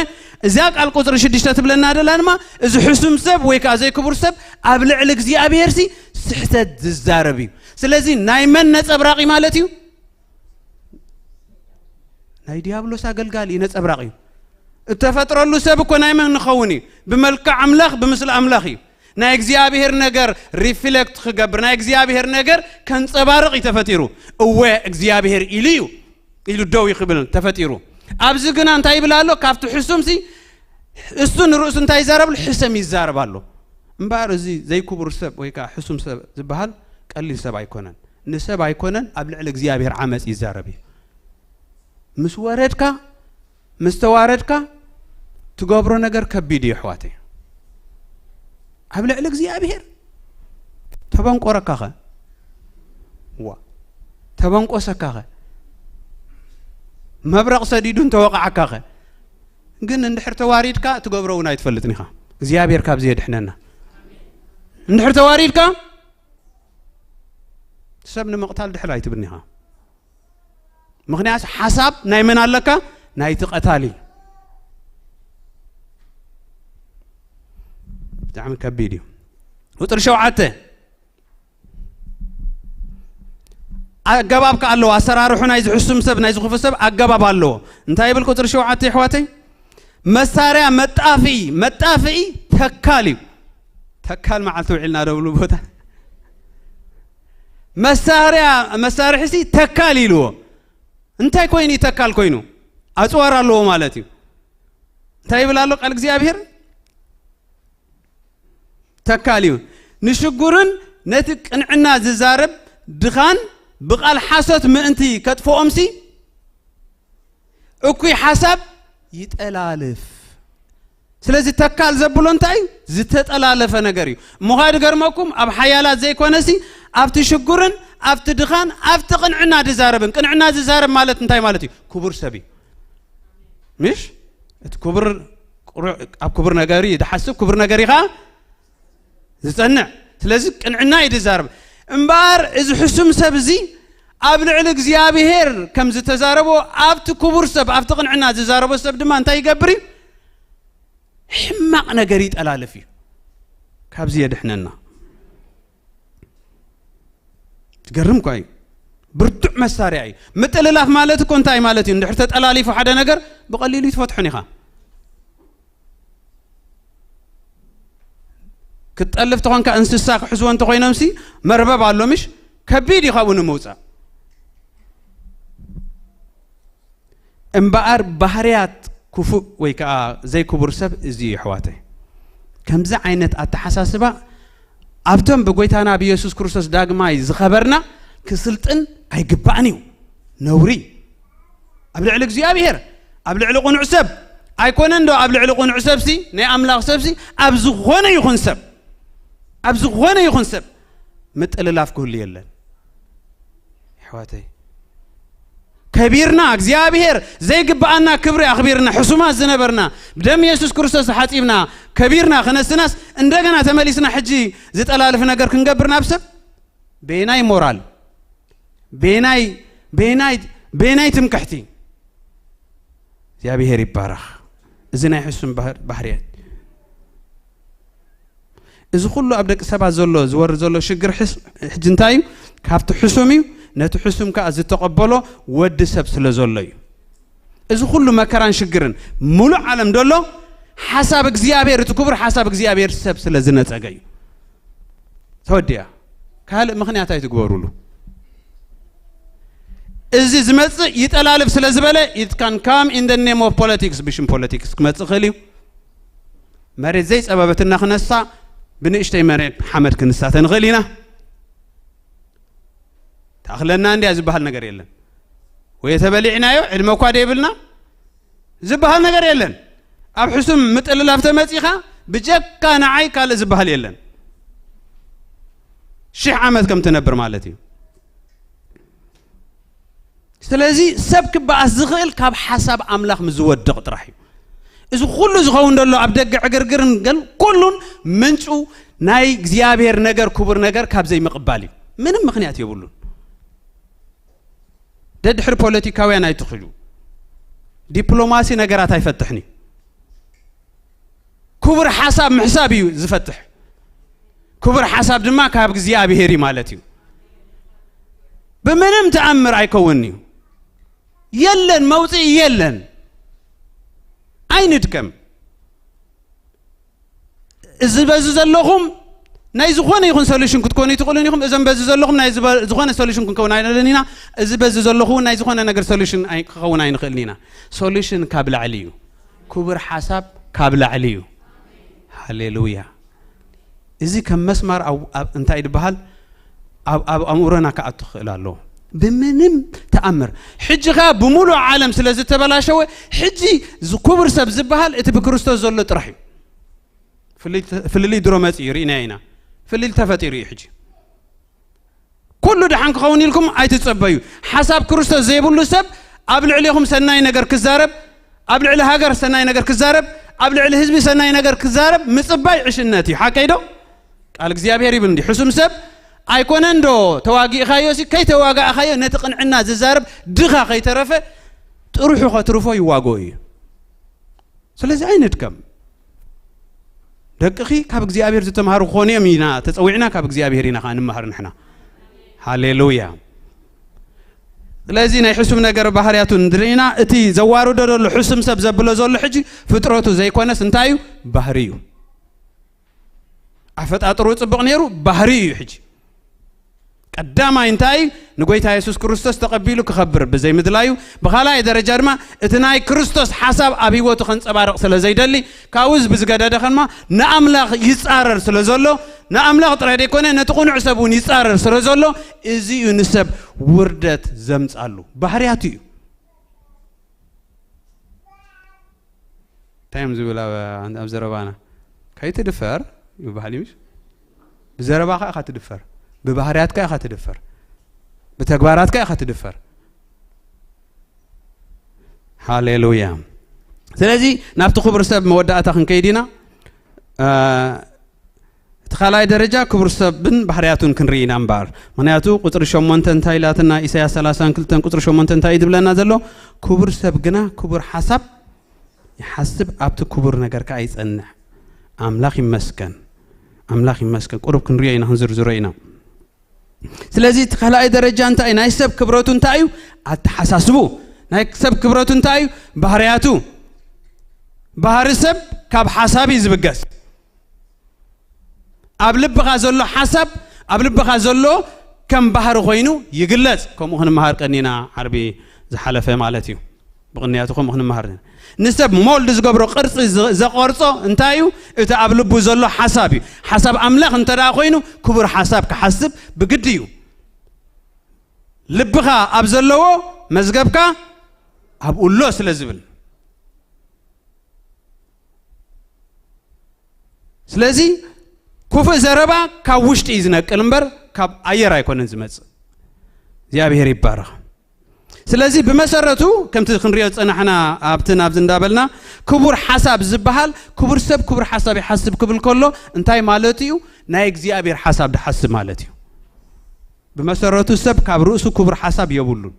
እዛ ቃል ቁጽሪ ሽዱሽተ ትብለና ደላ ድማ፣ እዚ ሕሱም ሰብ ወይ ከኣ ዘይክቡር ሰብ ኣብ ልዕሊ እግዚኣብሔርሲ ስሕተት ዝዛረብ እዩ። ስለዚ ናይ መን ነጸብራቕ እዩ ማለት እዩ? ናይ ዲያብሎስ ኣገልጋሊ እዩ፣ ነጸብራቕ እዩ። እተፈጥረሉ ሰብ እኮ ናይ መን ንኸውን እዩ? ብመልክዕ ኣምላኽ፣ ብምስሊ ኣምላኽ እዩ። ናይ እግዚኣብሔር ነገር ሪፍሌክት ክገብር፣ ናይ እግዚኣብሔር ነገር ከንጸባርቕ እዩ ተፈጢሩ። እወ እግዚኣብሔር ኢሉ እዩ፣ ኢሉ ደው ይኽብል ተፈጢሩ። ኣብዚ ግና እንታይ ይብል ኣሎ? ካብቲ ሕሱምሲ እሱ ንርእሱ እንታይ ይዛረብሉ? ሕሰም ይዛረብ ኣሎ። እምበኣር እዚ ዘይክቡር ሰብ ወይ ከዓ ሕሱም ሰብ ዝበሃል ቀሊል ሰብ ኣይኮነን። ንሰብ ኣይኮነን፣ ኣብ ልዕሊ እግዚኣብሔር ዓመፅ ይዛረብ እዩ። ምስ ወረድካ፣ ምስ ተዋረድካ፣ ትገብሮ ነገር ከቢድ እዩ፣ ኣሕዋተይ። ኣብ ልዕሊ እግዚኣብሔር ተበንቆረካኸ? ዋ፣ ተበንቆሰካኸ? መብረቕ ሰዲዱ እንተወቕዓካኸ? ግን እንድሕር ተዋሪድካ፣ ትገብሮ እውን ኣይትፈልጥን ኢኻ። እግዚኣብሔር ካብዚ የድሕነና። እንድሕር ተዋሪድካ፣ ሰብ ንምቕታል ድሕር ኣይትብልኒ ኢኻ። ምኽንያቱ ሓሳብ ናይ መን ኣለካ? ናይቲ ቀታሊ። ብጣዕሚ ከቢድ እዩ። ቁፅሪ ሸውዓተ፣ ኣገባብ ከ ኣለዎ። ኣሰራርሑ ናይ ዝሕሱም ሰብ፣ ናይ ዝኽፉ ሰብ ኣገባብ ኣለዎ። እንታይ ይብል ቁፅሪ ሸውዓተ፣ የሕዋተይ? መሳርያ መጣፍኢ፣ መጣፍኢ ተካል እዩ። ተካል መዓልቲ ውዒልና ዶ ብሉ ቦታ? መሳርያ፣ መሳርሒሲ ተካል ኢልዎ። እንታይ ኮይኑ እዩ ተካል ኮይኑ? ኣጽዋር ኣለዎ ማለት እዩ። እንታይ ይብል ኣሎ ቃል እግዚኣብሔር? ተካል እዩ። ንሽጉርን ነቲ ቅንዕና ዝዛረብ ድኻን ብቓል ሓሶት ምእንቲ ከጥፍኦምሲ፣ እኩይ ሓሳብ ይጠላልፍ። ስለዚ ተካል ዘብሎ እንታይ እዩ? ዝተጠላለፈ ነገር እዩ። እሞ ኸኣ ድገርመኩም፣ ኣብ ሓያላት ዘይኮነሲ፣ ኣብቲ ሽጉርን፣ ኣብቲ ድኻን፣ ኣብቲ ቅንዕና ዝዛረብን። ቅንዕና ዝዛረብ ማለት እንታይ ማለት እዩ? ክቡር ሰብ እዩ። ምሽ? እቲ ክቡር፣ ቁሩዕ፣ ኣብ ክቡር ነገር እዩ ድሓስብ፣ ክቡር ነገር እዩ ኸኣ ዝጸንዕ። ስለዚ ቅንዕና እዩ ዝዛረብ። እምበኣር እዚ ሕሱም ሰብ እዚ ኣብ ልዕሊ እግዚኣብሔር ከም ዝተዛረቦ፣ ኣብቲ ክቡር ሰብ፣ ኣብቲ ቅንዕና ዝዛረቦ ሰብ ድማ እንታይ ይገብር እዩ? ሕማቕ ነገር ይጠላልፍ እዩ። ካብዚ የድሕነና። ትገርም እኳ እዩ። ብርቱዕ መሳርያ እዩ። ምጥልላፍ ማለት እኮ እንታይ ማለት እዩ? እንድሕር ተጠላሊፉ ሓደ ነገር ብቐሊሉ ትፈትሖን ኢኻ። ክትጠልፍ ተኾንካ እንስሳ ክሕዝዎ እንተኾይኖምሲ መርበብ ኣሎ ምሽ? ከቢድ እዩ ካብኡ ንምውፃእ። እምበኣር ባህርያት ክፉእ ወይ ከዓ ዘይክቡር ሰብ እዚ እዩ፣ ኣሕዋተይ። ከምዚ ዓይነት ኣተሓሳስባ ኣብቶም ብጎይታና ብየሱስ ክርስቶስ ዳግማይ ዝኸበርና ክስልጥን ኣይግባእን እዩ። ነውሪ ኣብ ልዕሊ እግዚኣብሔር፣ ኣብ ልዕሊ ቅኑዕ ሰብ ኣይኮነን ዶ? ኣብ ልዕሊ ቅኑዕ ሰብሲ፣ ናይ ኣምላኽ ሰብሲ፣ ኣብ ዝኾነ ይኹን ሰብ፣ ኣብ ዝኾነ ይኹን ሰብ ምጥልላፍ ክህሉ የለን። ኣሕዋተይ፣ ከቢርና፣ እግዚኣብሔር ዘይግብኣና ክብሪ ኣኽቢርና፣ ሕሱማት ዝነበርና፣ ብደም የሱስ ክርስቶስ ተሓጺብና፣ ከቢርና ክነስናስ፣ እንደገና ተመሊስና ሕጂ ዝጠላልፍ ነገር ክንገብር ናብ ሰብ? በየናይ ሞራል? በየናይ፣ በየናይ፣ በየናይ ትምክሕቲ? እግዚኣብሔር ይባረኽ። እዚ ናይ ሕሱም ባህር-፣ ባህርያት። እዚ ኩሉ ኣብ ደቂ ሰባት ዘሎ፣ ዝወርድ ዘሎ ሽግር ሕስ-፣ ሕጂ እንታይ እዩ? ካብቲ ሕሱም እዩ። ነቲ ሕሱም ከኣ ዝተቐበሎ ወዲ ሰብ ስለ ዘሎ እዩ። እዚ ኩሉ መከራን ሽግርን፣ ሙሉእ ዓለም ደሎ ሓሳብ እግዚኣብሔር፣ እቲ ክቡር ሓሳብ እግዚኣብሔር ሰብ ስለ ዝነጸገ እዩ። ተወዲኣ። ካልእ ምኽንያት ኣይትግበሩሉ። እዚ ዝመጽእ ይጠላልፍ ስለ ዝበለ፣ it can come in the name of politics፣ ብሽም ፖለቲክስ ክመጽእ ይኽእል እዩ። መሬት ዘይጸበበትና ክነሳ፣ ብንእሽተይ መሬት ሓመድ ክንሳተ ንኽእል ኢና። ታኽለና እንድያ ዝበሃል ነገር የለን። ወይ ተበሊዕናዮ፣ ዕድመ እኳ ደይብልና ዝበሃል ነገር የለን። ኣብ ሕሱም ምጥልላፍ ተመጺኻ፣ ብጀካ ንዓይ ካልእ ዝበሃል የለን። ሽሕ ዓመት ከም ትነብር ማለት እዩ። ስለዚ ሰብ ክበኣስ ዝኽእል ካብ ሓሳብ ኣምላኽ ምስ ዝወድቕ ጥራሕ እዩ። እዚ ኩሉ ዝኸውን ዘሎ ኣብ ደገ ዕግርግርን ገል ኩሉን ምንጩ ናይ እግዚኣብሔር ነገር፣ ክቡር ነገር ካብ ዘይምቕባል እዩ። ምንም ምኽንያት የብሉን። ደድሕሪ ፖለቲካውያን ኣይትኽዱ። ዲፕሎማሲ ነገራት ኣይፈትሕን እዩ። ክቡር ሓሳብ ምሕሳብ እዩ ዝፈትሕ። ክቡር ሓሳብ ድማ ካብ እግዚኣብሔር እዩ ማለት እዩ። ብምንም ተኣምር ኣይከውን እዩ። የለን፣ መውፅኢ የለን። ኣይንድከም። እዚ በዚ ዘለኹም ናይ ዝኾነ ይኹን ሶሉሽን ክትኮኑ ይትኽእሉን ኢኹም። እዞም በዚ ዘለኹም ናይ ዝበ-፣ ዝኾነ ሶሉሽን ክንከውን ኣይንኽእልን ኢና። እዚ በዚ ዘለኹ እውን ናይ ዝኾነ ነገር ሶሉሽን ኣይ-፣ ክኸውን ኣይንኽእልን ኢና። ሶሉሽን ካብ ላዕሊ እዩ። ክቡር ሓሳብ ካብ ላዕሊ እዩ። ሃሌሉያ። እዚ ከም መስማር ኣብ፣ ኣብ፣ እንታይ ድበሃል? ኣብ፣ ኣብ ኣእምሮና ክኣቱ ክኽእል ኣለዎ። ብምንም ተኣምር። ሕጂ ኸኣ ብምሉእ ዓለም ስለ ዝተበላሸወ፣ ሕጂ ዝ-፣ ክቡር ሰብ ዝበሃል እቲ ብክርስቶስ ዘሎ ጥራሕ እዩ። ፍልልይ ተ-፣ ፍልልይ ድሮ መጺኡ ርኢናዮ ኢና። ፍልልይ ተፈጢሩ እዩ ሕጂ። ኩሉ ደሓን ክኸውን ኢልኩም ኣይትጸበዩ። ሓሳብ ክርስቶስ ዘይብሉ ሰብ ኣብ ልዕሌኹም ሰናይ ነገር ክዛረብ፣ ኣብ ልዕሊ ሃገር ሰናይ ነገር ክዛረብ፣ ኣብ ልዕሊ ህዝቢ ሰናይ ነገር ክዛረብ ምጽባይ ዕሽነት እዩ። ሓቀይ ዶ? ቃል እግዚኣብሔር ይብል እንዲ፣ ሕሱም ሰብ ኣይኮነን ዶ ተዋጊእኻዮ ሲ፣ ከይተዋጋእኻዮ ነቲ ቅንዕና ዝዛረብ ድኻ ከይተረፈ ጥርሑ ከትርፎ ይዋግኦ እዩ። ስለዚ ኣይንድከም። ደቅኺ ካብ እግዚኣብሔር ዝተምሃሩ ክኾኑ እዮም ኢና ተጸዊዕና፣ ካብ እግዚኣብሔር ኢና ኸዓ ንምሃር ንሕና። ሃሌሉያ። ስለዚ ናይ ሕሱም ነገር ባህርያቱ እንድርኢና፣ እቲ ዘዋርዶ ዘሎ ሕሱም ሰብ ዘብሎ ዘሎ ሕጂ ፍጥረቱ ዘይኮነስ እንታይ እዩ? ባህሪ እዩ። ኣፈጣጥሩ ጽቡቕ ነይሩ፣ ባህሪ እዩ ሕጂ። ቀዳማይ እንታይ? ንጎይታ የሱስ ክርስቶስ ተቐቢሉ ክኸብር ብዘይምድላዩ፣ ብኻልኣይ ደረጃ ድማ እቲ ናይ ክርስቶስ ሓሳብ ኣብ ህይወቱ ከንጸባርቕ ስለ ዘይደሊ፣ ካብኡ ብዝገደደ ከንማ ንኣምላኽ ይጻረር ስለ ዘሎ፣ ንኣምላኽ ጥራይ ደይኮነ ነቲ ቅኑዕ ሰብ እውን ይጻረር ስለ ዘሎ፣ እዚ እዩ ንሰብ ውርደት ዘምጻሉ። ባህርያቱ እዩ። እንታይ እዮም ዝብል ኣብ፣ ኣብ ዘረባና? "ከይትድፈር" ይበሃል እዩ፣ ምሽ? ብዘረባኻ ኢኻ ትድፈር፣ ብባህርያትካ ኢኻ ትድፈር፣ ብተግባራትካ ኢኻ ትድፈር። ሃሌሉያ። ስለዚ ናብቲ ክቡር ሰብ መወዳእታ ክንከይድ ኢና። እ፣ እቲ ካልኣይ ደረጃ ክቡር ሰብን ባህርያቱን ክንርኢ ኢና እምበኣር። ምኽንያቱ ቁጽሪ ሸሞንተ እንታይ ኢላትና? ኢሳያስ ሰላሳን ክልተን ቁጽሪ ሸሞንተ እንታይ እዩ ዝብለና ዘሎ? "ክቡር ሰብ ግና ክቡር ሓሳብ ይሓስብ፣ ኣብቲ ክቡር ነገር ከኣ ይጸንዕ።" ኣምላኽ ይመስገን። ኣምላኽ ይመስገን። ቁሩብ ክንሪኦ ኢና፣ ክንዝርዝሮ ኢና። ስለዚ እቲ ካልኣይ ደረጃ እንታይ እዩ? ናይ ሰብ ክብረቱ እንታይ እዩ? ኣተሓሳስቡ። ናይ ሰብ ክብረቱ እንታይ እዩ? ባህርያቱ። ባህሪ ሰብ ካብ ሓሳብ እዩ ዝብገስ። ኣብ ልብኻ ዘሎ ሓሳብ፣ ኣብ ልብኻ ዘሎ ከም ባህሪ ኮይኑ ይግለጽ። ከምኡ ክንመሃር ቀኒና ዓርቢ ዝሓለፈ ማለት እዩ። ብቕንያቱ ከምኡ ክንመሃር ኢና። ንሰብ ሞልድ ዝገብሮ፣ ቅርጺ ዝ-፣ ዘቐርጾ እንታይ እዩ? እቲ ኣብ ልቡ ዘሎ ሓሳብ እዩ። ሓሳብ ኣምላኽ እንተ ደኣ ኮይኑ ክቡር ሓሳብ ክሓስብ ብግዲ እዩ። ልብኻ ኣብ ዘለዎ መዝገብካ ኣብኡ ኣሎ ስለ ዝብል። ስለዚ ክፉእ ዘረባ ካብ ውሽጢ እዩ ዝነቅል እምበር ካብ ኣየር ኣይኮነን ዝመጽእ። እግዚኣብሔር ይባረኽ። ስለዚ ብመሰረቱ ከምቲ ክንሪኦ ዝጸናሕና ኣብቲ ናብዚ እንዳበልና ክቡር ሓሳብ ዝበሃል ክቡር ሰብ ክቡር ሓሳብ ይሓስብ ክብል ከሎ እንታይ ማለት እዩ? ናይ እግዚኣብሔር ሓሳብ ድሓስብ ማለት እዩ። ብመሰረቱ ሰብ ካብ ርእሱ ክቡር ሓሳብ የብሉን።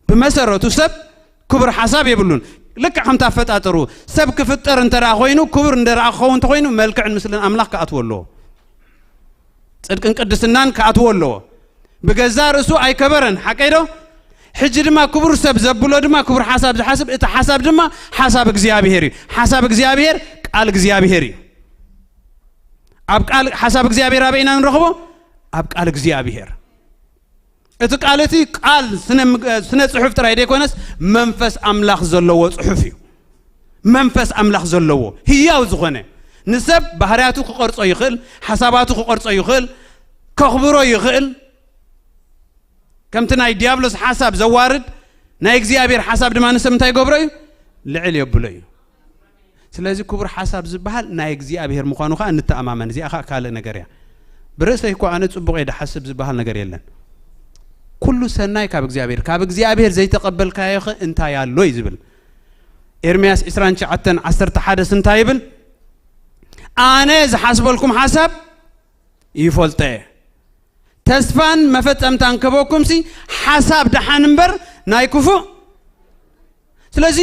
ብመሰረቱ ሰብ ክቡር ሓሳብ የብሉን። ልክዕ ከምቲ ኣፈጣጥሩ ሰብ ክፍጠር እንተ ደኣ ኮይኑ ክቡር እንደ ደኣ ክኸውን እንተኮይኑ መልክዕን ምስልን ኣምላኽ ክኣትዎ ኣለዎ። ጽድቅን ቅድስናን ክኣትዎ ኣለዎ። ብገዛ ርእሱ ኣይከበረን፣ ሓቀይ ዶ? ሕጂ ድማ ክቡር ሰብ ዘብሎ ድማ ክቡር ሓሳብ ዝሓስብ፣ እቲ ሓሳብ ድማ ሓሳብ እግዚኣብሔር እዩ። ሓሳብ እግዚኣብሔር ቃል እግዚኣብሔር እዩ። ኣብ ቃል ሓሳብ እግዚኣብሔር ኣበይ ኢና ንረኽቦ? ኣብ ቃል እግዚኣብሔር። እቲ ቃል እቲ ቃል ስነ፣ ስነ ጽሑፍ ጥራይ ዘይኮነስ መንፈስ ኣምላኽ ዘለዎ ጽሑፍ እዩ። መንፈስ ኣምላኽ ዘለዎ ህያው ዝኾነ ንሰብ ባህርያቱ ክቐርጾ ይኽእል፣ ሓሳባቱ ክቐርጾ ይኽእል፣ ከኽብሮ ይኽእል። ከምቲ ናይ ዲያብሎስ ሓሳብ ዘዋርድ ናይ እግዚኣብሔር ሓሳብ ድማ ንሰብ እንታይ ይገብሮ እዩ? ልዕል የብሎ እዩ። ስለዚ ክቡር ሓሳብ ዝበሃል ናይ እግዚኣብሔር ምዃኑ ኸዓ ንተኣማመን። እዚኣ ኸዓ ካልእ ነገር እያ። ብርእሰይ እኮ ኣነ ጽቡቕ እየ ድሓስብ ዝበሃል ነገር የለን። ኩሉ ሰናይ ካብ እግዚኣብሔር፣ ካብ እግዚኣብሔር ዘይተቐበልካዮ ኸ እንታይ ኣሎ እዩ ዝብል። ኤርምያስ ዕስራን ትሽዓተን ዓሰርተ ሓደስ እንታይ ይብል? ኣነ ዝሓስበልኩም ሓሳብ ይፈልጦ እየ። ተስፋን መፈጸምታን ክህበኩምሲ ሓሳብ ደሓን እምበር ናይ ክፉእ። ስለዚ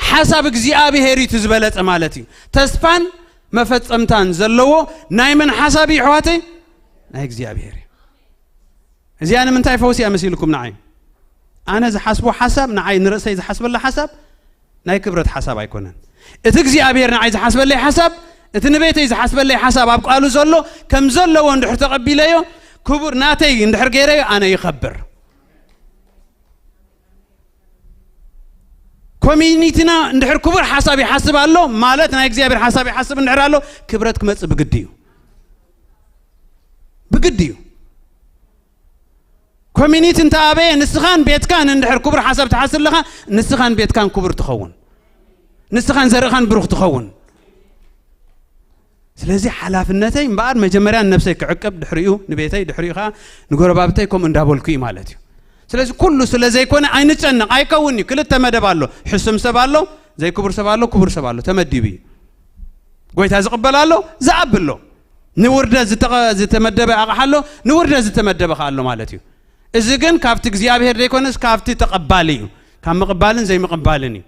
ሓሳብ እግዚኣብሔር እዩ እቲ ዝበለጸ ማለት እዩ። ተስፋን መፈጸምታን ዘለዎ ናይ መን ሓሳብ እዩ ኣሕዋተይ? ናይ እግዚኣብሔር እዩ። እዚኣ ንምንታይ ፈውሲ እያ መሲልኩም ንዓይ? ኣነ ዝሓስቦ ሓሳብ ንዓይ ንርእሰይ ዝሓስበላ ሓሳብ ናይ ክብረት ሓሳብ ኣይኮነን። እቲ እግዚኣብሔር ንዓይ ዝሓስበለይ ሓሳብ፣ እቲ ንቤተይ ዝሓስበለይ ሓሳብ ኣብ ቃሉ ዘሎ ከም ዘለዎ እንድሕር ተቐቢለዮ፣ ክቡር ናተይ እንድሕር ገይረዮ ኣነ ይኸብር። ኮሚኒቲና እንድሕር ክቡር ሓሳብ ይሓስብ ኣሎ ማለት ናይ እግዚኣብሔር ሓሳብ ይሓስብ እንድሕር ኣሎ ክብረት ክመጽእ ብግዲ እዩ። ብግዲ እዩ። ኮሚኒቲ እንተ ኣበየ ንስኻን ቤትካን እንድሕር ክቡር ሓሳብ ትሓስብ ኣለኻ ንስኻን ቤትካን ክቡር ትኸውን። ንስኻን ዘርእኻን ብሩኽ ትኸውን። ስለዚ ሓላፍነተይ እምበኣር መጀመርያ ንነብሰይ ክዕቅብ ድሕሪኡ ንቤተይ ድሕሪኡ ኸዓ ንጎረባብተይ ከምኡ እንዳበልኩ እዩ ማለት እዩ። ስለዚ ኩሉ ስለ ዘይኮነ ኣይንጨነቕ ኣይከውን እዩ። ክልተ መደብ ኣሎ። ሕሱም ሰብ ኣሎ፣ ዘይክቡር ሰብ ኣሎ፣ ክቡር ሰብ ኣሎ። ተመዲቡ እዩ። ጎይታ ዝቕበል ኣሎ፣ ዝኣቢ ኣሎ። ንውርደት ዝተቐ-፣ ዝተመደበ ኣቕሓ ኣሎ፣ ንውርደት ዝተመደበ ኸዓ ኣሎ ማለት እዩ። እዚ ግን ካብቲ እግዚኣብሔር ዘይኮነስ ካብቲ ተቐባሊ እዩ። ካብ ምቕባልን ዘይምቕባልን እዩ።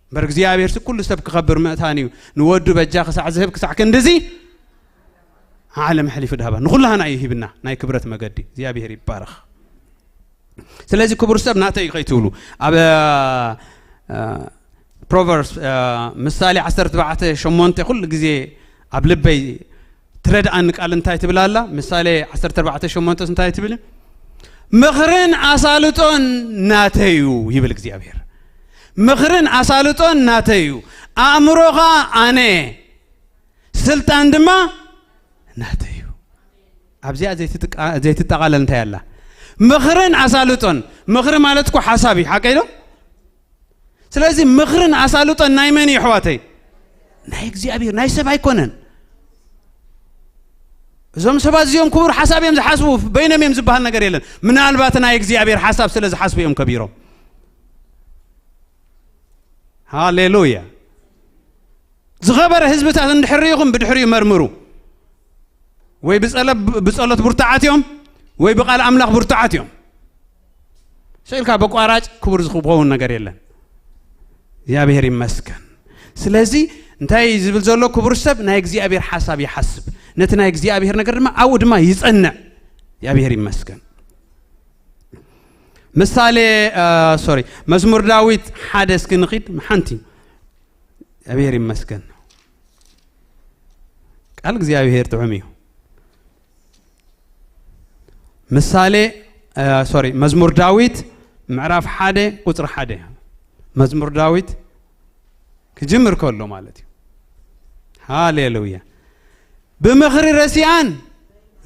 እምበር እግዚኣብሔርሲ ኩሉ ሰብ ክኸብር ምእታን እዩ። ንወዱ በጃ ክሳዕ ዝህብ ክሳዕ ክንድዚ ዓለም ኣሕሊፉ ድሃባ። ንኹላህና እዩ ሂብና ናይ ክብረት መገዲ። እግዚኣብሔር ይባረኽ። ስለዚ ክቡር ሰብ ናተይ እዩ ከይትብሉ ኣብ ፕሮቨርብስ ምሳሌ ዓሰርተ ኣርባዕተ ሸሞንተ ኩሉ ግዜ ኣብ ልበይ ትረድኣኒ ቃል እንታይ ትብል ኣላ? ምሳሌ ዓሰርተ ኣርባዕተ ሸሞንተ እንታይ ትብል? ምኽርን ኣሳልጦን ናተይ እዩ ይብል እግዚኣብሔር። ምኽርን ኣሳልጦን ናተይ እዩ፣ ኣእምሮኻ ኣነ፣ ስልጣን ድማ ናተይ እዩ። ኣብዚኣ ዘይትጥቃ-፣ ዘይትጠቓለል እንታይ ኣላ? ምኽርን ኣሳልጦን። ምኽሪ ማለት እኮ ሓሳብ እዩ፣ ሓቀይ ዶ? ስለዚ ምኽርን ኣሳልጦን ናይ መን እዩ ኣሕዋተይ? ናይ እግዚኣብሔር፣ ናይ ሰብ ኣይኮነን። እዞም ሰባት እዚኦም ክቡር ሓሳብ እዮም ዝሓስቡ፣ በይኖም እዮም ዝበሃል ነገር የለን። ምናልባት ናይ እግዚኣብሔር ሓሳብ ስለ ዝሓስቡ እዮም ከቢሮም። ሃሌሉያ። ዝኸበረ ህዝብታት እንድሕር ርኢኹም ብድሕሪኡ መርምሩ። ወይ ብጸለ-፣ ብጸሎት ብርቱዓት እዮም ወይ ብቃል ኣምላኽ ብርቱዓት እዮም። ስኢልካ በቋራጭ ክቡር ዝኸውን ነገር የለን። እግዚኣብሔር ይመስገን። ስለዚ እንታይ ዝብል ዘሎ ክቡር ሰብ ናይ እግዚኣብሔር ሓሳብ ይሓስብ። ነቲ ናይ እግዚኣብሔር ነገር ድማ ኣብኡ ድማ ይጸንዕ። እግዚኣብሔር ይመስገን። ምሳሌ ሶሪ፣ መዝሙር ዳዊት ሓደ እስኪ ንኺድ። ሓንቲ እግዚኣብሔር ይመስገን። ቃል እግዚኣብሔር ጥዑም እዩ። ምሳሌ ሶሪ፣ መዝሙር ዳዊት ምዕራፍ ሓደ ቁፅሪ ሓደ። መዝሙር ዳዊት ክጅምር ከሎ ማለት እዩ። ሃሌሉያ። ብምኽሪ ረሲኣን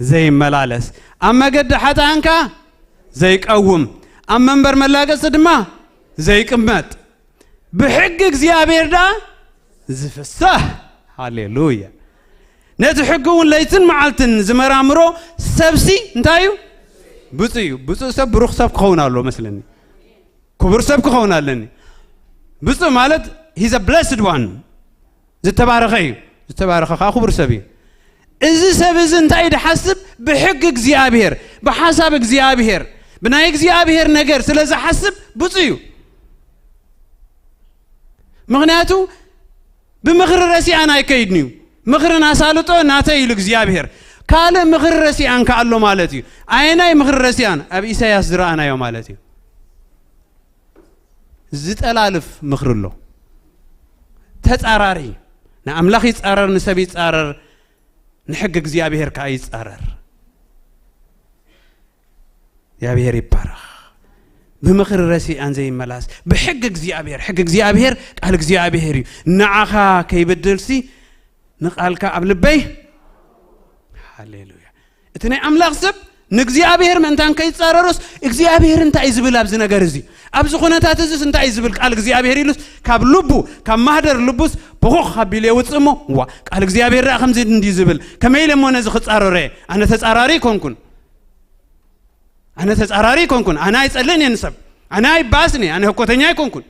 ዘይመላለስ፣ ኣብ መገዲ ሓጥኣንካ ዘይቀውም፣ ኣብ መንበር መላገፂ ድማ ዘይቅመጥ፣ ብሕጊ እግዚኣብሔር ደኣ ዝፍሳህ። ሃሌሉያ። ነቲ ሕጊ እውን ለይትን መዓልትን ዝመራምሮ ሰብሲ እንታይ እዩ? ብፁዕ እዩ። ብፁዕ ሰብ ብሩኽ ሰብ ክኸውን ኣለዎ መስለኒ። ክቡር ሰብ ክኸውን ኣለኒ። ብፁዕ ማለት he's a blessed one፣ ዝተባረኸ እዩ። ዝተባረኸ ከዓ ክቡር ሰብ እዩ። እዚ ሰብ እዚ እንታይ ድሓስብ? ብሕጊ እግዚኣብሔር፣ ብሓሳብ እግዚኣብሔር፣ ብናይ እግዚኣብሔር ነገር ስለ ዝሓስብ ብፁዕ እዩ። ምኽንያቱ ብምኽሪ ረሲኣን ኣይከይድን እዩ። ምኽርን ኣሳልጦ ናተይ ኢሉ እግዚኣብሔር። ካልእ ምኽሪ ረሲኣን ከኣሎ ማለት እዩ። ኣየናይ ምኽሪ ረሲኣን? ኣብ ኢሳያስ ዝረኣናዮ ማለት እዩ። ዝጠላልፍ ምኽሪ ኣሎ። ተጻራሪ፣ ንኣምላኽ ይጻረር፣ ንሰብ ይጻረር፣ ንሕጊ እግዚኣብሔር ከኣ ይጻረር። እግዚኣብሔር ይባረኽ። ብምኽሪ ረሲኣን ዘይመላስ፣ ብሕጊ እግዚኣብሔር፣ ሕጊ እግዚኣብሔር ቃል እግዚኣብሔር እዩ። ንዓኻ ከይበድልሲ ንቃልካ ኣብ ልበይ። ሃሌሉያ። እቲ ናይ ኣምላኽ ሰብ ንእግዚኣብሔር ምእንታን ከይጻረሮስ፣ እግዚኣብሔር እንታይ እዩ ዝብል ኣብዚ ነገር እዚ? ኣብዚ ኩነታት እዚስ እንታይ እዩ ዝብል ቃል እግዚኣብሔር ኢሉስ፣ ካብ ልቡ፣ ካብ ማህደር ልቡስ ቦኾኽ ኣቢሉ የውጽእ እሞ፣ ዋ፣ ቃል እግዚኣብሔር ደኣ ከምዚ እንድዩ ዝብል፣ ከመይ ኢለ እሞ ነዚ ክጻረሮ እየ? ኣነ ተጻራሪ ኣይኮንኩን። ኣነ ተጻራሪ ኣይኮንኩን። ኣነ ኣይጸልእን እየ ንሰብ። ኣነ ኣይባስን እየ። ኣነ ህኮተኛ ኣይኮንኩን።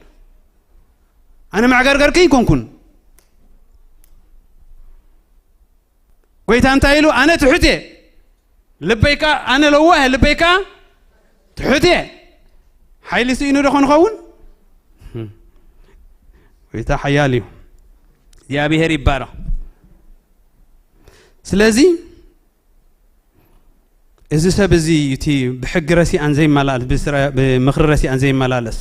ኣነ መዕገርገርኪ ኣይኮንኩን። ጎይታ እንታይ ኢሉ? ኣነ ትሑት እየ። ልበይ ከኣ፣ ኣነ ለዋህ እየ፣ ልበይ ከኣ ትሑት እየ። ሓይሊ ስኢኑ ዶ ኾን ኸውን? ጎይታ ሓያል እዩ። እግዚኣብሔር ይባረኽ። ስለዚ እዚ ሰብ እዚ እቲ ብሕጊ ረሲኣን ዘይመላለስ፣ ብስረ-፣ ብምኽሪ ረሲኣን ዘይመላለስ።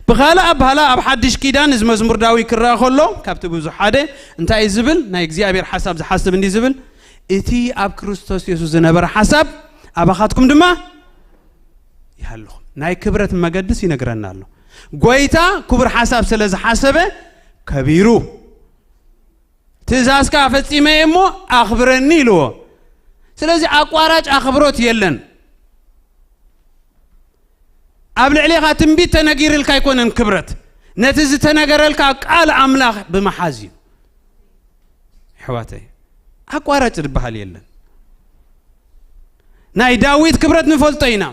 ብኻልእ ኣባህላ ኣብ ሓድሽ ኪዳን እዚ መዝሙር ዳዊት ክረኣ ከሎ ካብቲ ብዙሕ ሓደ እንታይ እዩ ዝብል? ናይ እግዚኣብሔር ሓሳብ ዝሓስብ እንዲ ዝብል፣ እቲ ኣብ ክርስቶስ የሱስ ዝነበረ ሓሳብ ኣባኻትኩም ድማ ይሃልኹም። ናይ ክብረት መገድስ ይነግረና ኣሎ። ጎይታ ክቡር ሓሳብ ስለ ዝሓሰበ ከቢሩ። ትእዛዝካ ፈጺመ እየ እሞ ኣኽብረኒ ኢልዎ። ስለዚ ኣቋራጭ ኣኽብሮት የለን። ኣብ ልዕሌኻ ትንቢት ተነጊርልካ ኣይኮነን ክብረት፣ ነቲ ዝተነገረልካ ቃል ኣምላኽ ብምሓዝ እዩ። ኣሕዋተይ፣ ኣቋራጭ ዝበሃል የለን። ናይ ዳዊት ክብረት ንፈልጦ ኢና።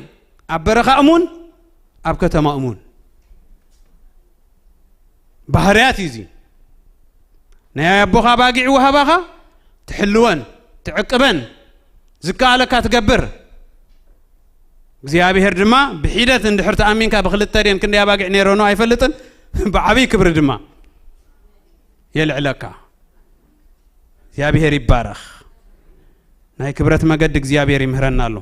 ኣብ በረኻ እሙን፣ ኣብ ከተማ እሙን። ባህርያት እዩ እዚ። ናይ ኣቦኻ ኣባጊዕ ወሃባኻ ትሕልወን፣ ትዕቅበን፣ ዝከኣለካ ትገብር። እግዚኣብሔር ድማ ብሒደት እንድሕር ተኣሚንካ ብክልተ ድየን ክንደይ ኣባጊዕ ነይረኖ ኣይፈልጥን፣ ብዓብዪ ክብሪ ድማ የልዕለካ። እግዚኣብሔር ይባረኽ። ናይ ክብረት መገዲ እግዚኣብሔር ይምህረና ኣሎ።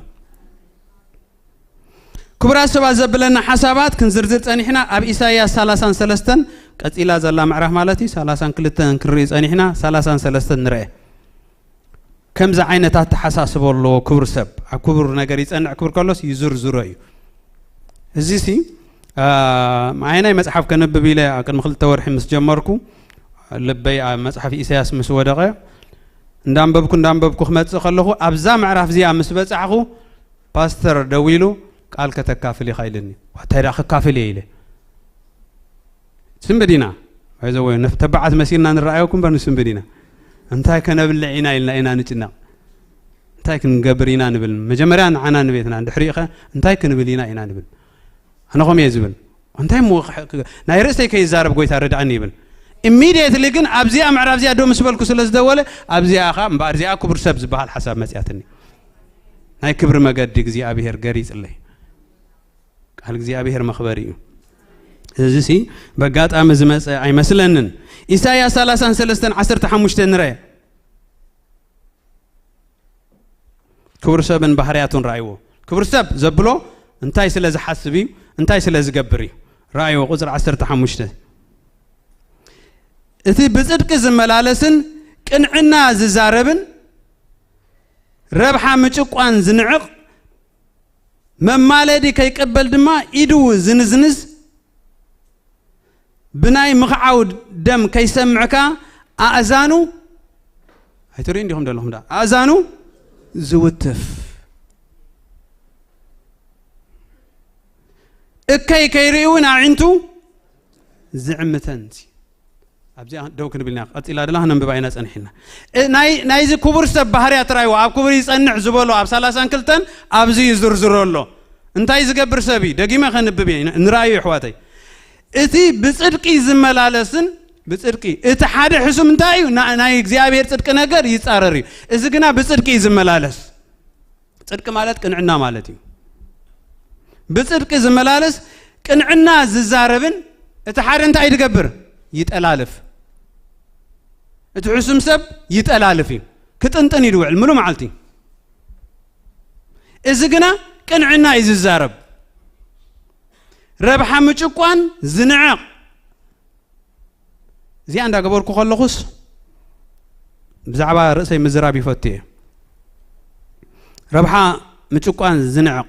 ክቡራት ሰባት ዘብለና ሓሳባት ክንዝርዝር ጸኒሕና ኣብ ኢሳይያስ ሰላሳን ሰለስተን ቀጺላ ዘላ ምዕራፍ ማለት እዩ፣ ሰላሳን ክልተን ክንርኢ ጸኒሕና፣ ሰላሳን ሰለስተን ንርአ። ከምዚ ዓይነት ኣተሓሳስቦ ኣለዎ ክቡር ሰብ። ኣብ ክቡር ነገር ይጸንዕ ክብል ከሎስ ይዝርዝሮ እዩ። እዚሲ፣ አ፣ ኣየናይ መጽሓፍ ከነብብ ኢለ ኣብ ቅድሚ ክልተ ወርሒ ምስ ጀመርኩ፣ ልበይ ኣብ መጽሓፍ ኢሳያስ ምስ ወደቐ፣ እንዳንበብኩ፣ እንዳንበብኩ ክመጽእ ከለኹ፣ ኣብዛ ምዕራፍ እዚኣ ምስ በጻሕኹ፣ ፓስተር ደዊሉ፣ "ቃል ከተካፍል ኢኻ" ኢልኒ። "ዋታይ ደኣ ክካፍል እየ?" ኢለ። ስንብድ ኢና። ባይዘወይ፣ ነፍ-፣ ተባዓት መሲልና ንረኣየኩም እምበር ንስንብድ ኢና። እንታይ ከነብልዕ ኢና ኢልና ኢና ንጭነቕ። እንታይ ክንገብር ኢና ንብል። መጀመርያ ንዓና ንቤትና፣ እንድሕሪኡ ኸ እንታይ ክንብል ኢና ኢና ንብል። ኣነ ከምኡ እየ ዝብል። እንታይ እሞ ክሕ-፣ ክ-፣ ናይ ርእሰይ ከይዛረብ ጎይታ ርድኣኒ ይብል። ኢሚድየትሊ ግን ኣብዚኣ ምዕራፍ እዚኣ ዶ ምስ በልኩ ስለ ዝደወለ፣ ኣብዚኣ ኸ እምበኣር እዚኣ ክቡር ሰብ ዝበሃል ሓሳብ መጽያትኒ። ናይ ክብሪ መገዲ እግዚኣብሔር ገሪጽለይ። ቃል እግዚኣብሔር መኽበሪ እዩ። እዚሲ በጋጣሚ ዝመጸ ኣይመስለንን። ኢሳይያስ ሰላሳን ሰለስተን ዓሰርተ ሓሙሽተ ንረ። ክቡር ሰብን ባህርያቱን ረኣይዎ። ክቡር ሰብ ዘብሎ እንታይ ስለ ዝሓስብ እዩ፣ እንታይ ስለ ዝገብር እዩ። ረኣይዎ ቁጽሪ ዓሰርተ ሓሙሽተ። እቲ ብጽድቂ ዝመላለስን ቅንዕና ዝዛረብን ረብሓ ምጭቋን ዝንዕቕ መማለዲ ከይቀበል ድማ ኢዱ ዝንዝንዝ ብናይ ምኽዓው ደም ከይሰምዕካ ኣእዛኑ ኣይትርእዩ እንዲኹም ዘለኹም ዳ ኣእዛኑ ዝውትፍ እከይ ከይርእዩ እውን ኣዒንቱ ዝዕምተን። ኣብዚኣ ደው ክንብል ኢና። ቀጺላ ደላ ክነንብባ ኢና ጸኒሕና። እ፣ ናይ፣ ናይዚ ክቡር ሰብ ባህርያት ራይዎ ኣብ ክቡር ይጸንሕ ዝበሎ ኣብ ሰላሳን ክልተን ኣብዚ ይዝርዝሮ ኣሎ። እንታይ ዝገብር ሰብ እዩ? ደጊመ ከንብብ እየ። ንራእዩ ኣሕዋተይ። እቲ ብጽድቂ ዝመላለስን ብጽድቂ፣ እቲ ሓደ ሕሱም እንታይ እዩ? ና-፣ ናይ እግዚኣብሔር ጽድቂ ነገር ይጻረር እዩ። እዚ ግና ብጽድቂ እዩ ዝመላለስ። ጽድቂ ማለት ቅንዕና ማለት እዩ። ብጽድቂ ዝመላለስ ቅንዕና ዝዛረብን እቲ ሓደ እንታይ ዝገብር? ይጠላልፍ። እቲ ሕሱም ሰብ ይጠላልፍ እዩ። ክጥንጥን እዩ ዝውዕል ምሉ መዓልቲ። እዚ ግና ቅንዕና እዩ ዝዛረብ። ረብሓ ምጭቋን ዝንዕቕ። እዚኣ እንዳገበርኩ ከለኹስ ብዛዕባ ርእሰይ ምዝራብ ይፈቱ እየ። ረብሓ ምጭቋን ዝንዕቕ።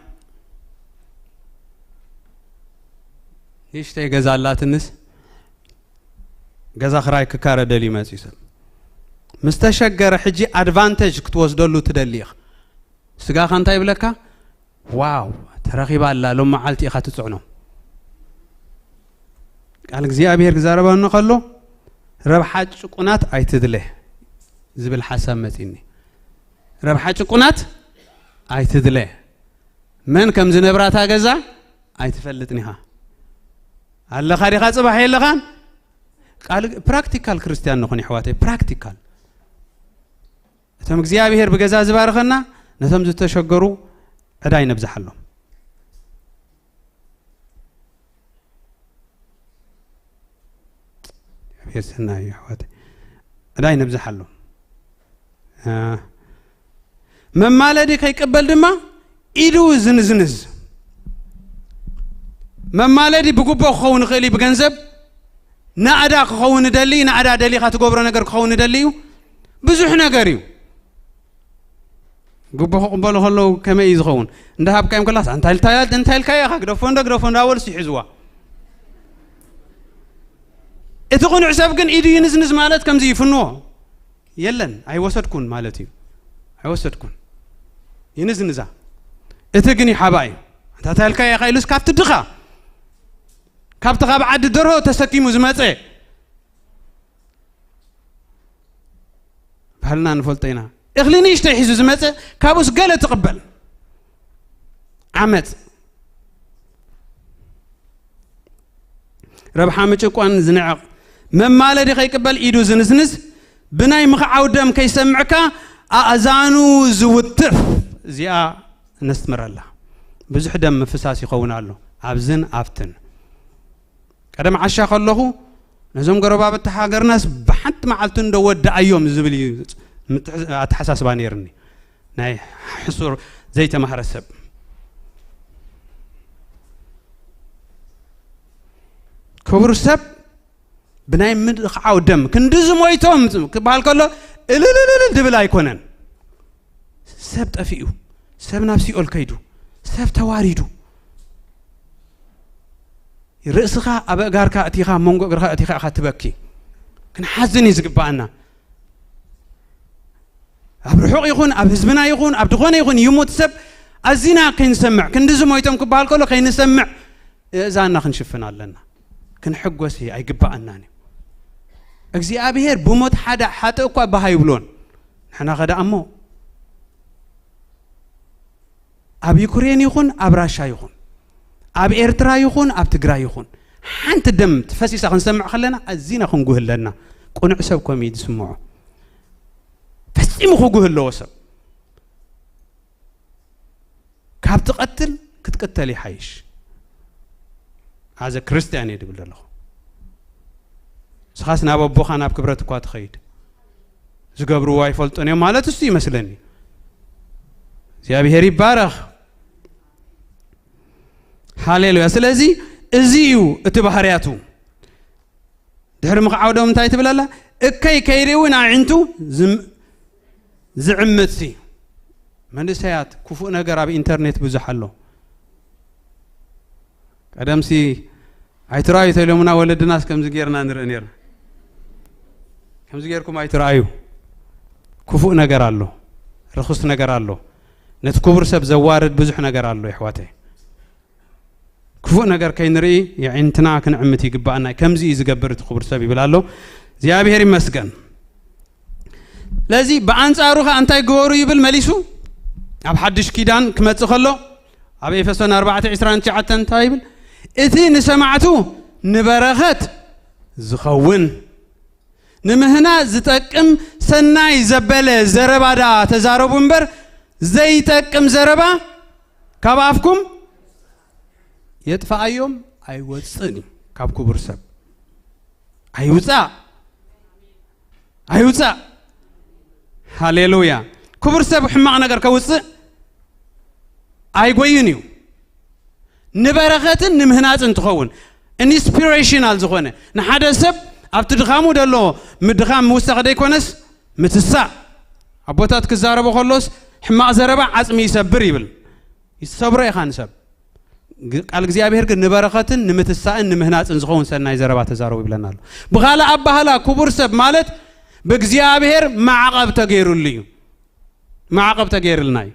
ንእሽተይ ገዛ ኣላትንስ ገዛ ክራይ ክካረ ደልዩ መጽዩ ሰብ ምስ ተሸገረ ሕጂ ኣድቫንቴጅ ክትወስደሉ ትደሊ ኢኻ። ስጋኻ እንታይ ይብለካ? ዋው፣ ተረኺባ ኣላ፣ ሎም መዓልቲ ኢኻ ትጽዕኖ። ቃል እግዚኣብሔር ክዛረበኒ ከሎ ረብሓ ጭቁናት ኣይትድለ ዝብል ሓሳብ መጺኒ። ረብሓ ጭቁናት ኣይትድለ። መን ከም ዝነብራታ ገዛ ኣይትፈልጥን ኢኻ። ኣለኻ ዲኻ ጽባሕ የለኻን? ቃል ፕራክቲካል ክርስቲያን ንኹን ይሕዋተይ፣ ፕራክቲካል። እቶም እግዚኣብሔር ብገዛ ዝባርኸና ነቶም ዝተሸገሩ ዕዳ ይነብዝሓሎም። እግዚኣብሔር ሰናይ እዩ ኣሕዋተይ። ዕዳ ይነብዝሓሎም። አ፣ መማለዲ ከይቅበል ድማ ኢዱ ዝንዝንዝ። መማለዲ ብጉቦ ክኸውን ይኽእል እዩ፣ ብገንዘብ ናእዳ ክኸውን ደሊ፣ ናእዳ ደሊኻ ትገብሮ ነገር ክኸውን ደሊ እዩ። ብዙሕ ነገር እዩ። ጉቦ ክቕበሉ ከለዉ ከመይ እዩ ዝኸውን? እንዳሃብካዮም ከላስ፣ እንታይ ኢልካ-፣ እንታይ ኢልካዮ ኢኻ? ግደፎ እንዶ፣ ግደፎ እንዳበሉ ይሕዝዋ። እቲ ቅኑዕ ሰብ ግን ኢዱ ይንዝንዝ ማለት ከምዚ ይፍንዎ። የለን፣ ኣይወሰድኩን ማለት እዩ። ኣይወሰድኩን። ይንዝንዛ። እቲ ግን ይሓባ እዩ። እንታይ ኢልካዮ ኢኻ ኢሉስ ካብቲ ድኻ፣ ካብቲ ካብ ዓዲ ደርሆ ተሰኪሙ ዝመጸ ባህልና ንፈልጦ ኢና። እኽሊ ንእሽተይ ሒዙ ዝመጸ ካብኡስ ገለ ትቕበል። ዓመጽ። ረብሓ ምጭቋን ዝንዕቕ። መማለዲ ከይቅበል ኢዱ ዝንዝንዝ። ብናይ ምኽዓው ደም ከይሰምዕካ ኣእዛኑ ዝውትፍ። እዚኣ ነስትምረላ። ብዙሕ ደም ምፍሳስ ይኸውን ኣሎ። ኣብዝን ኣብትን። ቀደም ዓሻ ከለኹ ነዞም ጎረባብቲ ሃገርናስ ብሓንቲ መዓልቲ እንዶ ወድኣዮም ዝብል እዩ ምትሕ-፣ ኣተሓሳስባ ነይርኒ። ናይ ሕሱር ዘይተማህረ ሰብ። ክቡር ሰብ ብናይ ምድኻዓው ደም ክንዲ ዝሞይቶም ክበሃል ከሎ እልልልልል ድብል ኣይኮነን። ሰብ ጠፊኡ፣ ሰብ ናብ ሲኦል ከይዱ፣ ሰብ ተዋሪዱ። ርእስኻ ኣብ ኣእጋርካ እቲኻ፣ ኣብ መንጎ እግርኻ እቲኻ ኢኻ ትበኪ። ክንሓዝን እዩ ዝግባኣና። ኣብ ርሑቕ ይኹን፣ ኣብ ህዝብና ይኹን፣ ኣብ ዝኾነ ይኹን ይሙት ሰብ ኣዚና ከይንሰምዕ፣ ክንዲ ዝሞይቶም ክበሃል ከሎ ከይንሰምዕ እእዛንና ክንሽፍን ኣለና። ክንሕጎስ ኣይግባኣናን እዩ። እግዚኣብሔር ብሞት ሓደ ሓጥእ እኳ ባህ ኣይብሎን። ንሕና ኸ ደኣ እሞ ኣብ ዩክሬን ይኹን፣ ኣብ ራሻ ይኹን፣ ኣብ ኤርትራ ይኹን፣ ኣብ ትግራይ ይኹን፣ ሓንቲ ደም ተፈሲሳ ክንሰምዕ ከለና ኣዚና ክንጉህ ኣለና። ቅኑዕ ሰብ ከምኡ እዩ ዝስምዖ። ፈጺሙ ክጉህ ኣለዎ ሰብ። ካብ ትቐትል ክትቅተል ይሓይሽ። ኣዘ ክርስቲያን እየ ድብል ዘለኹ። ንስኻስ ናብ ኣቦኻ ናብ ክብረት እኳ ትኸይድ። ዝገብርዎ ኣይፈልጡን እዮም ማለት እሱ ይመስለኒ። እግዚኣብሔር ይባረኽ። ሃሌሉያ። ስለዚ እዚ እዩ እቲ ባህርያቱ። ድሕሪ ምኽዓው ደም እንታይ ትብል ኣላ? እከይ ከይርኢ እውን ኣዒንቱ ዝም-፣ ዝዕምት ሲ። መንእሰያት፣ ክፉእ ነገር ኣብ ኢንተርኔት ብዙሕ ኣሎ። ቀደምሲ ኣይትረኣዩ ተኢሎምና ወለድናስ ከምዚ ጌርና ንርኢ ኔርና። ከምዚ ጌርኩም ኣይትረኣዩ። ክፉእ ነገር ኣሎ፣ ርኹስ ነገር ኣሎ። ነቲ ክቡር ሰብ ዘዋርድ ብዙሕ ነገር ኣሎ የሕዋተይ። ክፉእ ነገር ከይንርኢ የዒንትና ክንዕምት ይግባኣና። ከምዚ እዩ ዝገብር እቲ ክቡር ሰብ ይብል ኣሎ። እግዚኣብሔር ይመስገን። ስለዚ ብኣንጻሩ ኸኣ እንታይ ግበሩ ይብል መሊሱ? ኣብ ሓድሽ ኪዳን ክመጽእ ከሎ ኣብ ኤፌሶን ኣርባዕተ ዕስራን ትሽዓተን እንታይ ይብል? እቲ ንሰማዕቱ ንበረኸት ዝኸውን ንምህናጽ ዝጠቅም ሰናይ ዘበለ ዘረባ ደኣ ተዛረቡ እምበር፣ ዘይጠቅም ዘረባ ካብ ኣፍኩም የጥፍኣዮም ኣይወጽእን እዩ። ካብ ክቡር ሰብ ኣይውጻእ፣ ኣይውጻእ። ሃሌሉያ። ክቡር ሰብ ሕማቕ ነገር ከውጽእ ኣይጎይን እዩ። ንበረኸትን ንምህናጽን ትኸውን። ኢንስፒሬሽናል ዝኾነ፣ ንሓደ ሰብ ኣብቲ ድኻሙ ደሎ ምድኻም ምውሳኽ ደይኮነስ ምትሳእ። ኣቦታት ክዛረቡ ከሎስ ሕማቕ ዘረባ ዓጽሚ ይሰብር ይብል። ይሰብሮ ኢኻ ንሰብ። ግ-፣ ቃል እግዚኣብሔር ግን ንበረኸትን ንምትሳእን ንምህናጽን ዝኸውን ሰናይ ዘረባ ተዛረቡ ይብለና ኣሎ። ብኻልእ ኣባህላ ክቡር ሰብ ማለት ብእግዚኣብሔር ማዕቐብ ተገይሩሉ እዩ። ማዕቐብ ተገይርልና እዩ።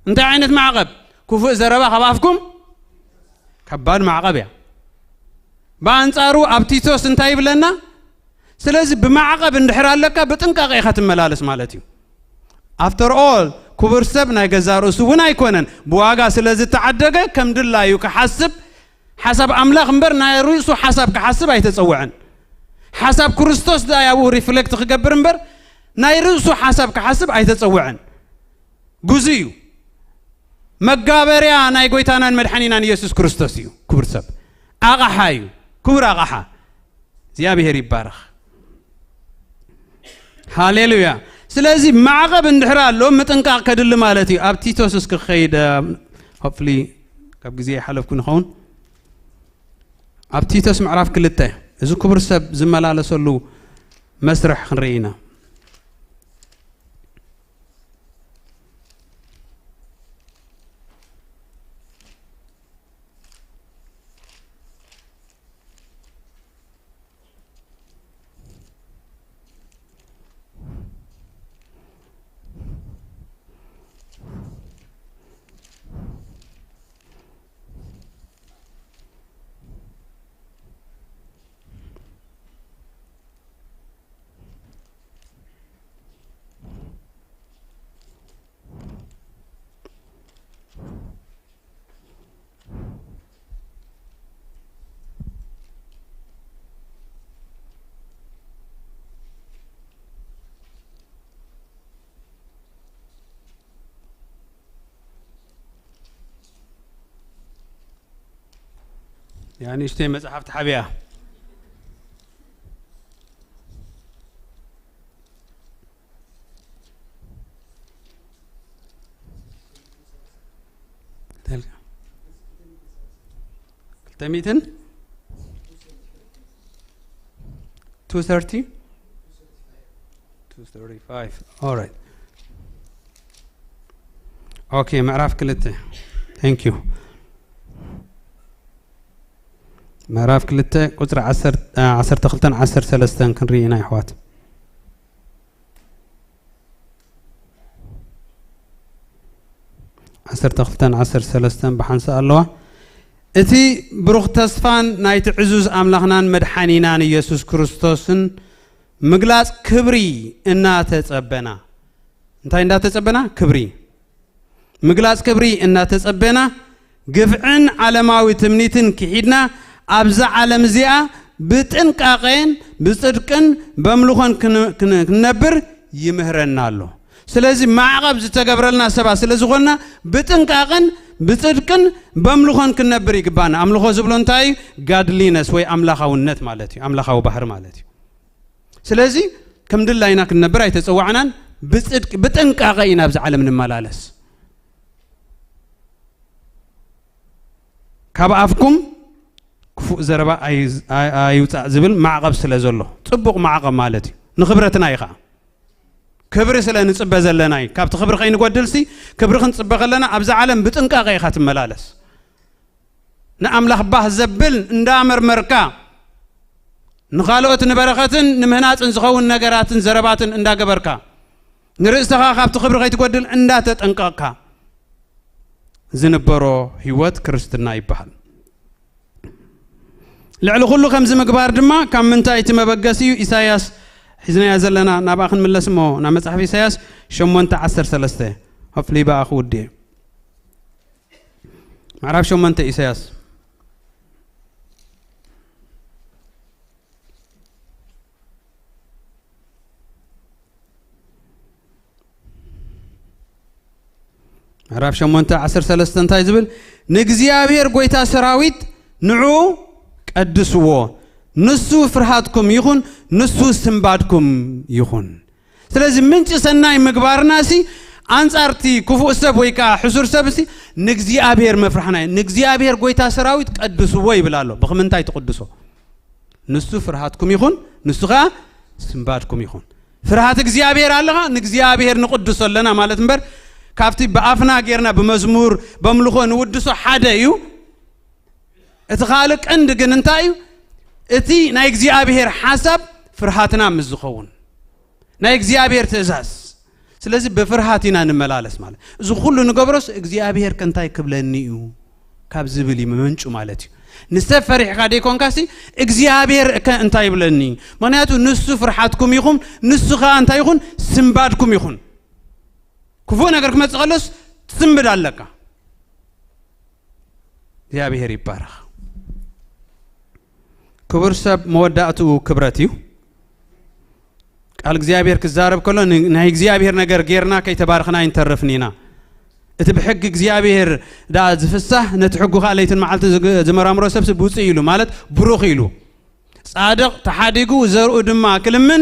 እንታይ ዓይነት ማዕቐብ? ክፉእ ዘረባ ካብ ኣፍኩም ከባድ ማዕቐብ እያ። ብኣንጻሩ ኣብ ቲቶስ እንታይ ይብለና? ስለዚ ብማዕቐብ እንድሕር ኣለካ ብጥንቃቐ ኢኻ ትመላለስ ማለት እዩ። ኣፍተር ኦል ክቡር ሰብ ናይ ገዛ ርእሱ እውን ኣይኮነን። ብዋጋ ስለ ዝተዓደገ ከም ድላዩ ክሓስብ ሓሳብ ኣምላኽ እምበር ናይ ርእሱ ሓሳብ ክሓስብ ኣይተጸውዐን። ሓሳብ ክርስቶስ ደኣ ኣብኡ ሪፍሌክት ክገብር እምበር ናይ ርእሱ ሓሳብ ክሓስብ ኣይተጸውዐን። ግዙእ እዩ። መጋበርያ ናይ ጎይታናን መድሓኒናን ኢየሱስ ክርስቶስ እዩ። ክቡር ሰብ ኣቕሓ እዩ። ክቡር ኣቕሓ። እግዚኣብሔር ይባረኽ። ሃሌሉያ። ስለዚ ማዕቐብ እንድሕር ኣሎ ምጥንቃቕ ከድሊ ማለት እዩ። ኣብ ቲቶስ እስኪ ክኸይድ፣ ሆፕፍሊ ካብ ግዜ ይሓለፍኩ ንኸውን። ኣብ ቲቶስ ምዕራፍ ክልተ እዚ ክቡር ሰብ ዝመላለሰሉ መስርሕ ክንርኢ ኢና። ያ ንእሽተይ መጽሓፍ ተሓቢኣ። ክልተ ሚእትን two thirty? Two thirty-five. All right. ኦኬ፣ ምዕራፍ ክልተ። Thank you. ምዕራፍ ክልተ ቁጽሪ ዓሰርተ፣ ዓ-፣ ዓሰርተ ክልተን ዓሰርተ ሰለስተን ክንርኢ ኢና፣ ኣሕዋት። ዓሰርተ ክልተን ዓሰርተ ሰለስተን ብሓንሳእ ኣለዋ። እቲ ብሩኽ ተስፋን ናይቲ ዕዙዝ ኣምላኽናን መድሓኒናን ኢየሱስ ክርስቶስን ምግላጽ ክብሪ እናተጸበና፣ እንታይ እንዳተጸበና? ክብሪ። ምግላጽ ክብሪ እናተጸበና፣ ግፍዕን ዓለማዊ ትምኒትን ክሒድና፣ ኣብዛ ዓለም እዚኣ ብጥንቃቄን ብጽድቅን በምልኾን ክን-፣ ክን-፣ ክንነብር ይምህረና ኣሎ። ስለዚ ማዕቐብ ዝተገብረልና ሰባት ስለ ዝኾንና፣ ብጥንቃቄን ብጽድቅን በምልኾን ክንነብር ይግባና። ኣምልኾ ዝብሎ እንታይ እዩ? ጋድሊነስ ወይ ኣምላኻውነት ማለት እዩ። ኣምላኻዊ ባህሪ ማለት እዩ። ስለዚ ከም ድላይና ክንነብር ኣይተጸዋዕናን። ብጽድቅ፣ ብጥንቃቐ ኢና ኣብዚ ዓለም ንመላለስ። ካብ ኣፍኩም ክፉእ ዘረባ ኣይውፃእ ዝብል ማዕቐብ ስለ ዘሎ፣ ፅቡቕ ማዕቐብ ማለት እዩ። ንኽብረትና እዩ ከዓ። ክብሪ ስለ ንፅበ ዘለና እዩ። ካብቲ ክብሪ ከይንጎድልሲ፣ ክብሪ ክንፅበ ከለና ኣብዛ ዓለም ብጥንቃቐ ኢኻ ትመላለስ። ንኣምላኽ ባህ ዘብል እንዳመርመርካ፣ ንኻልኦት ንበረኸትን ንምህናፅን ዝኸውን ነገራትን ዘረባትን እንዳገበርካ፣ ንርእስኻ ካብቲ ክብሪ ከይትጎድል እንዳተጠንቀቕካ ዝንበሮ ህይወት ክርስትና ይበሃል። ልዕሊ ኩሉ ከምዚ ምግባር ድማ ካብ ምንታይ እቲ መበገሲ እዩ? ኢሳያስ ሒዝናያ ዘለና ናብኣ ክንምለስ እሞ ናብ መጽሓፍ ኢሳያስ ሸሞንተ ዓሰርተ ሰለስተ፣ hopefully ብኣ ክውድእ። ምዕራፍ ሸሞንተ ኢሳያስ። ምዕራፍ ሸሞንተ ዓሰርተ ሰለስተ እንታይ ዝብል? ንእግዚኣብሔር ጎይታ ሰራዊት ንዑ ቀድስዎ፣ ንሱ ፍርሃትኩም ይኹን፣ ንሱ ስንባድኩም ይኹን። ስለዚ ምንጪ ሰናይ ምግባርና ሲ ኣንጻርቲ ክፉእ ሰብ ወይ ከዓ ሕሱር ሰብ ሲ ንእግዚኣብሔር መፍራሕና እዩ። ንእግዚኣብሔር ጎይታ ሰራዊት ቀድስዎ ይብል ኣሎ። ብኽምንታይ ትቕድሶ? ንሱ ፍርሃትኩም ይኹን፣ ንሱ ኸዓ ስንባድኩም ይኹን። ፍርሃት እግዚኣብሔር ኣለኻ፣ ንእግዚኣብሔር ንቕድሶ ኣለና ማለት እምበር፣ ካብቲ ብኣፍና ጌርና ብመዝሙር በምልኾ ንውድሶ ሓደ እዩ። እቲ ካልእ ቀንዲ ግን እንታይ እዩ? እቲ ናይ እግዚኣብሔር ሓሳብ ፍርሃትና ምስ ዝኸውን፣ ናይ እግዚኣብሔር ትእዛዝ። ስለዚ ብፍርሃት ኢና ንመላለስ ማለት። እዚ ኩሉ ንገብሮስ እግዚኣብሔር ከ እንታይ ክብለኒ እዩ ካብ ዝብል እዩ ምምንጩ ማለት እዩ። ንሰብ ፈሪሕካ ደይኮንካሲ እግዚኣብሔር ከ እንታይ ይብለኒ? ምኽንያቱ ንሱ ፍርሓትኩም ይኹን፣ ንሱ ኸዓ እንታይ ይኹን? ስንባድኩም ይኹን። ክፉእ ነገር ክመጽእ ከሎስ ትስንብድ ኣለካ። እግዚኣብሔር ይባረኽ። ክቡር ሰብ መወዳእትኡ ክብረት እዩ። ቃል እግዚኣብሔር ክዛረብ ከሎ ን-፣ ናይ እግዚኣብሔር ነገር ጌርና ከይተባረኽና ኣይንተርፍን ኢና። እቲ ብሕጊ እግዚኣብሔር ደኣ ዝፍሳህ ነቲ ሕጉ ኸኣ ለይትን መዓልትን ዝግ-፣ ዝመራምሮ ሰብሲ ብፁዕ ኢሉ ማለት ብሩኽ ኢሉ። ጻድቕ ተሓዲጉ ዘርኡ ድማ ክልምን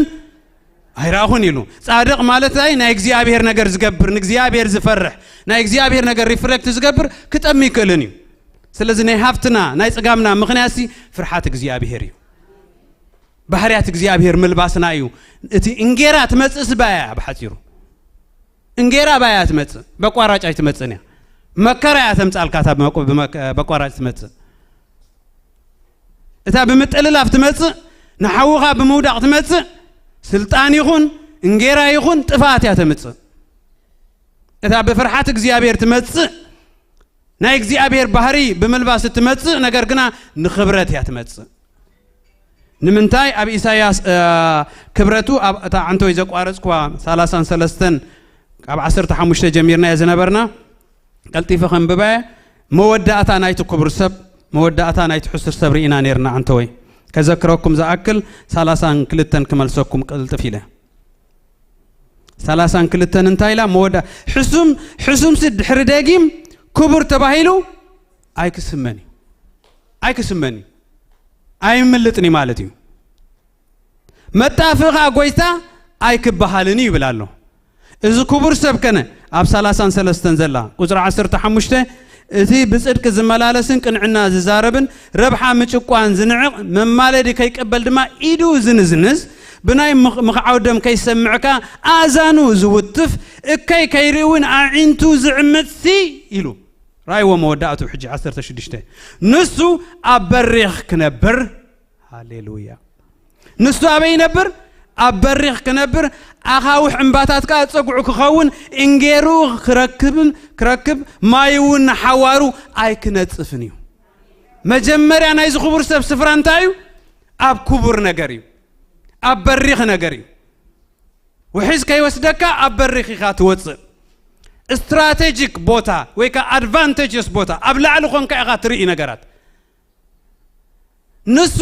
ኣይረኣኹን ኢሉ። ጻድቕ ማለት ናይ፣ ናይ እግዚኣብሔር ነገር ዝገብር፣ ንእግዚኣብሔር ዝፈርሕ፣ ናይ እግዚኣብሔር ነገር ሪፍሌክት ዝገብር ክጠሚ ይክእልን እዩ። ስለዚ ናይ ሃፍትና፣ ናይ ጽጋምና ምኽንያትሲ ፍርሓት እግዚኣብሔር እዩ። ባህርያት እግዚኣብሔር ምልባስና እዩ። እቲ እንጌራ ትመጽእስ ባያ እያ ብሓጺሩ። እንጌራ ባያ ትመጽእ፣ በቋራጭ ኣይትመጽእን እያ። መከራ እያ ተምጻልካ እታ ብመቁ-፣ ብመከ-፣ በቋራጭ ትመጽእ። እታ ብምጥልላፍ ትመጽእ፣ ንሓውኻ ብምውዳቕ ትመጽእ፣ ስልጣን ይኹን፣ እንጌራ ይኹን፣ ጥፍኣት እያ ተምጽእ። እታ ብፍርሓት እግዚኣብሔር ትመጽእ፣ ናይ እግዚኣብሔር ባህሪ ብምልባስ እትመጽእ፣ ነገር ግና ንኽብረት እያ ትመጽእ። ንምንታይ ኣብ ኢሳይያስ፣ እ፣ ክብረቱ ኣብ እታ ዓንተወይ ዘቋረጽኩዋ ሰላሳን ሰለስተን ካብ ዓሰርተ ሓሙሽተ ጀሚርናዮ ዝነበርና፣ ቀልጢፈ ከንብባየ፣ መወዳእታ ናይቲ ክቡር ሰብ፣ መወዳእታ ናይቲ ሕሱር ሰብ ርኢና ነይርና ዓንተወይ። ከዘክረኩም ዝኣክል ሰላሳን ክልተን ክመልሰኩም ቅልጥፍ ኢለ። ሰላሳን ክልተን እንታይ ኢላ? መወዳ-፣ ሕሱም፣ ሕሱምሲ ድሕሪ ደጊም ክቡር ተባሂሉ ኣይክስመን እዩ። ኣይክስመን እዩ። ኣይምልጥን እዩ ማለት እዩ። መጣፍእ ኸኣ ጎይታ ኣይክበሃልን እዩ ይብል ኣሎ። እዚ ክቡር ሰብ ከነ ኣብ ሰላሳን ሰለስተን ዘላ ቁጽሪ ዓሰርተ ሓሙሽተ፣ እቲ ብጽድቂ ዝመላለስን ቅንዕና ዝዛረብን ረብሓ ምጭቋን ዝንዕቕ መማለዲ ከይቀበል ድማ ኢዱ ዝንዝንዝ ብናይ ምኽ-፣ ምኽዓው ደም ከይሰምዕካ ኣእዛኑ ዝውትፍ እከይ ከይርኢ እውን ኣዒንቱ ዝዕምጽሲ ኢሉ። ራእይዎ መወዳእቱ ሕጂ ዓሰርተ ሽዱሽተ። ንሱ ኣብ በሪኽ ክነብር። ሃሌሉያ። ንሱ ኣበይ ይነብር? ኣብ በሪኽ ክነብር፣ ኣኻውሕ እምባታት ከኣ ጸጉዑ ክኸውን፣ እንጌሩ ክረክብን፣ ክረክብ፣ ማይ እውን ንሓዋሩ ኣይክነጽፍን እዩ። መጀመርያ ናይዚ ክቡር ሰብ ስፍራ እንታይ እዩ? ኣብ ክቡር ነገር እዩ። ኣብ በሪኽ ነገር እዩ። ውሒዝ ከይወስደካ ኣብ በሪኽ ኢኻ ትወጽእ። ስትራቴጂክ ቦታ ወይ ከኣ ኣድቫንቴጀስ ቦታ፣ ኣብ ላዕሊ ኾንካ ኢኻ ትርኢ ነገራት። ንሱ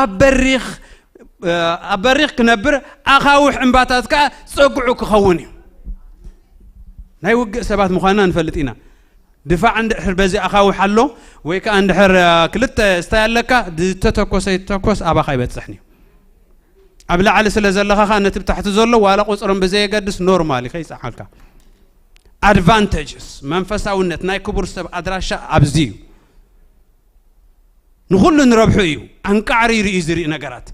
ኣብ በሪኽ፣ እ፣ ኣብ በሪኽ ክነብር፣ ኣኻውሕ እምባታት ከኣ ጸጉዑ ክኸውን እዩ። ናይ ውግእ ሰባት ምዃንና ንፈልጥ ኢና። ድፋዕ እንድሕር በዚ ኣኻውሕ ኣሎ፣ ወይ ከኣ እንድሕር፣ እ፣ ክልተ ስታይ ኣለካ፣ ዝተተኮሰ ይተኮስ ኣባኻ ኣይበጽሕን እዩ። ኣብ ላዕሊ ስለ ዘለኻ ኸኣ ነቲ ብታሕቲ ዘሎ ዋላ ቁጽሮም ብዘየገድስ ኖርማል እዩ፣ ከይጸዓልካ። ኣድቫንቴጅስ፣ መንፈሳውነት ናይ ክቡር ሰብ ኣድራሻ ኣብዚ እዩ። ንኹሉ ንረብሑ እዩ። ኣንቃዕሪሩ እዩ ዝርኢ ነገራት።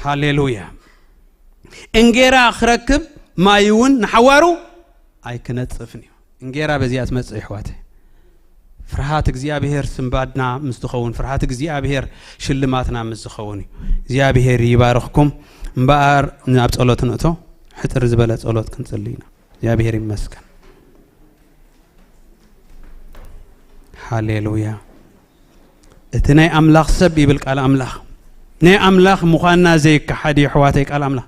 ሃሌሉያ። እንጌራ ክረክብ ማይ እውን ንሓዋሩ ኣይክነጽፍን እዩ። እንጌራ በዚኣ ትመጽእ፣ ይሕዋተ። ፍርሃት እግዚኣብሔር ስንባድና ምስ ዝኸውን፣ ፍርሃት እግዚኣብሔር ሽልማትና ምስ ዝኸውን እዩ። እግዚኣብሔር ይባርኽኩም። እምበኣር ናብ ጸሎት ንእቶ። ሕጽር ዝበለ ጸሎት ክንጽሊ ኢና። እግዚኣብሔር ይመስገን። ሃሌሉያ። እቲ ናይ ኣምላኽ ሰብ ይብል ቃል ኣምላኽ። ናይ ኣምላኽ ምዃንና ዘይከሓድ እዩ፣ ኣሕዋተይ፣ ቃል ኣምላኽ።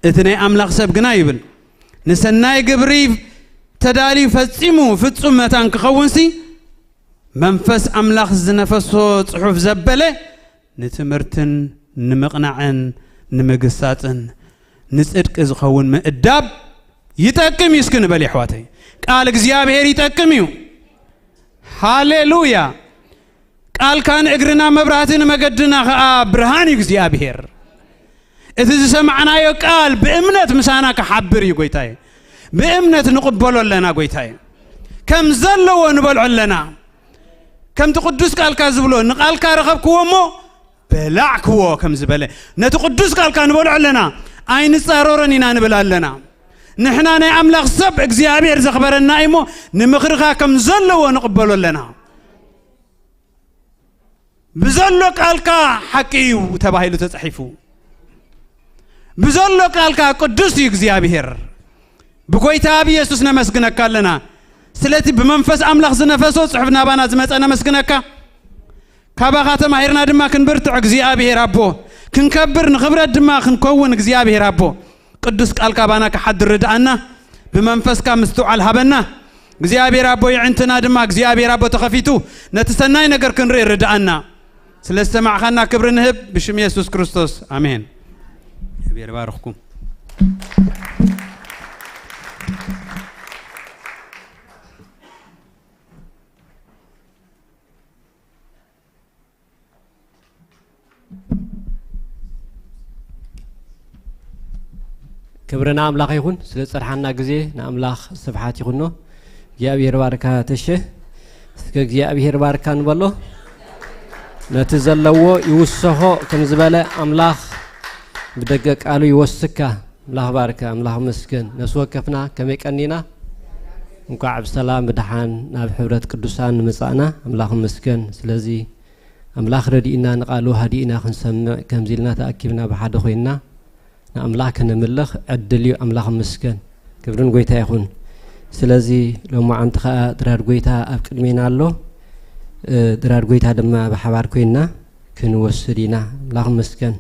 እቲ ናይ ኣምላኽ ሰብ ግና ይብል፣ ንሰናይ ግብሪ ተዳልዩ ፈጺሙ ፍጹም መታን ክኸውንሲ፣ መንፈስ ኣምላኽ ዝነፈሶ ጽሑፍ ዘበለ ንትምህርትን ንምቕናዕን ንምግሳጽን ንጽድቂ ዝኸውን ምእዳብ ይጠቅም እዩ። እስኪ ንበል፣ ኣሕዋተይ፣ ቃል እግዚኣብሔር ይጠቅም እዩ። ሃሌሉያ። ቃልካ ንእግርና መብራህቲ፣ ንመገድና ኸኣ ብርሃን እዩ እግዚኣብሔር። እቲ ዝሰማዕናዮ ቃል ብእምነት ምሳና ክሓብር እዩ፣ ጎይታየ። ብእምነት ንቕበሎ ኣለና፣ ጎይታየ። ከም ዘለዎ ንበልዖ ኣለና። ከምቲ ቅዱስ ቃልካ ዝብሎ፣ ንቃልካ ረኸብክዎ እሞ በላዕክዎ ከም ዝበለ፣ ነቲ ቅዱስ ቃልካ ንበልዖ ኣለና። ኣይንጻረሮን ኢና ንብል ኣለና። ንሕና ናይ ኣምላኽ ሰብ እግዚኣብሔር ዘኽበረና እዩ እሞ፣ ንምኽርኻ ከም ዘለዎ ንቕበሎ ኣለና። ብዘሎ ቃልካ ሓቂ እዩ ተባሂሉ ተጻሒፉ። ብዘሎ ቃልካ ቅዱስ እዩ እግዚኣብሔር። ብጎይታ ብየሱስ ነመስግነካ ኣለና። ስለቲ ብመንፈስ ኣምላኽ ዝነፈሶ ጽሑፍ ናባና ዝመጸ ነመስግነካ። ካባኻ ተማሂርና ድማ ክንብርትዕ እግዚኣብሔር ኣቦ፣ ክንከብር ንኽብረት ድማ ክንከውን እግዚኣብሔር ኣቦ፣ ቅዱስ ቃልካ ባና ክሓድር ርድኣና፣ ብመንፈስካ ምስትውዓል ሃበና። እግዚኣብሔር ኣቦ፣ የዕንትና ድማ እግዚኣብሔር ኣቦ ተኸፊቱ ነቲ ሰናይ ነገር ክንርኢ ርድኣና። ስለ ዝሰማዕኻና ክብሪ ንህብ ብሽም የሱስ ክርስቶስ፣ ኣሜን። እግዚኣብሔር ባርኽኩም። ክብሪ ንኣምላኽ ይኹን። ስለ ዝጸንሓና ግዜ ንኣምላኽ ስብሓት ይኹኖ። እግዚኣብሔር ባርካ ተሸ። እስከ እግዚኣብሔር ባርካ ንበሎ። ነቲ ዘለዎ ይውሰኾ ከም ዝበለ ኣምላኽ ብደገ ቃሉ ይወስካ። ኣምላኽ ባርካ፣ ኣምላኽ መስገን። ነፍሲ ወከፍና ከመይ ቀኒና? እንኳዕ ብሰላም ብደሓን ናብ ሕብረት ቅዱሳን ንምጻእና ኣምላኽ መስገን። ስለዚ ኣምላኽ ረዲእና ንቃሉ ሃዲእና ክንሰምዕ ከምዚ ኢልና ተኣኪብና ብሓደ ኮይንና ንኣምላኽ ከነምልኽ ዕድል እዩ። ኣምላኽ መስገን። ክብርን ጎይታ ይኹን። ስለዚ ሎማዓንቲ ኸኣ ድራር ጎይታ ኣብ ቅድሜና ኣሎ። እ፣ ድራር ጎይታ ድማ ብሓባር ኮይንና ክንወስድ ኢና። ኣምላኽ መስገን።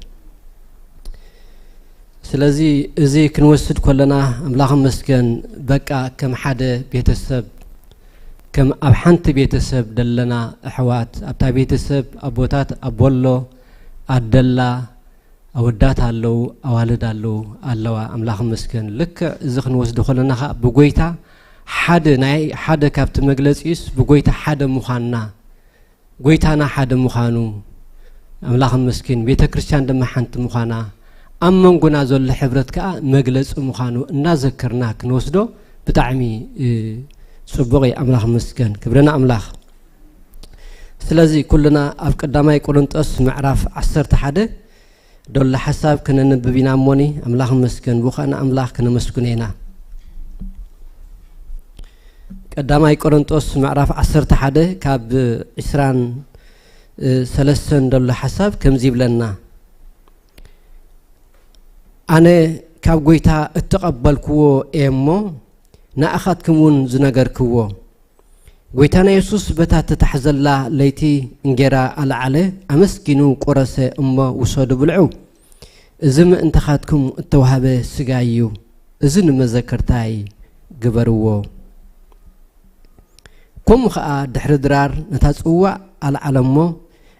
ስለዚ እዚ ክንወስድ ከለና ኣምላኽ መስገን በቃ ከም ሓደ ቤተሰብ፣ ከም ኣብ ሓንቲ ቤተሰብ ደለና ኣሕዋት፣ ኣብታ ቤተሰብ ኣቦታት፣ ኣቦ ኣሎ፣ ኣደ ኣላ፣ ኣወዳት ኣለዉ፣ ኣዋልድ ኣለዉ፣ ኣለዋ። ኣምላኽ መስገን። ልክዕ እዚ ክንወስዶ ከለና ኸኣ ብጎይታ ሓደ ናይ ሓደ ካብቲ መግለጺኡስ ብጎይታ ሓደ ምዃንና፣ ጎይታና ሓደ ምዃኑ ኣምላኽ መስኪን፣ ቤተ ክርስቲያን ድማ ሓንቲ ምዃና፣ ኣብ መንጎና ዘሎ ሕብረት ከኣ መግለጺ ምዃኑ እናዘከርና ክንወስዶ ብጣዕሚ፣ እ፣ ጽቡቕ እዩ። ኣምላኽ መስገን፣ ክብሪ ንኣምላኽ። ስለዚ ኩልና ኣብ ቀዳማይ ቆሮንጦስ ምዕራፍ ዓሰርተ ሓደ ደሎ ሓሳብ ከነንብብ ኢና እሞኒ፣ ኣምላኽ መስገን፣ ብኡ ኸኣ ንኣምላኽ ከነመስግኖ ኢና። ቀዳማይ ቆሮንጦስ ምዕራፍ ዓሰርተ ሓደ ካብ ዒስራን ሰለስተን ደሎ ሓሳብ ከምዚ ይብለና፣ ኣነ ካብ ጐይታ እተቐበልክዎ እየ እሞ፣ ንኣኻትኩም እውን ዝነገርክዎ። ጐይታና የሱስ በታ እተታሕዘላ ለይቲ እንጌራ ኣልዓለ፣ ኣመስጊኑ ቈረሰ እሞ፣ ውሰዱ ብልዑ። እዚ ምእንታኻትኩም እተዋህበ ስጋይ እዩ። እዚ ንመዘከርታይ ግበርዎ። ከምኡ ኸኣ ድሕሪ ድራር ነታ ጽዋእ ኣልዓለ እሞ፣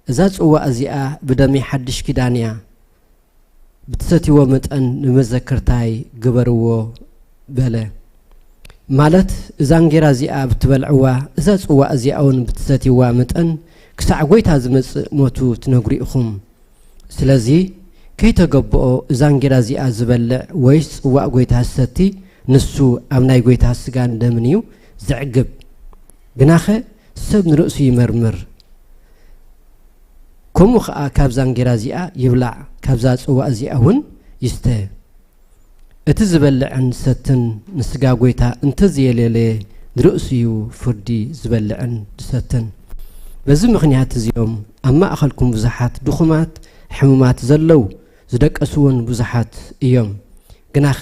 እዛ ጽዋእ እዚኣ ብደመይ ሓድሽ ኪዳን እያ። ብትሰትይዎ መጠን ንመዘከርታይ ግበርዎ በለ። ማለት እዛ እንጌራ እዚኣ ብትበልዕዋ፣ እዛ ጽዋእ እዚኣ እውን ብትሰትይዋ መጠን ክሳዕ ጐይታ ዝመጽእ ሞቱ ትነግሩ ኢኹም። ስለዚ ከይተገብኦ እዛ እንጌራ እዚኣ ዝበልዕ ወይስ ጽዋእ ጐይታ ዝሰቲ ንሱ ኣብ ናይ ጐይታ ስጋን ደምን እዩ ዝዕግብ። ግናኸ ሰብ ንርእሱ ይመርምር። ከምኡ ኸኣ ካብዛ እንጌራ እዚኣ ይብላዕ፣ ካብዛ ጽዋእ እዚኣ እውን ይስተ። እቲ ዝበልዕን ዝሰትን ንስጋ ጐይታ እንተዘየልየለ፣ ንርእሱ እዩ ፍርዲ ዝበልዕን ዝሰትን። በዚ ምኽንያት እዚኦም ኣብ ማእከልኩም ብዙሓት ድኹማት ሕሙማት ዘለዉ፣ ዝደቀሱ እውን ብዙሓት እዮም። ግናኸ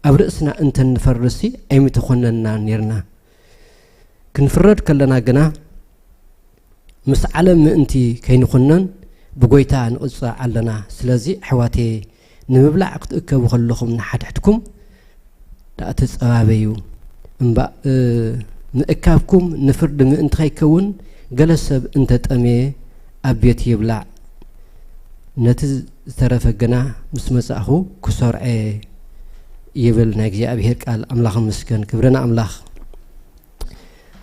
ኣብ ርእስና እንተ ንፈርድሲ ኣይምተኾነንና ኔርና። ክንፍረድ ከለና ግና ምስ ዓለም ምእንቲ ከይንኹነን ብጐይታ ንቕጻዕ ኣለና። ስለዚ ኣሕዋተየ ንምብላዕ ክትእከቡ ከለኹም ንሓድሕድኩም ደኣ ተጸባበዩ። እምባእ፣ እ፣ ምእካብኩም ንፍርዲ ምእንቲ ከይከውን፣ ገለ ሰብ እንተጠምየ ኣብ ቤት ይብላዕ፣ ነቲ ዝተረፈ ግና ምስ መጻእኹ ክሰርዖ ይብል ናይ እግዚኣብሔር ቃል። ኣምላኽ ይመስገን፣ ክብሪ ንኣምላኽ።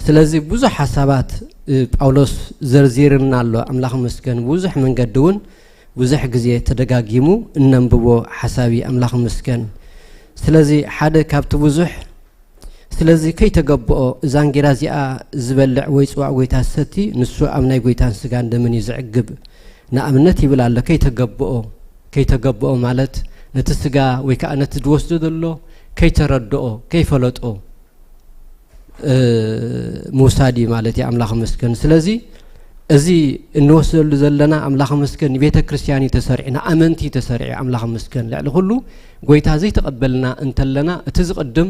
ስለዚ ብዙሕ ሓሳባት፣ እ፣ ጳውሎስ ዘርዚርና ኣሎ። ኣምላኽ ይመስገን፣ ብዙሕ መንገዲ እውን ብዙሕ ግዜ ተደጋጊሙ እነንብቦ ሓሳብ እዩ። ኣምላኽ ይመስገን። ስለዚ ሓደ ካብቲ ብዙሕ፣ ስለዚ ከይተገብኦ እዛ እንጌራ እዚኣ ዝበልዕ ወይ ጽዋእ ጐይታ ዝሰቲ፣ ንሱ ኣብ ናይ ጐይታን ስጋን ደምን እዩ ዝዕግብ። ንኣብነት ይብል ኣሎ፣ ከይተገብኦ፣ ከይተገብኦ ማለት ነቲ ስጋ ወይ ከኣ ነቲ ዝወስዶ ዘሎ ከይተረድኦ፣ ከይፈለጦ፣ እ፣ ምውሳድ እዩ ማለት እዩ። ኣምላኽ ይመስገን። ስለዚ እዚ እንወስደሉ ዘለና፣ ኣምላኽ ይመስገን፣ ንቤተ ክርስቲያን እዩ ተሰሪዑ፣ ንኣመንቲ እዩ ተሰሪዑ። ኣምላኽ ይመስገን። ልዕሊ ኩሉ ጐይታ ዘይተቐበልና እንተለና፣ እቲ ዝቕድም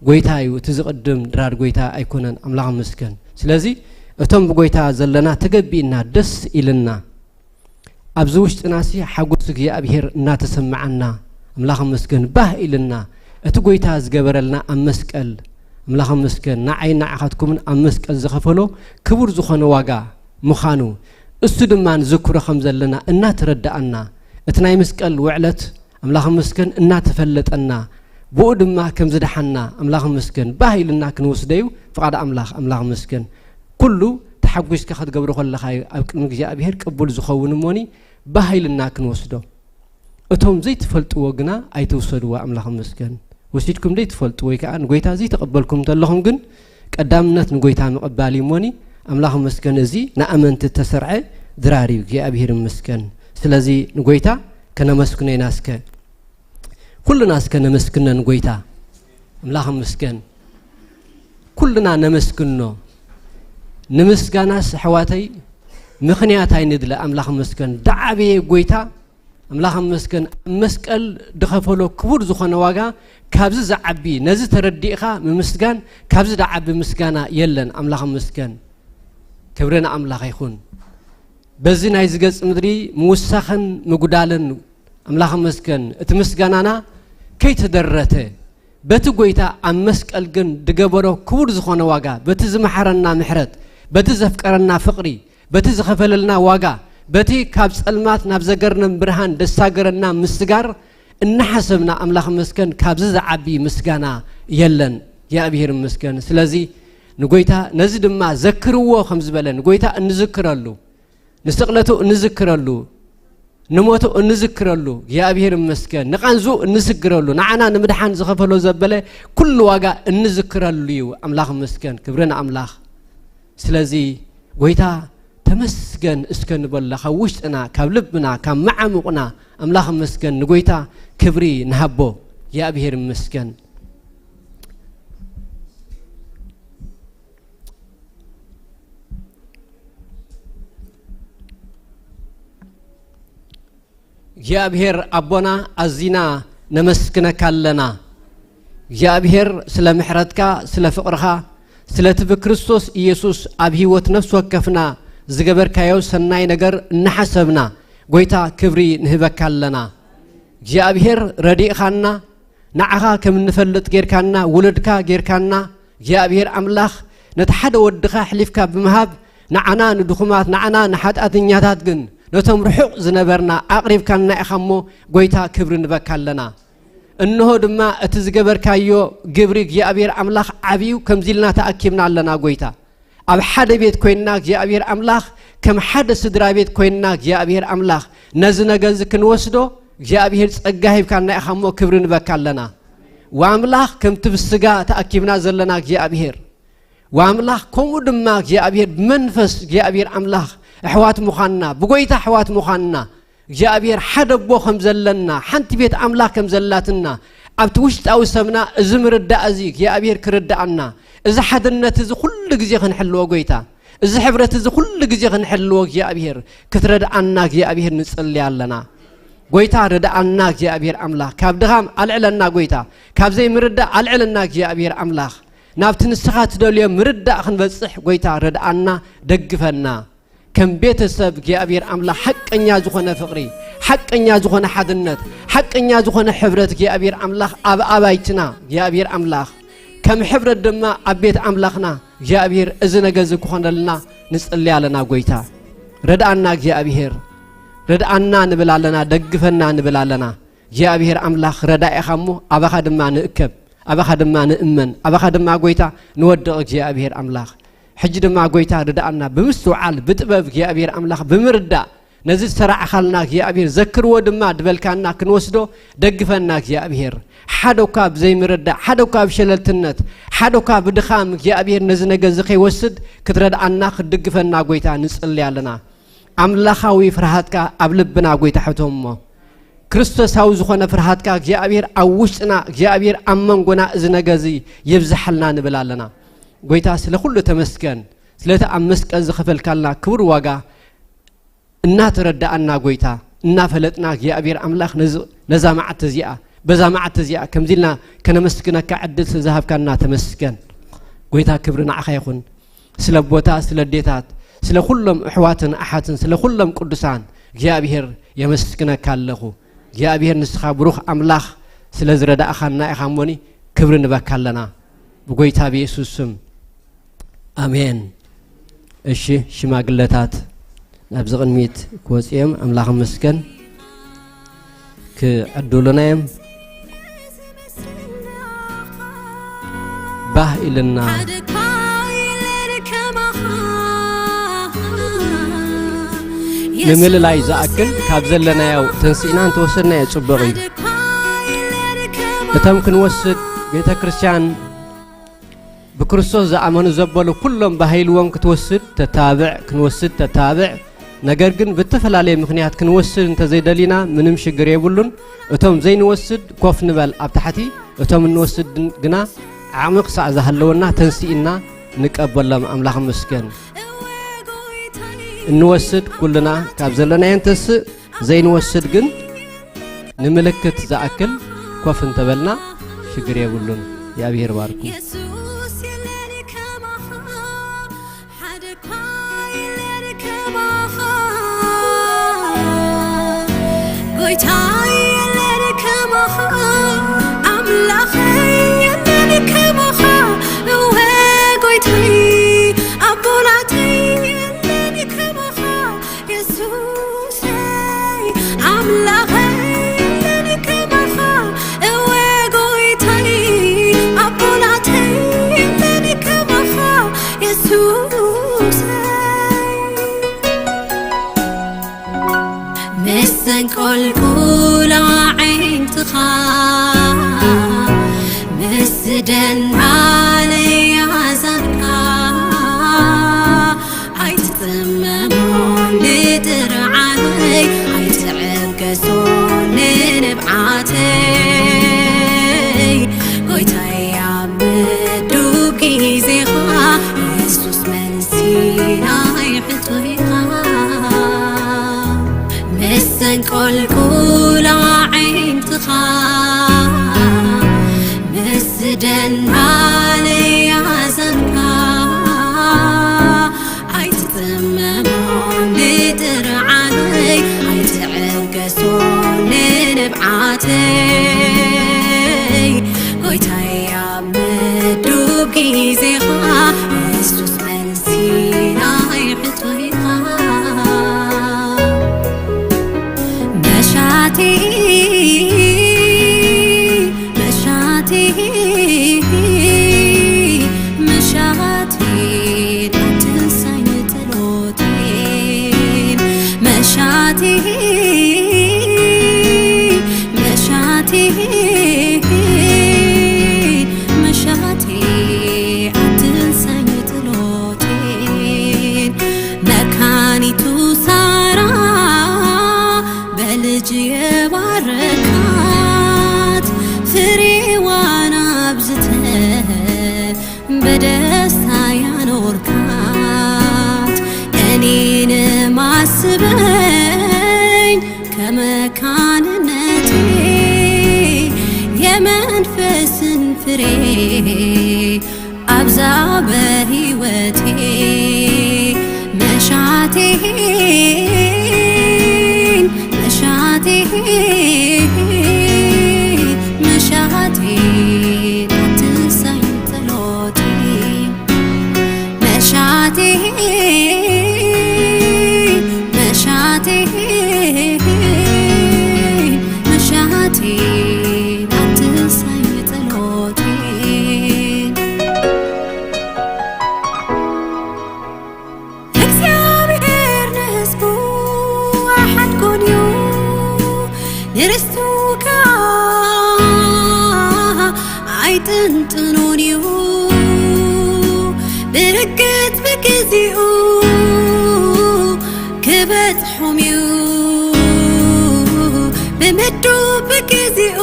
ጐይታ እዩ፣ እቲ ዝቕድም ድራር ጐይታ ኣይኮነን። ኣምላኽ ይመስገን። ስለዚ እቶም ብጐይታ ዘለና ተገቢእና፣ ደስ ኢልና፣ ኣብዚ ውሽጥናሲ ሓጎስ እግዚኣብሔር እናተሰምዓና፣ ኣምላኽ ይመስገን፣ ባህ ኢልና፣ እቲ ጐይታ ዝገበረልና ኣብ መስቀል፣ ኣምላኽ ይመስገን፣ ንዓይን ንዓኻትኩምን ኣብ መስቀል ዝኸፈሎ ክቡር ዝኾነ ዋጋ ምዃኑ፣ እሱ ድማ ንዝክሮ ከም ዘለና እናተረድኣና፣ እቲ ናይ መስቀል ውዕለት ኣምላኽ ይመስገን እናተፈለጠና፣ ብኡ ድማ ከም ዝደሓና ኣምላኽ ይመስገን ባህ ኢልና ክንወስዶ እዩ ፍቓድ ኣምላኽ። ኣምላኽ ይመስገን። ኩሉ ተሓጒስካ ክትገብሮ ከለኻ እዩ ኣብ ቅድሚ እግዚኣብሔር ቅቡል ዝኸውን እሞኒ፣ ባህ ኢልና ክንወስዶ። እቶም ዘይትፈልጥዎ ግና ኣይትውሰድዎ። ኣምላኽ ይመስገን። ወሲድኩም ዘይትፈልጡ ወይ ከኣ ንጐይታ ዘይተቐበልኩም እንተለኹም ግን ቀዳምነት ንጐይታ ምቕባል እዩ እሞኒ፣ ኣምላኽ ይመስገን። እዚ ንኣመንቲ እተሰርዐ ድራር እዩ። እግዚኣብሔር ይመስገን። ስለዚ ንጐይታ ከነመስግኖ ኢና እስከ። ኩልና እስከ ነመስግኖ ንጐይታ። ኣምላኽ ይመስገን። ኩልና ነመስግኖ። ንምስጋናስ ኣሕዋተይ ምኽንያት ኣይንድለ። ኣምላኽ ይመስገን። ዝዓበየ ጐይታ ኣምላኽ ይመስገን። ኣብ መስቀል ዝኸፈሎ ክቡር ዝኾነ ዋጋ ካብዚ ዝዓቢ፣ ነዚ ተረዲእኻ ምምስጋን ካብዚ ዝዓቢ ምስጋና የለን። ኣምላኽ ይመስገን። ክብሪ ንኣምላኽ ይኹን። በዚ ናይዚ ገጽ ምድሪ ምውሳኽን ምጉዳልን ኣምላኽ ይመስገን፣ እቲ ምስጋናና ከይተደረተ፣ በቲ ጐይታ ኣብ መስቀል ግን ዝገበሮ ክቡር ዝኾነ ዋጋ፣ በቲ ዝመሓረና ምሕረት፣ በቲ ዘፍቀረና ፍቕሪ፣ በቲ ዝኸፈለልና ዋጋ፣ በቲ ካብ ጸልማት ናብ ዘገርነም ብርሃን ዘሳገረና ምስጋር እናሓሰብና፣ ኣምላኽ ይመስገን፣ ካብዚ ዝዓቢ ምስጋና የለን። እግዚኣብሔር ይመስገን። ስለዚ ንጐይታ ነዚ ድማ ዘክርዎ ከም ዝበለ፣ ንጐይታ እንዝክረሉ፣ ንስቕለቱ እንዝክረሉ፣ ንሞቱ እንዝክረሉ፣ እግዚኣብሔር ይመስገን፣ ንቓንዙ እንዝክረሉ፣ ንዓና ንምድሓን ዝኸፈሎ ዘበለ ኩሉ ዋጋ እንዝክረሉ እዩ። ኣምላኽ ይመስገን፣ ክብሪ ንኣምላኽ። ስለዚ ጐይታ ተመስገን እስከ ንበሎ፣ ካብ ውሽጥና፣ ካብ ልብና፣ ካብ መዓሙቕና ኣምላኽ ይመስገን፣ ንጐይታ ክብሪ ንሃቦ። እግዚኣብሔር ይመስገን። እግዚኣብሔር ኣቦና፣ ኣዚና ነመስግነካ ኣለና። እግዚኣብሔር፣ ስለ ምሕረትካ፣ ስለ ፍቕርኻ፣ ስለቲ ብክርስቶስ ኢየሱስ ኣብ ህይወት ነፍሲ ወከፍና ዝገበርካዮ ሰናይ ነገር እናሓሰብና፣ ጐይታ፣ ክብሪ ንህበካ ኣለና። እግዚኣብሔር ረዲእኻና፣ ንዓኻ ከም እንፈልጥ ጌርካና፣ ውሉድካ ጌርካና፣ እግዚኣብሔር ኣምላኽ፣ ነቲ ሓደ ወድኻ ኣሕሊፍካ ብምሃብ፣ ንዓና ንድኹማት፣ ንዓና ንሓጢኣተኛታት ግን፣ ነቶም ርሑቕ ዝነበርና ኣቕሪብካና ኢኻ እሞ፣ ጐይታ፣ ክብሪ ንበካ ኣለና። እንሆ ድማ እቲ ዝገበርካዮ ግብሪ እግዚኣብሔር ኣምላኽ ዓብዩ ከምዚ ኢልና ተኣኪብና ኣለና ጐይታ። ኣብ ሓደ ቤት ኮይንና እግዚኣብሔር ኣምላኽ፣ ከም ሓደ ስድራ ቤት ኮይንና እግዚኣብሔር ኣምላኽ፣ ነዚ ነገር እዚ ክንወስዶ እግዚኣብሔር ጸጋ ሂብካና ኢኻ እሞ ክብሪ ንበካ ኣለና። ወኣምላኽ ከምቲ ብስጋ ተኣኪብና ዘለና እግዚኣብሔር፣ ወኣምላኽ ከምኡ ድማ እግዚኣብሔር ብመንፈስ እግዚኣብሔር ኣምላኽ ኣሕዋት ምዃንና፣ ብጎይታ ኣሕዋት ምዃንና፣ እግዚኣብሔር ሓደ ኣቦ ከም ዘለና፣ ሓንቲ ቤት ኣምላኽ ከም ዘላትና፣ ኣብቲ ውሽጣዊ ሰብና እዚ ምርዳእ እዚ እግዚኣብሔር ክርድኣና፣ እዚ ሓድነት እዚ ኩሉ ግዜ ክንሕልዎ ጎይታ፣ እዚ ሕብረት እዚ ኩሉ ግዜ ክንሕልዎ እግዚኣብሔር ክትረድኣና እግዚኣብሔር ንጽሊ ኣለና። ጎይታ ርድኣና እግዚኣብሔር ኣምላኽ፣ ካብ ድኻም ኣልዕለና ጎይታ፣ ካብ ዘይምርዳእ ኣልዕለና እግዚኣብሔር ኣምላኽ፣ ናብቲ ንስኻ ትደልዮ ምርዳእ ክንበጽሕ ጎይታ ርድኣና፣ ደግፈና። ከም ቤተሰብ እግዚኣብሔር ኣምላኽ ሓቀኛ ዝኾነ ፍቕሪ፣ ሓቀኛ ዝኾነ ሓድነት፣ ሓቀኛ ዝኾነ ሕብረት እግዚኣብሔር ኣምላኽ ኣብ ኣባይትና እግዚኣብሔር ኣምላኽ ከም ሕብረት ድማ ኣብ ቤት ኣምላኽና እግዚኣብሔር እዚ ነገር እዚ ክኾነልና ንጽሊ ኣለና። ጎይታ ርድኣና፣ እግዚኣብሔር ርድኣና ንብል ኣለና፣ ደግፈና ንብል ኣለና። እግዚኣብሔር ኣምላኽ ረዳኢ ኢኻ እሞ ኣባኻ ድማ ንእከብ፣ ኣባኻ ድማ ንእመን፣ ኣባኻ ድማ ጎይታ ንወድቕ እግዚኣብሔር ኣምላኽ። ሕጂ ድማ ጎይታ ርድኣና ብምስትውዓል ብጥበብ እግዚኣብሔር ኣምላኽ ብምርዳእ ነዚ ዝተራዕኻልና እግዚኣብሔር ዘክርዎ ድማ ድበልካና ክንወስዶ ደግፈና እግዚኣብሔር። ሓደ እኳ ብዘይምርዳእ፣ ሓደ እኳ ብሸለልትነት፣ ሓደ እኳ ብድኻም እግዚኣብሔር ነዚ ነገር እዚ ከይወስድ ክትረድኣና ክትድግፈና ጎይታ ንጽሊ ኣለና። ኣምላኻዊ ፍርሃትካ ኣብ ልብና ጎይታ ሕቶም እሞ ክርስቶሳዊ ዝኾነ ፍርሃትካ እግዚኣብሔር ኣብ ውሽጥና እግዚኣብሔር ኣብ መንጎና እዚ ነገር እዚ ይብዝሓልና ንብል ኣለና። ጎይታ ስለ ኩሉ ተመስገን፣ ስለቲ ኣብ መስቀል ዝኸፈልካልና ክቡር ዋጋ እናተረዳኣና ጎይታ እናፈለጥና እግዚኣብሔር ኣምላኽ ነዚ- ነዛ መዓልቲ እዚኣ በዛ መዓልቲ እዚኣ ከምዚ ኢልና ከነመስግነካ ዕድል ስለ ዝሃብካና ተመስገን። ጎይታ ክብሪ ንዓኻ ይኹን። ስለ ኣቦታት፣ ስለ ኣዴታት፣ ስለ ኩሎም ኣሕዋትን ኣሓትን፣ ስለ ኩሎም ቅዱሳን እግዚኣብሔር የመስግነካ ኣለኹ። እግዚኣብሔር ንስኻ ብሩኽ ኣምላኽ ስለ ዝረዳእኻና ኢኻ እሞኒ ክብሪ ንበካ ኣለና ብጎይታ ብየሱስ ስም ኣሜን። እሺ ሽማግለታት ናብዚ ቅድሚት ክወፁ እዮም። ኣምላኽ መስገን ክዕድሉና እዮም። ባህ ኢልና ንምልላይ ዝኣክል ካብ ዘለናዮ ተንሲእና እንተወሰድናዮ ጽቡቕ እዩ። እቶም ክንወስድ ቤተ ክርስቲያን ብክርስቶስ ዝኣመኑ ዘበሉ ኩሎም ባህ ኢልዎም ክትወስድ ተታብዕ፣ ክንወስድ ተታብዕ። ነገር ግን ብተፈላለየ ምኽንያት ክንወስድ እንተዘይደሊና ምንም ሽግር የብሉን። እቶም ዘይንወስድ ኮፍ ንበል ኣብ ታሕቲ፣ እቶም እንወስድ ግና ዓቕሚ ክሳዕ ዝሃለወና ተንሲእና ንቀበሎም። ኣምላኽ ይመስገን። እንወስድ ኩልና ካብ ዘለናዮ ንተስእ፣ ዘይንወስድ ግን ንምልክት ዝኣክል ኮፍ እንተበልና ሽግር የብሉን። እግዚኣብሔር ባርኩም። የሱስ የለን ከማኻ፣ ሓደ እኳ የለን ከማኻ፣ ጎይታ የለን ከማኻ፣ ኣምላኸይ የለን ከማኻ፣ እወ ጎይታይ ኣቦናተይ የለን ከማኻ፣ የሱሰይ ኣምላኸይ የለን ከማኻ፣ እወ ጎይታይ ኣቦናተይ የለን ከማኻ፣ የሱሰይ ምስ ዘንቆልቁላ ኣዒንትኻ፣ ምስ ደንባለይ ኣዛንካ፣ ኣይትጽመሞን ንጥርዓነይ፣ ኣይትዕገሶን ንንብዓተይ። ጎይታይ ኣብ ምዱብ ግዜኻ፣ የሱስ መልሲ ናይ ሕቶይኻ። ምስ ዘንቆልቁላ ኣዒንትኻ፣ ምስ ደንባለይ ኣዛንካ፣ ኣይትጽመሞን ንጥርዓነይ፣ ኣይትዕገሶን ንንብዓተይ። ጎይታይ ኣብ ምዱብ ግዜኻ፣ የሱስ መልሲ ናይ ሕቶይኻ። መሻቲ መሻቲ መሻቲ ኣትንሳኝ ጥሎቴን መሻቲ መሻቲ መሻቲ ኣትንሳኝ ጥሎቴን መካኒቱ በደስታ ያኖርካት እኔን ማስበኝ ከመካንነቴ የመንፈስን ፍሬ አብዛ በሕይወቴ መሻቴን መሻቴን መሻቴን አትንሳኝ ጸሎቴን መሻቴን መሻቴን መሻቴን አትንሳኝ ጸሎቴን እግዚኣብሔር ንህዝቡ ሓድጎን እዩ ንርስቱ ከኣ ኣይጥንጥኖን እዩ ብርግጽ ብግዜኡ ክበጽሖም እዩ ብምዱ ብግዜኡ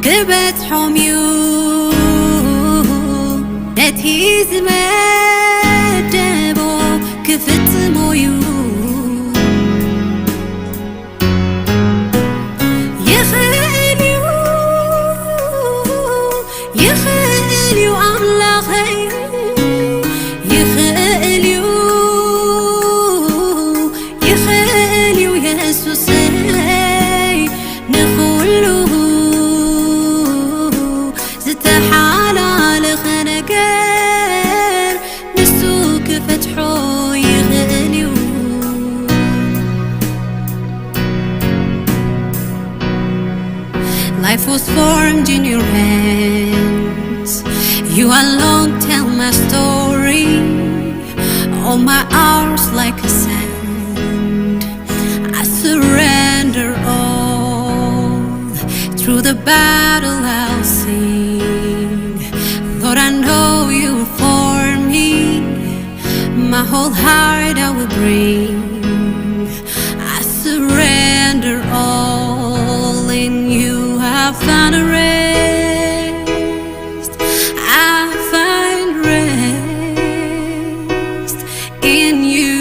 ክበጽሖም እዩ ነቲ ዝመደቦ ክፍጽሞ እዩ ይኽእል እዩ ይኽእል እዩ ኣምላኸይ ይኽእል እዩ ይኽእል እዩ የሱሰይ ንኹሉ ዝተሓላለኸ ነገር ንሱ ክፈትሖ ይኽእል እዩ Life was formed in your hands. You alone tell my story. All my hours like a sand. I surrender all. Through the battle I'll sing. Lord, I know you for me. My whole heart I will bring. I surrender all in you. I find rest. I find rest in you.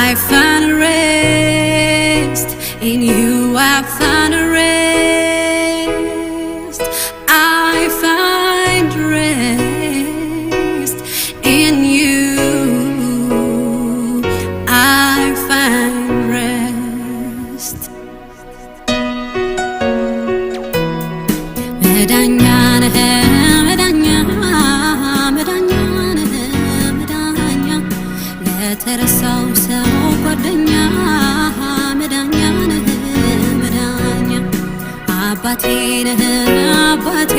I find rest in you. I find rest. I find rest in you. I find rest. መዳኛ ነህ መዳኛ መዳኛ ነህ መዳኛ ለተረሳው ሰው ጓደኛ መዳኛ ነህ መዳኛ አባቴ ነህ አባቴ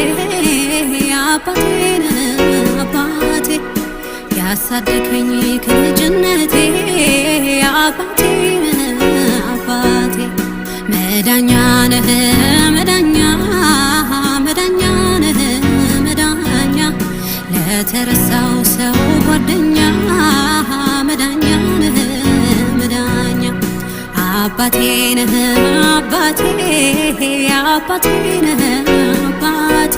አባቴ ነህ አባቴ ያሳደከኝ ከልጅነቴ አባቴ ነህ አባቴ መዳኛ ነህ መዳኛ መዳኛ ነህ መዳኛ ለተረሳው ሰው ጓደኛ መዳኛ ነህ መዳኛ አባቴ ነህ አባቴ አባቴ ነህ አባቴ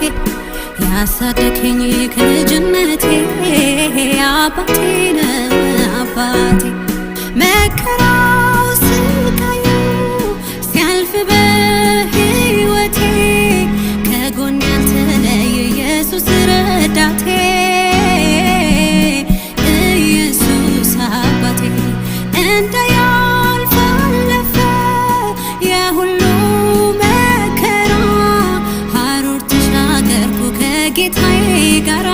ያሳደከኝ ከልጅነቴ አባቴ ነህ አባቴ መከራው ስቃዩ ሲያልፍ በህይወቴ ከጎን ያልተለየ ኢየሱስ ረዳቴ ኢየሱስ አባቴ እንዳያልፍ አለፈ የሁሉ መከራ ሐሩር ተሻገርኩ ከጌታዬ ጋራ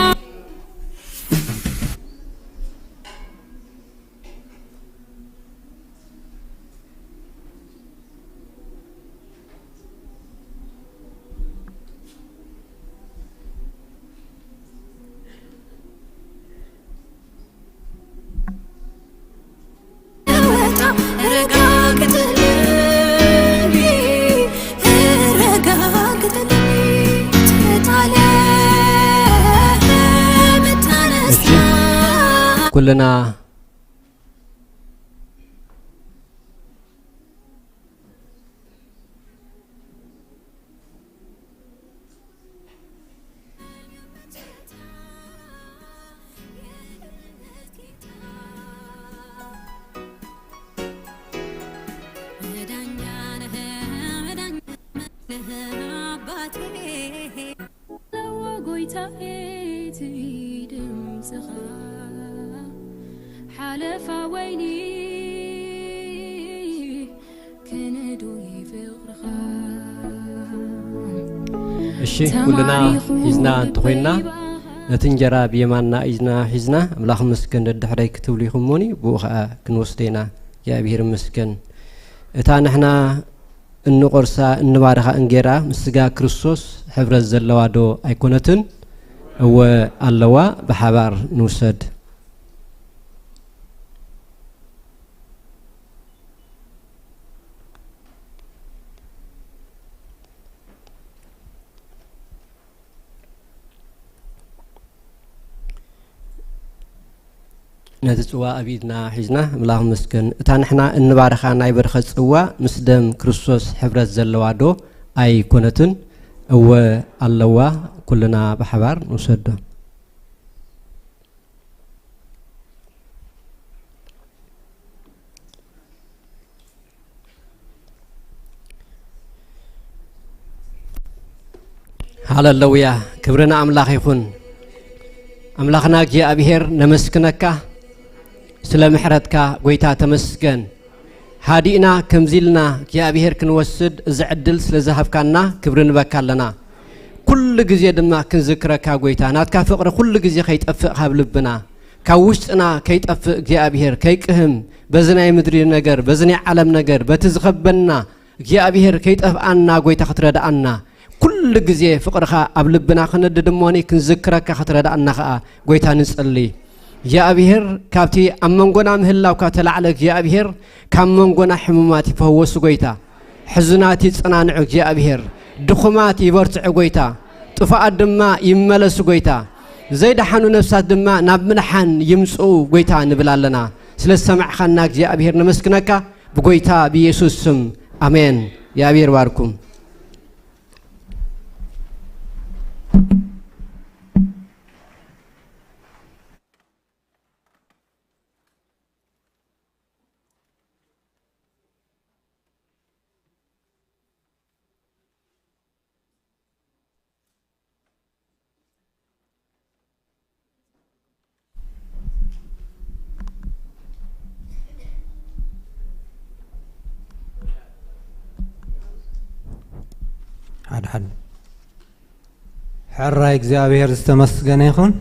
ኩልና መዳኛ ነህ፣ መዳኛ ነህ ኣባቴ። ለዎ ጎይታዬ እቲ ድምፅኻ ሓለፋ ወይኒ ክንዱይ ፍቕርኻ። እሺ፣ ኩልና ሒዝና እንተኾይንና፣ ነቲ እንጀራ ብየማንና ኢድና ሒዝና፣ ኣምላኽ ይመስገን ደድሕረይ ክትብሉ ኢኹም እሞኒ፣ ብኡ ኸኣ ክንወስዶ ኢና። እግዚኣብሔር ይመስገን። እታ ንሕና እንቖርሳ እንባርኻ እንጌራ ምስ ስጋ ክርስቶስ ሕብረት ዘለዋ ዶ ኣይኮነትን? እወ ኣለዋ። ብሓባር ንውሰድ። ነቲ ጽዋ ኣብ ኢድና ሒዝና፣ ኣምላኽ ይመስገን፣ እታ ንሕና እንባርኻ ናይ በረኸት ጽዋ ምስ ደም ክርስቶስ ሕብረት ዘለዋ ዶ ኣይኮነትን? እወ ኣለዋ። ኩልና ብሓባር ንውሰዶ። ሃለለውያ፣ ክብሪ ንኣምላኽ ይኹን። ኣምላኽና እግዚኣብሔር ነመስግነካ ስለ ምሕረትካ፣ ጎይታ ተመስገን። ሃዲእና ከምዚ ኢልና እግዚኣብሔር ክንወስድ እዚ ዕድል ስለ ዝሃብካና ክብሪ ንበካ ኣለና። ኩሉ ግዜ ድማ ክንዝክረካ ጎይታ፣ ናትካ ፍቕሪ ኩሉ ግዜ ከይጠፍእ ካብ ልብና፣ ካብ ውሽጥና ከይጠፍእ እግዚኣብሔር ከይቅህም፣ በዚ ናይ ምድሪ ነገር፣ በዚ ናይ ዓለም ነገር፣ በቲ ዝኸበና እግዚኣብሔር ከይጠፍኣና ጎይታ ክትረድኣና፣ ኩሉ ግዜ ፍቕርኻ ኣብ ልብና ክነድድ እሞኒ ክንዝክረካ ክትረድኣና ኸኣ ጎይታ ንጸሊ። እግዚኣብሔር ካብቲ ኣብ መንጎና ምህላውካ ተላዕለ እግዚኣብሔር ካብ መንጎና ሕሙማት ይፈወሱ ጎይታ። ሕዙናት ይጸናንዑ እግዚኣብሔር። ድኹማት ይበርትዑ ጎይታ። ጥፉኣት ድማ ይመለሱ ጎይታ። ዘይደሓኑ ነፍሳት ድማ ናብ ምድሓን ይምጽኡ ጎይታ ንብል ኣለና። ስለ ዝሰማዕኻና እግዚኣብሔር ነመስግነካ። ብጎይታ ብኢየሱስ ስም ኣሜን። እግዚኣብሔር ይባርኩም። ሓድሓድ ሕራይ እግዚኣብሔር ዝተመስገነ ይኹን።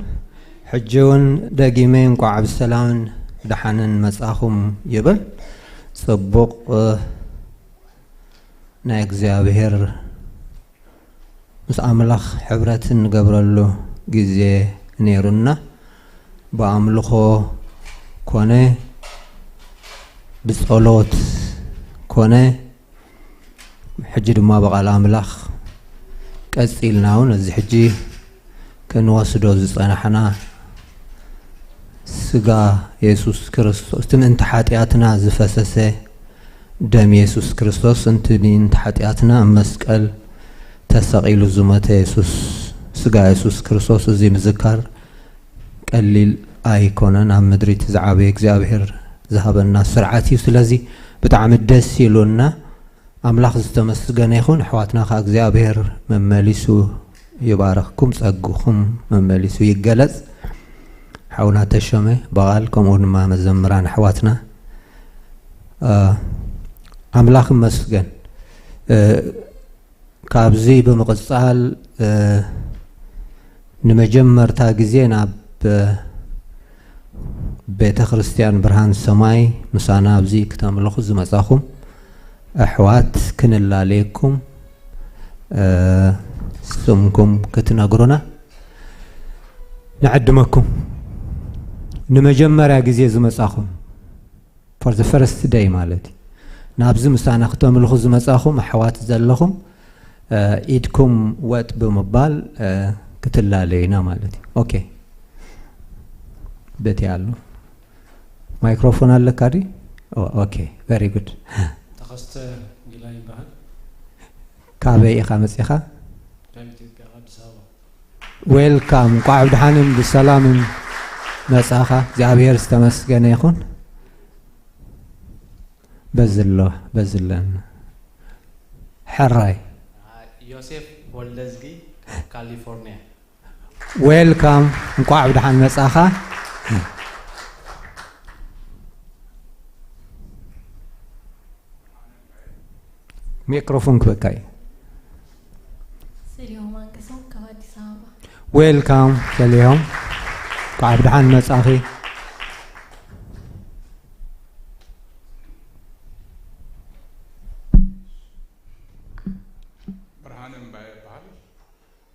ሕጂ እውን ደጊመ እንቋዕ ብሰላምን ብደሓንን መጻኹም ይብል። ጽቡቕ፣ እ፣ ናይ እግዚኣብሔር ምስ ኣምላኽ ሕብረት እንገብረሉ ግዜ ነይሩና። ብኣምልኾ ኮነ ብጸሎት ኮነ ሕጂ ድማ ብቓል ኣምላኽ ቀጺልና እውን እዚ ሕጂ ክንወስዶ ዝጸናሕና ስጋ የሱስ ክርስቶስ፣ እቲ ምእንቲ ሓጢኣትና ዝፈሰሰ ደም የሱስ ክርስቶስ፣ እቲ ምእንቲ ሓጢኣትና ኣብ መስቀል ተሰቒሉ ዝሞተ የሱስ፣ ስጋ የሱስ ክርስቶስ፣ እዚ ምዝካር ቀሊል ኣይኮነን። ኣብ ምድሪ እቲ ዝዓበየ እግዚኣብሔር ዝሃበና ስርዓት እዩ። ስለዚ ብጣዕሚ ደስ ኢሉና። ኣምላኽ ዝተመስገነ ይኹን። ኣሕዋትና ኸዓ እግዚኣብሔር መመሊሱ ይባርኽኩም፣ ጸግኹም መመሊሱ ይገለጽ። ሓውና ተሾመ በቓል፣ ከምኡ ድማ መዘምራን ኣሕዋትና፣ እ፣ ኣምላኽ ይመስገን። እ፣ ካብዚ ብምቕጻል፣ እ፣ ንመጀመርታ ግዜ ናብ፣ እ፣ ቤተ ክርስቲያን ብርሃን ሰማይ ምሳና ኣብዚ ክተምልኹ ዝመጻኹም ኣሕዋት ክንላለየኩም፣ እ፣ ስምኩም ክትነግሩና ንዕድመኩም። ንመጀመርያ ግዜ ዝመጻኹም፣ for the first day ማለት እዩ። ናብዚ ምሳና ክተምልኹ ዝመጻኹም ኣሕዋት ዘለኹም፣ እ፣ ኢድኩም ወጥ ብምባል፣ እ፣ ክትላለዩና ማለት እዩ። ኦኬ። በቲ ኣሎ። ማይክሮፎን ኣለካ ድዩ? ኦ፣ ኦኬ። Very good። ተኸስተ ጊላ ይበሃል። ካበይ ኢኻ መጺኻ? ካብ ኢትዮጵያ፣ ካብ ኣዲስ ኣበባ። ዌልካም፣ እንቋዕ ብደሓንን ብሰላምን መጻኻ። እግዚኣብሔር ዝተመስገነ ይኹን። በዝሎ በዝለን። ሕራይ። ዮሴፍ ወልደዝጊ፣ ካሊፎርኒያ። ዌልካም፣ እንኳዕ ብደሓን መጻኻ። ሚክሮፎን ክበካ እዩ። ሰሊሆም ኣንቅሶም ካብ ኣዲስ ኣበባ። ዌልካም ሰሊሆም፣ እንኳዕ ብደሓን መጻኺ። ብርሃነ እምባየ ይበሃል።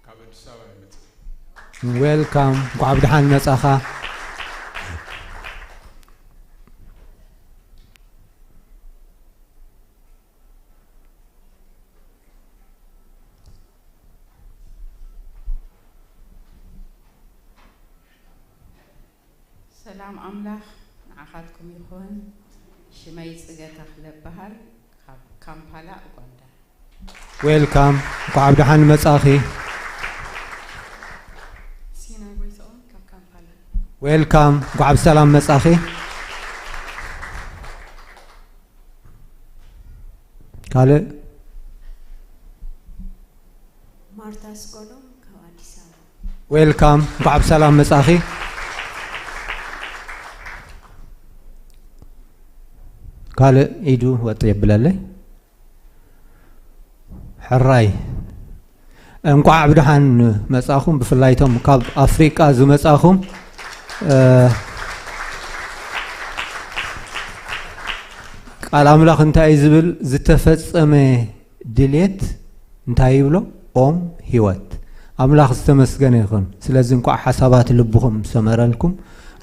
ካብ ኣዲስ ኣበባ ይመጽእ። ዌልካም፣ እንኳዕ ብደሓን መጻኻ። ሰላም ኣምላኽ ንዓኻትኩም ይኹን። ሽመይ ጽገ ተኽለ እበሃል፣ ካብ ካምፓላ ኡጋንዳ። ዌልካም፣ እንኳዕ ብደሓን መጻኺ። ሲና ጎይትኦም ካብ ካምፓላ። ዌልካም፣ እንኳዕ ብሰላም መጻኺ። ካልእ ማርታ ኣስቆሎም ካብ ኣዲስ ኣበባ። ዌልካም፣ እንኳዕ ብሰላም መጻኺ። ካልእ ኢዱ ወጥ የብለለይ። ሕራይ፣ እንኳዕ ብደሓን መጻኹም። ብፍላይ እቶም ካብ ኣፍሪቃ ዝመጻኹም፣ እ፣ ቃል ኣምላኽ እንታይ እዩ ዝብል? ዝተፈጸመ ድሌት እንታይ ይብሎ? ኦም ህይወት። ኣምላኽ ዝተመስገነ ይኹን። ስለዚ እንኳዕ ሓሳባት ልብኹም ሰመረልኩም፣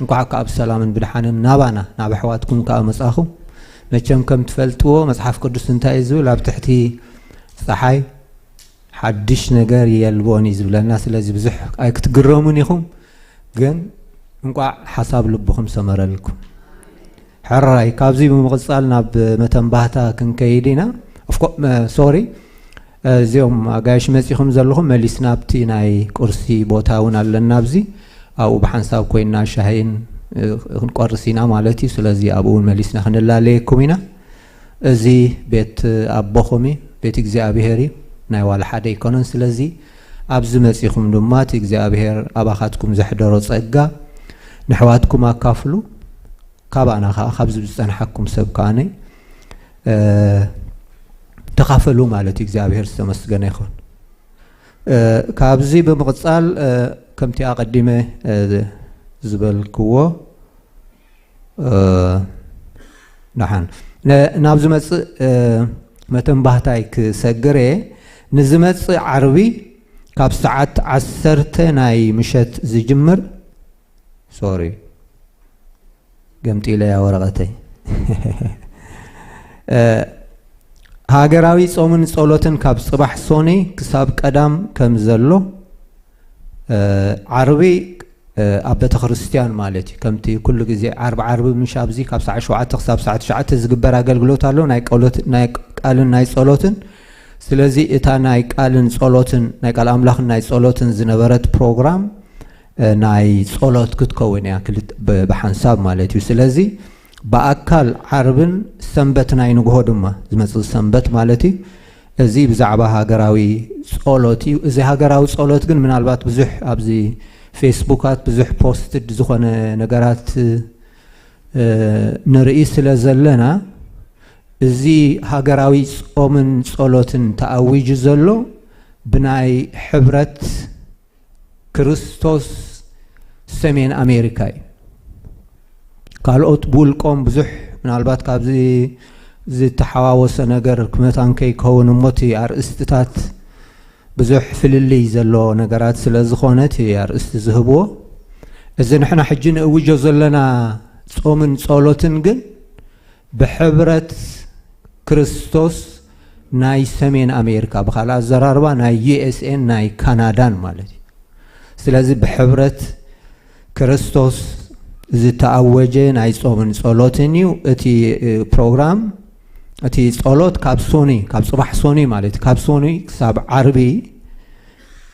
እንኳዕ ከኣ ብሰላምን ብደሓንን ናባና ናብ ኣሕዋትኩም ከኣ መጻኹም። መቸም ከም ትፈልጥዎ መጽሓፍ ቅዱስ እንታይ እዩ ዝብል? ኣብ ትሕቲ ጸሓይ ሓድሽ ነገር የልቦን እዩ ዝብለና። ስለዚ ብዙሕ ኣይክትግረሙን ኢኹም፣ ግን እንቋዕ ሓሳብ ልብኹም ሰመረልኩም። ሕራይ፣ ካብዚ ብምቕጻል ናብ መተንባህታ ክንከይድ ኢና። ኦፍኮ-፣ መ-፣ ሶሪ፣ እዚኦም ኣጋይሽ መጺኹም ዘለኹም መሊስና ኣብቲ ናይ ቁርሲ ቦታ እውን ኣለና። ኣብዚ ኣብኡ ብሓንሳብ ኮይንና ሻሂን፣ እ፣ ክንቆርስ ኢና ማለት እዩ። ስለዚ ኣብኡ እውን መሊስና ክንላለየኩም ኢና። እዚ ቤት ኣቦኹም እዩ፣ ቤት እግዚኣብሔር እዩ፣ ናይ ዋላ ሓደ ኣይኮነን። ስለዚ ኣብዚ መጺኹም ድማ እቲ እግዚኣብሔር ኣባኻትኩም ዘሕደሮ ጸጋ ንሕዋትኩም ኣካፍሉ። ካባና ከኣ ካብዚ ዝጸንሓኩም ሰብ ከኣነ፣ እ፣ ተኻፈሉ ማለት እዩ። እግዚኣብሔር ዝተመስገነ ይኹን። እ፣ ካብዚ ብምቕጻል፣ እ፣ ከምቲ ኣቐዲመ፣ እ፣ ዝበልክዎ፣ እ፣ ደሓን ነ-፣ ናብ ዝመጽእ፣ እ፣ መተንባህታይ ክሰግር እየ። ንዝመጽእ ዓርቢ ካብ ሰዓት ዓሰርተ ናይ ምሸት ዝጅምር፣ ሶሪ፣ ገምጢለያ ወረቐተይ። እ፣ ሃገራዊ ጾምን ጸሎትን ካብ ጽባሕ ሶኒ ክሳብ ቀዳም ከም ዘሎ፣ እ፣ ዓርቢ፣ እ፣ ኣብ ቤተ ክርስቲያን ማለት እዩ። ከምቲ ኩሉ ግዜ ዓርቢ ዓርቢ ምሽ ኣብዚ ካብ ሰዓት ሸውዓተ ክሳብ ሰዓት ትሽዓተ ዝግበር ኣገልግሎት ኣሎ፣ ናይ ቀሎት-፣ ናይ ቃልን ናይ ጸሎትን። ስለዚ እታ ናይ ቃልን ጸሎትን፣ ናይ ቃል ኣምላኽን ናይ ጸሎትን ዝነበረት ፕሮግራም፣ እ፣ ናይ ጸሎት ክትከውን እያ፣ ክልተ ብ-፣ ብሓንሳብ ማለት እዩ። ስለዚ ብኣካል ዓርብን ሰንበት ናይ ንግሆ ድማ፣ ዝመጽእ ሰንበት ማለት እዩ። እዚ ብዛዕባ ሃገራዊ ጸሎት እዩ። እዚ ሃገራዊ ጸሎት ግን ምናልባት ብዙሕ ኣብዚ ፌስቡካት ብዙሕ ፖስትድ ዝኾነ ነገራት፣ እ፣ ንርኢ ስለ ዘለና፣ እዚ ሃገራዊ ጾምን ጸሎትን ተኣዊጁ ዘሎ ብናይ ሕብረት ክርስቶስ ሰሜን ኣሜሪካ እዩ። ካልኦት ብውልቆም ብዙሕ ምናልባት ካብዚ ዝተሓዋወሰ ነገር ክመታን ከይከውን እሞ እቲ ኣርእስትታት ብዙሕ ፍልልይ ዘሎ ነገራት ስለ ዝኾነ እቲ ኣርእስቲ ዝህብዎ፣ እዚ ንሕና ሕጂ ንእውጆ ዘለና ጾምን ጸሎትን ግን ብሕብረት ክርስቶስ ናይ ሰሜን ኣሜሪካ፣ ብኻልእ ኣዘራርባ ናይ ዩ ኤስ ኤን ናይ ካናዳን ማለት እዩ። ስለዚ ብሕብረት ክርስቶስ ዝተኣወጀ ናይ ጾምን ጸሎትን እዩ። እቲ፣ እ፣ ፕሮግራም፣ እቲ ጸሎት ካብ ሶኒ፣ ካብ ጽባሕ ሶኒ ማለት እዩ፣ ካብ ሶኒ ክሳብ ዓርቢ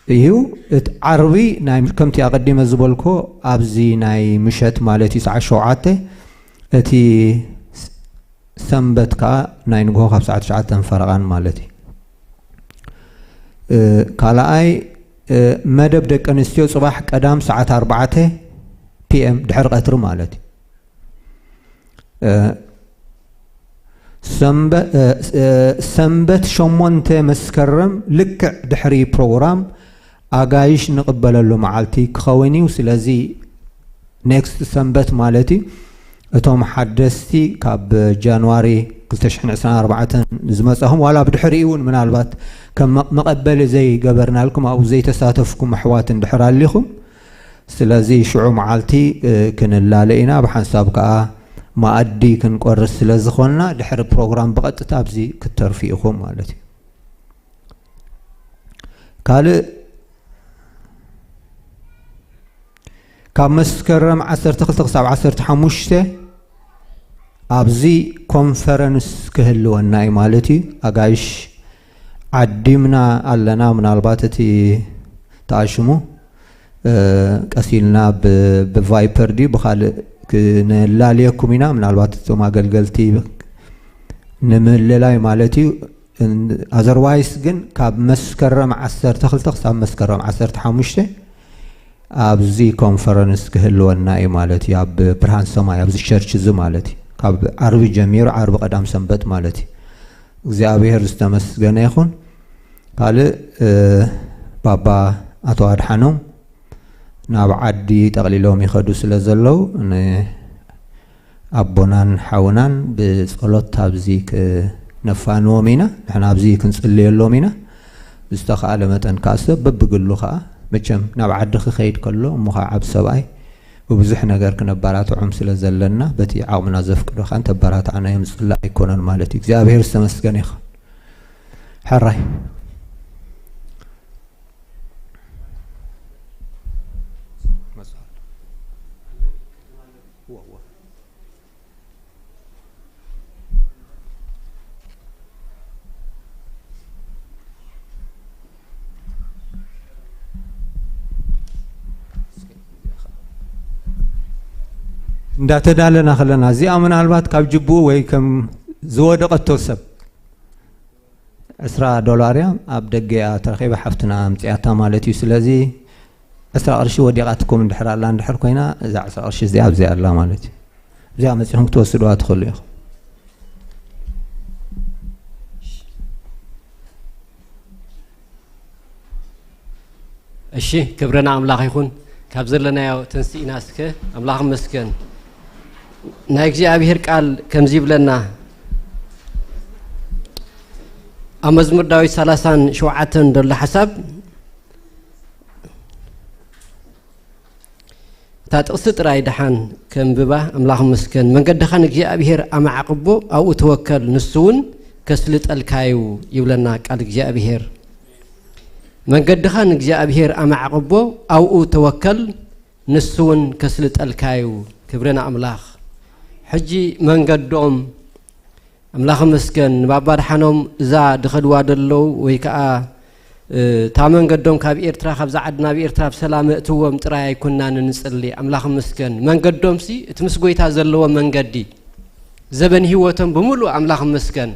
እዩ። እቲ ዓርቢ ናይ፣ ከምቲ ኣቐዲመ ዝበልኮ፣ ኣብዚ ናይ ምሸት ማለት እዩ፣ ሰዓት ሸውዓተ፣ እቲ ስ-፣ ሰንበት ከዓ ናይ ንግሆ ካብ ሰዓት ትሽዓተ ፈረቓን ማለት እዩ። ካልኣይ መደብ ደቂ ኣንስትዮ ፅባሕ ቀዳም ሰዓት ኣርባዕተ ፒኤም ድሕሪ ቀትሪ ማለት እዩ። ሰንበት ሸሞንተ መስከረም ልክዕ ድሕሪ ፕሮግራም ኣጋይሽ ንቕበለሉ መዓልቲ ክኸውን እዩ። ስለዚ ኔክስት ሰንበት ማለት እዩ። እቶም ሓደስቲ ካብ ጃንዋሪ ክልተ ሽሕን ዕስራን ኣርባዕተን ዝመጻኹም ዋላ ብድሕሪኡ እውን ምናልባት ከም መቐበሊ ዘይገበርናልኩም ኣብኡ ዘይተሳተፍኩም ኣሕዋት እንድሕር ኣሊኹም፣ ስለዚ ሽዑ መዓልቲ ክንላለ ኢና። ብሓንሳብ ከዓ መኣዲ ክንቆርስ ስለ ዝኾንና ድሕሪ ፕሮግራም ብቐጥታ ኣብዚ ክትተርፉ ኢኹም ማለት እዩ። ካልእ ካብ መስከረም ዓሰርተ ክልተ ክሳብ ዓሰርተ ሓሙሽተ ኣብዚ ኮንፈረንስ ክህልወና እዩ ማለት እዩ። ኣጋይሽ ዓዲምና ኣለና። ምናልባት እቲ ተኣሽሙ ቀሲልና ብቫይፐር ድዩ ብካልእ ክንላልየኩም ኢና። ምናልባት እቶም ኣገልገልቲ ንምልላይ ማለት እዩ። ኣዘርዋይስ ግን ካብ መስከረም ዓሰርተ ክልተ ክሳብ መስከረም ዓሰርተ ሓሙሽተ ኣብዚ ኮንፈረንስ ክህልወና እዩ ማለት እዩ። ኣብ ብርሃን ሰማይ ኣብዚ ቸርች እዚ ማለት እዩ። ካብ ዓርቢ ጀሚሩ ዓርቢ ቀዳም ሰንበት ማለት እዩ። እግዚኣብሔር ዝተመስገነ ይኹን። ካልእ ባባ ኣቶ ኣድሓኖም ናብ ዓዲ ጠቕሊሎም ይኸዱ ስለ ዘለዉ ንኣቦናን ሓውናን ብጸሎት ኣብዚ ክነፋንዎም ኢና። ንሕና ኣብዚ ክንጽልየሎም ኢና። ብዝተኻእለ መጠን ከዓ ሰብ በብግሉ ከዓ መቸም ናብ ዓዲ ክኸይድ ከሎ እሞ ከዓ ዓብ ሰብኣይ ብብዙሕ ነገር ክነበራትዖም ስለ ዘለና በቲ ዓቕምና ዘፍቅዶ ከዓ እንተበራትዓናዮም ዝጽላእ ኣይኮነን ማለት እዩ። እግዚኣብሔር ዝተመስገነ ይኹን። ሕራይ እንዳተዳለና ከለና እዚኣ ምናልባት ካብ ጅብኡ ወይ ከም ዝወደቐቶ ሰብ ዕስራ ዶላር እያ ኣብ ደገ እያ ተረኺባ ሓፍትና ኣምፅያታ ማለት እዩ። ስለዚ ዕስራ ቅርሺ ወዲቓትኩም እንድሕር ኣላ እንድሕር ኮይና እዛ ዕስራ ቅርሺ እዚኣ ኣብዚኣ ኣላ ማለት እዩ። እዚኣ መፂኹም ክትወስዱዋ ትኽእሉ ኢኹም። እሺ፣ ክብሪ ንኣምላኽ ይኹን። ካብ ዘለናዮ ተንስኢና እስከ ኣምላኽ ይመስገን። ናይ እግዚኣብሔር ቃል ከምዚ ይብለና፣ ኣብ መዝሙር ዳዊት ሰላሳን ሸውዓተን ዘሎ ሓሳብ፣ እታ ጥቕሲ ጥራይ ደሓን ከንብባ። ኣምላኽ ይመስገን። መንገድኻ ንእግዚኣብሔር ኣማዕቕቦ፣ ኣብኡ ተወከል፣ ንሱ እውን ከስልጠልካ እዩ ይብለና ቃል እግዚኣብሔር። መንገድኻ ንእግዚኣብሔር ኣማዕቕቦ፣ ኣብኡ ተወከል፣ ንሱ እውን ከስልጠልካ እዩ። ክብሪ ንኣምላኽ። ሕጂ መንገዶም ኣምላኽ ይመስገን። ንባባ ኣድሓኖም እዛ ድኸድዋ ደለዉ ወይ ከኣ፣ እ፣ እታ መንገዶም ካብ ኤርትራ፣ ካብዛ ዓዲ ናብ ኤርትራ ብሰላም እእትዎም ጥራይ ኣይኮናን ንጽሊ። ኣምላኽ ይመስገን። መንገዶምሲ እቲ ምስ ጐይታ ዘለዎ መንገዲ፣ ዘበን ህይወቶም ብምሉእ ኣምላኽ ይመስገን።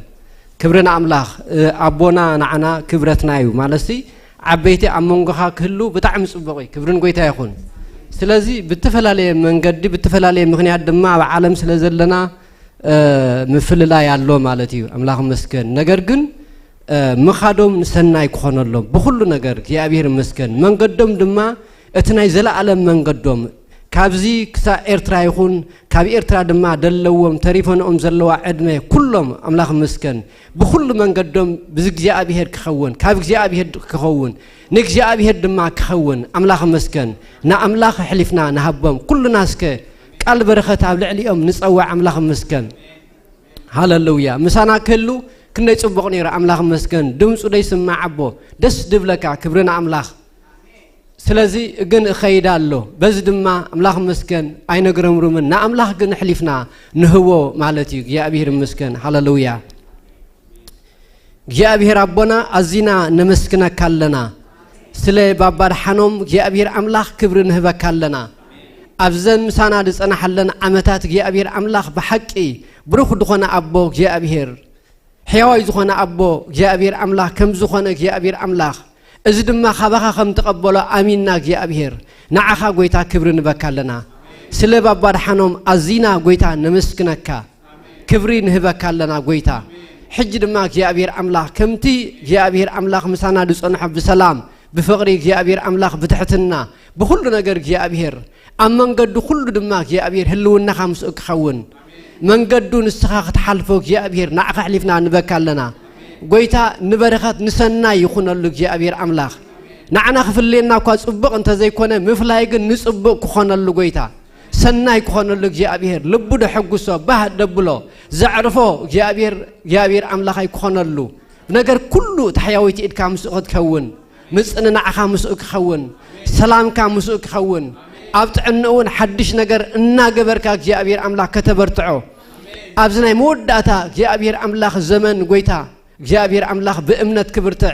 ክብሪ ንኣምላኽ። እ፣ ኣቦና ንዓና ክብረትና እዩ። ማለትሲ ዓበይቲ ኣብ መንጎኻ ክህልዉ ብጣዕሚ ጽቡቕ እዩ። ክብሪ ንጐይታ ይኹን። ስለዚ ብተፈላለየ መንገዲ፣ ብተፈላለየ ምኽንያት ድማ ኣብ ዓለም ስለ ዘለና፣ እ፣ ምፍልላይ ኣሎ ማለት እዩ። ኣምላኽ ይመስገን። ነገር ግን፣ እ፣ ምኻዶም ንሰናይ ክኾነሎም ብኹሉ ነገር እግዚኣብሔር ይመስገን። መንገዶም ድማ እቲ ናይ ዘለኣለም መንገዶም፣ ካብዚ ክሳብ ኤርትራ ይኹን ካብ ኤርትራ ድማ ደለዎም ተሪፈንኦም ዘለዋ ዕድመ ኩሎም ኣምላኽ ይመስገን ብኹሉ መንገዶም ብእግዚኣብሔር ክኸውን፣ ካብ እግዚኣብሔር ክኸውን፣ ንእግዚኣብሔር ድማ ክኸውን ኣምላኽ ይመስገን። ንኣምላኽ ኣሕሊፍና ንሃቦም። ኩልና እስከ ቃል በረኸት ኣብ ልዕሊኦም ንጸውዕ። ኣምላኽ ይመስገን። ሃለሉያ። ምሳና ክህሉ ክንደይ ጽቡቕ ነይሩ። ኣምላኽ ይመስገን። ድምጹ ደይስማዕ ኣቦ፣ ደስ ድብለካ። ክብሪ ንኣምላኽ። ስለዚ ግን እኸይድ ኣሎ። በዚ ድማ ኣምላኽ ይመስገን ኣይነግረምርምን። ንኣምላኽ ግን ኣሕሊፍና ንህቦ ማለት እዩ። እግዚኣብሔር ይመስገን። ሃለሉያ። እግዚኣብሔር ኣቦና ኣዚና ነመስግነካ ኣለና። ስለ ባባ ኣድሓኖም እግዚኣብሔር ኣምላኽ ክብሪ ንህበካ ኣለና። ኣብዘን ምሳና ዝጸናሓለን ዓመታት እግዚኣብሔር ኣምላኽ ብሓቂ ብሩኽ ዝኾነ ኣቦ እግዚኣብሔር፣ ሕያዋይ ዝኾነ ኣቦ እግዚኣብሔር ኣምላኽ ከም ዝኾነ እግዚኣብሔር ኣምላኽ፣ እዚ ድማ ካባኻ ከም ተቐበሎ ኣሚንና እግዚኣብሔር፣ ንዓኻ ጎይታ ክብሪ ንበካ ኣለና። ስለ ባባ ድሓኖም ኣዚና ጎይታ ነመስግነካ። ክብሪ ንህበካ ኣለና ጎይታ። ሕጂ ድማ እግዚኣብሔር ኣምላኽ ከምቲ እግዚኣብሔር ኣምላኽ ምሳና ዝጸንሖ ብሰላም ብፍቕሪ እግዚኣብሔር ኣምላኽ ብትሕትና ብኹሉ ነገር እግዚኣብሔር ኣብ መንገዱ ኩሉ ድማ እግዚኣብሔር ህልውናኻ ምስኡ ክኸውን መንገዱ ንስኻ ክትሓልፎ እግዚኣብሔር ንዓኻ ኣሕሊፍና ንበካ ኣለና። ጎይታ ንበረኸት ንሰናይ ይኹነሉ እግዚኣብሔር ኣምላኽ። ንዓና ክፍልየና እኳ ጽቡቕ እንተዘይኮነ ምፍላይ ግን ንጽቡቕ ክኾነሉ ጎይታ ሰናይ ክኾነሉ እግዚኣብሔር ልቡ ደሐጉሶ ባህ ደብሎ ዘዕርፎ እግዚኣብሔር እግዚኣብሔር ኣምላኻይ ክኾነሉ ነገር ኩሉ ታሕያወይቲ ኢድካ ምስኡ ክትከውን ምጽንናዕኻ ምስኡ ክኸውን ሰላምካ ምስኡ ክኸውን ኣብ ጥዕንኡ እውን ሓድሽ ነገር እናገበርካ እግዚኣብሔር ኣምላኽ ከተበርትዖ ኣብዚ ናይ መወዳእታ እግዚኣብሔር ኣምላኽ ዘመን ጎይታ እግዚኣብሔር ኣምላኽ ብእምነት ክብርትዕ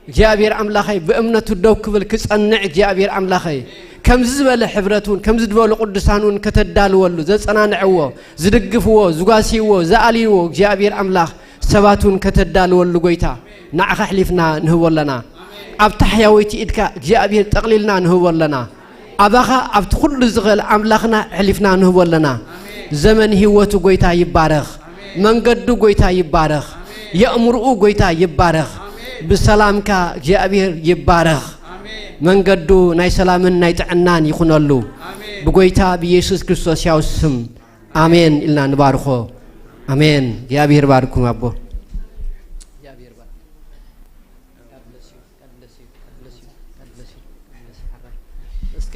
እግዚኣብሔር ኣምላኸይ ብእምነቱ ደው ክብል ክጸንዕ እግዚኣብሔር ኣምላኸይ ከምዚ ዝበለ ሕብረት እውን ከምዚ ዝበሉ ቅዱሳን እውን ከተዳልወሉ ዘጸናንዕዎ ዝድግፍዎ ዝጓስይዎ ዝኣልይዎ እግዚኣብሔር ኣምላኽ ሰባት እውን ከተዳልወሉ ጎይታ ንዓኻ ኣሕሊፍና ንህቦ ኣለና። ኣብ ታሕያወይቲ ኢድካ እግዚኣብሔር ጠቕሊልና ንህቦ ኣለና። ኣባኻ ኣብቲ ኩሉ ዝኽእል ኣምላኽና ኣሕሊፍና ንህቦ ኣለና። ዘመን ህይወቱ ጎይታ ይባረኽ። መንገዱ ጎይታ ይባረኽ። የእምርኡ ጎይታ ይባረኽ። ብሰላምካ እግዚኣብሔር ይባረኽ። መንገዱ ናይ ሰላምን ናይ ጥዕናን ይኹነሉ። ብጎይታ ብኢየሱስ ክርስቶስ ያው ስም ኣሜን ኢልና ንባርኾ። ኣሜን። እግዚኣብሔር ባርኩም ኣቦ። እስከ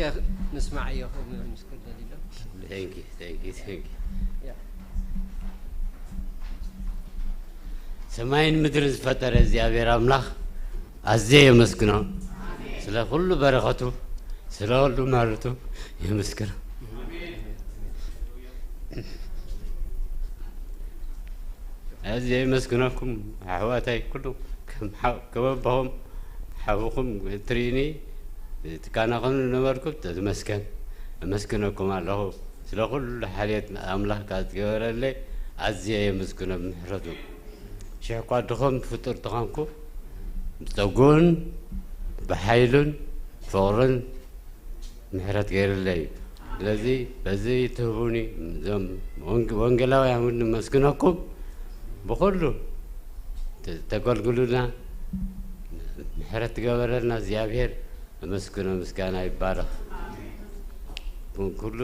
ንስማዓዮ፣ ክምስክር ደሊሎ። Thank you, thank you, thank you. ሰማይን ምድርን ዝፈጠረ እግዚኣብሔር ኣምላኽ ኣዝየ የመስግኖ። ስለ ኩሉ በረኸቱ፣ ስለ ኩሉ ምሕረቱ የመስግኖ። ኣዝየ የመስግነኩም ኣሕዋተይ ኩሉ ከም ሓው-፣ ከም ኣቦኹም ሓውኹም ትርእኒ ትካናኸኑ ነበርኩም ተመስገን። ኣመስግነኩም ኣለኹ። ስለ ኩሉ ሓልየት ኣምላኽ ካብ ዝገበረለይ ኣዝየ የመስግኖ ብምሕረቱ። ሽሕ እኳ ድኹም ፍጡር ተኾንኩ፣ ብጸጉኡን ብሓይሉን ፍቕሩን ምሕረት ገይሩለይ እዩ። ስለዚ በዚ ትህቡኒ እዞም ወንግ-፣ ወንጌላውያን እውን ንመስግነኩም። ብኹሉ ተ-፣ ተገልግሉና፣ ምሕረት ትገበረልና እግዚኣብሔር ኣመስግኖ፣ ምስጋና ይባረኽ። ኩሉ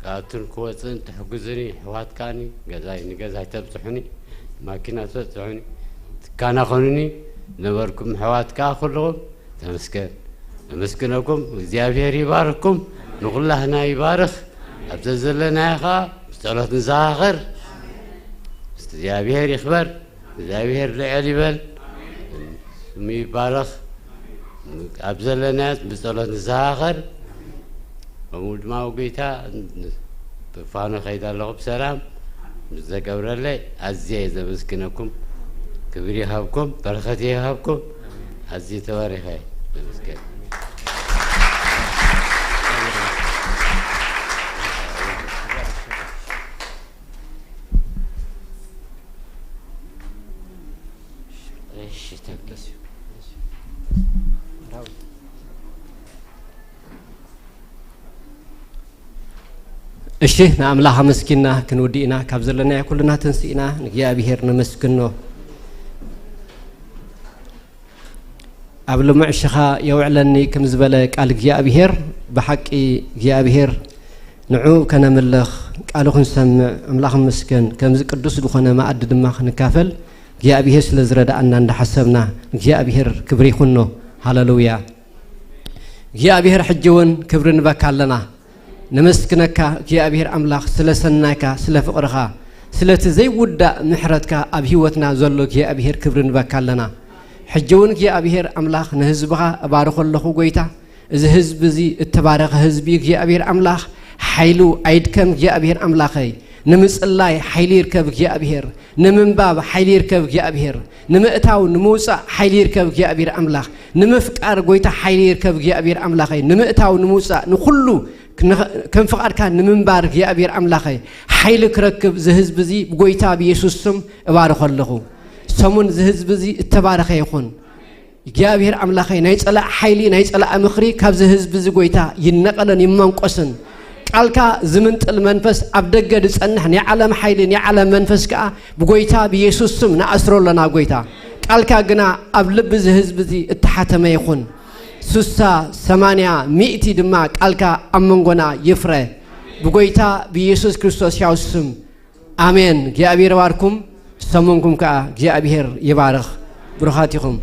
ክኣቱን ክወፅእን ትሕግዙኒ፣ ኣሕዋት ከዓኒ ገዛይ ንገዛይ ተብፅሑኒ፣ ማኪና ተብፅሑኒ፣ ትካናኸኑኒ ነበርኩም። ኣሕዋት ከዓ ኩልኹም ተመስገን። ኣመስግነኩም። እግዚኣብሔር ይባርኩም፣ ንኹላህና ይባርኽ። ኣብ ዘዘለናዮ ከዓ ብጸሎት ንዘኻኸር። እግዚኣብሔር ይኽበር። እግዚኣብሔር ልዕል ይበል፣ ስሙ ይባረኽ። ኣብ ዘለናዮ ብጸሎት ንዘኻኸር። ከምኡ ድማ ጎይታ ብፋኖ ከይደ ኣለኹ ብሰላም ምስ ዘገብረለይ ኣዝየ እየ ዘመስግነኩም። ክብሪ ይሃብኩም፣ በረኸት ይሃብኩም። ኣዝየ ተባሪኸ እየ። ተመስገን። እሺ፣ ተመስገን። እሺ፣ ንኣምላኽ ኣመስጊንና ክንውድእ ኢና። ካብ ዘለናዮ ኩልና ተንሲእና ንእግዚኣብሔር ነመስግኖ። ኣብ ልሙዕ ሽኻ የውዕለኒ ከም ዝበለ ቃል እግዚኣብሔር፣ ብሓቂ እግዚኣብሔር ንዑ ከነምልኽ፣ ቃሉ ክንሰምዕ፣ ኣምላኽ ይመስገን፣ ከምዚ ቅዱስ ዝኾነ መኣዲ ድማ ክንካፈል እግዚኣብሔር ስለ ዝረድኣና እንዳሓሰብና ንእግዚኣብሔር ክብሪ ይኹኖ። ሃሌሉያ። እግዚኣብሔር ሕጂ እውን ክብሪ ንበካ ኣለና። ነመስግነካ እግዚኣብሔር ኣምላኽ ስለ ሰናይካ፣ ስለ ፍቕርኻ፣ ስለቲ ዘይውዳእ ምሕረትካ ኣብ ህይወትና ዘሎ እግዚኣብሔር ክብሪ ንበካ ኣለና። ሕጂ እውን እግዚኣብሔር ኣምላኽ ንህዝብኻ እባርኾ ኣለኹ ጎይታ። እዚ ህዝቢ እዚ እተባረኸ ህዝቢ እግዚኣብሔር ኣምላኽ ሓይሉ ኣይድከም እግዚኣብሔር ኣምላኸይ። ንምጽላይ ሓይሊ ይርከብ እግዚኣብሔር። ንምንባብ ሓይሊ ይርከብ እግዚኣብሔር። ንምእታው ንምውጻእ ሓይሊ ይርከብ እግዚኣብሔር ኣምላኽ። ንምፍቃር ጎይታ ሓይሊ ይርከብ እግዚኣብሔር ኣምላኸይ። ንምእታው ንምውጻእ ንኹሉ ከም ፍቓድካ ንምንባር እግዚኣብሔር ኣምላኸይ ሓይሊ ክረክብ ዝህዝቢ እዚ ብጎይታ ብየሱስ ስም እባርኾ ኣለኹ። ሰሙን ዝህዝቢ እዚ እተባረኸ ይኹን። እግዚኣብሔር ኣምላኸይ ናይ ጸላእ ሓይሊ ናይ ጸላእ ምኽሪ ካብዚ ህዝቢ እዚ ጎይታ ይነቐለን ይመንቆስን። ቃልካ ዝምንጥል መንፈስ ኣብ ደገ ዝጸንሕ ናይ ዓለም ሓይሊ ናይ ዓለም መንፈስ ከኣ ብጎይታ ብየሱስ ስም ንኣስሮ ኣለና። ጎይታ ቃልካ ግና ኣብ ልቢ እዚ ህዝቢ እዚ እተሓተመ ይኹን። ሱሳ ሰማንያ ሚእቲ ድማ ቃልካ ኣብ መንጎና ይፍረ ብጎይታ ብኢየሱስ ክርስቶስ ያው ስም ኣሜን። እግዚኣብሔር ይባርኩም። ሰሙንኩም ከዓ እግዚኣብሔር ይባርኽ። ብሩኻት ኢኹም።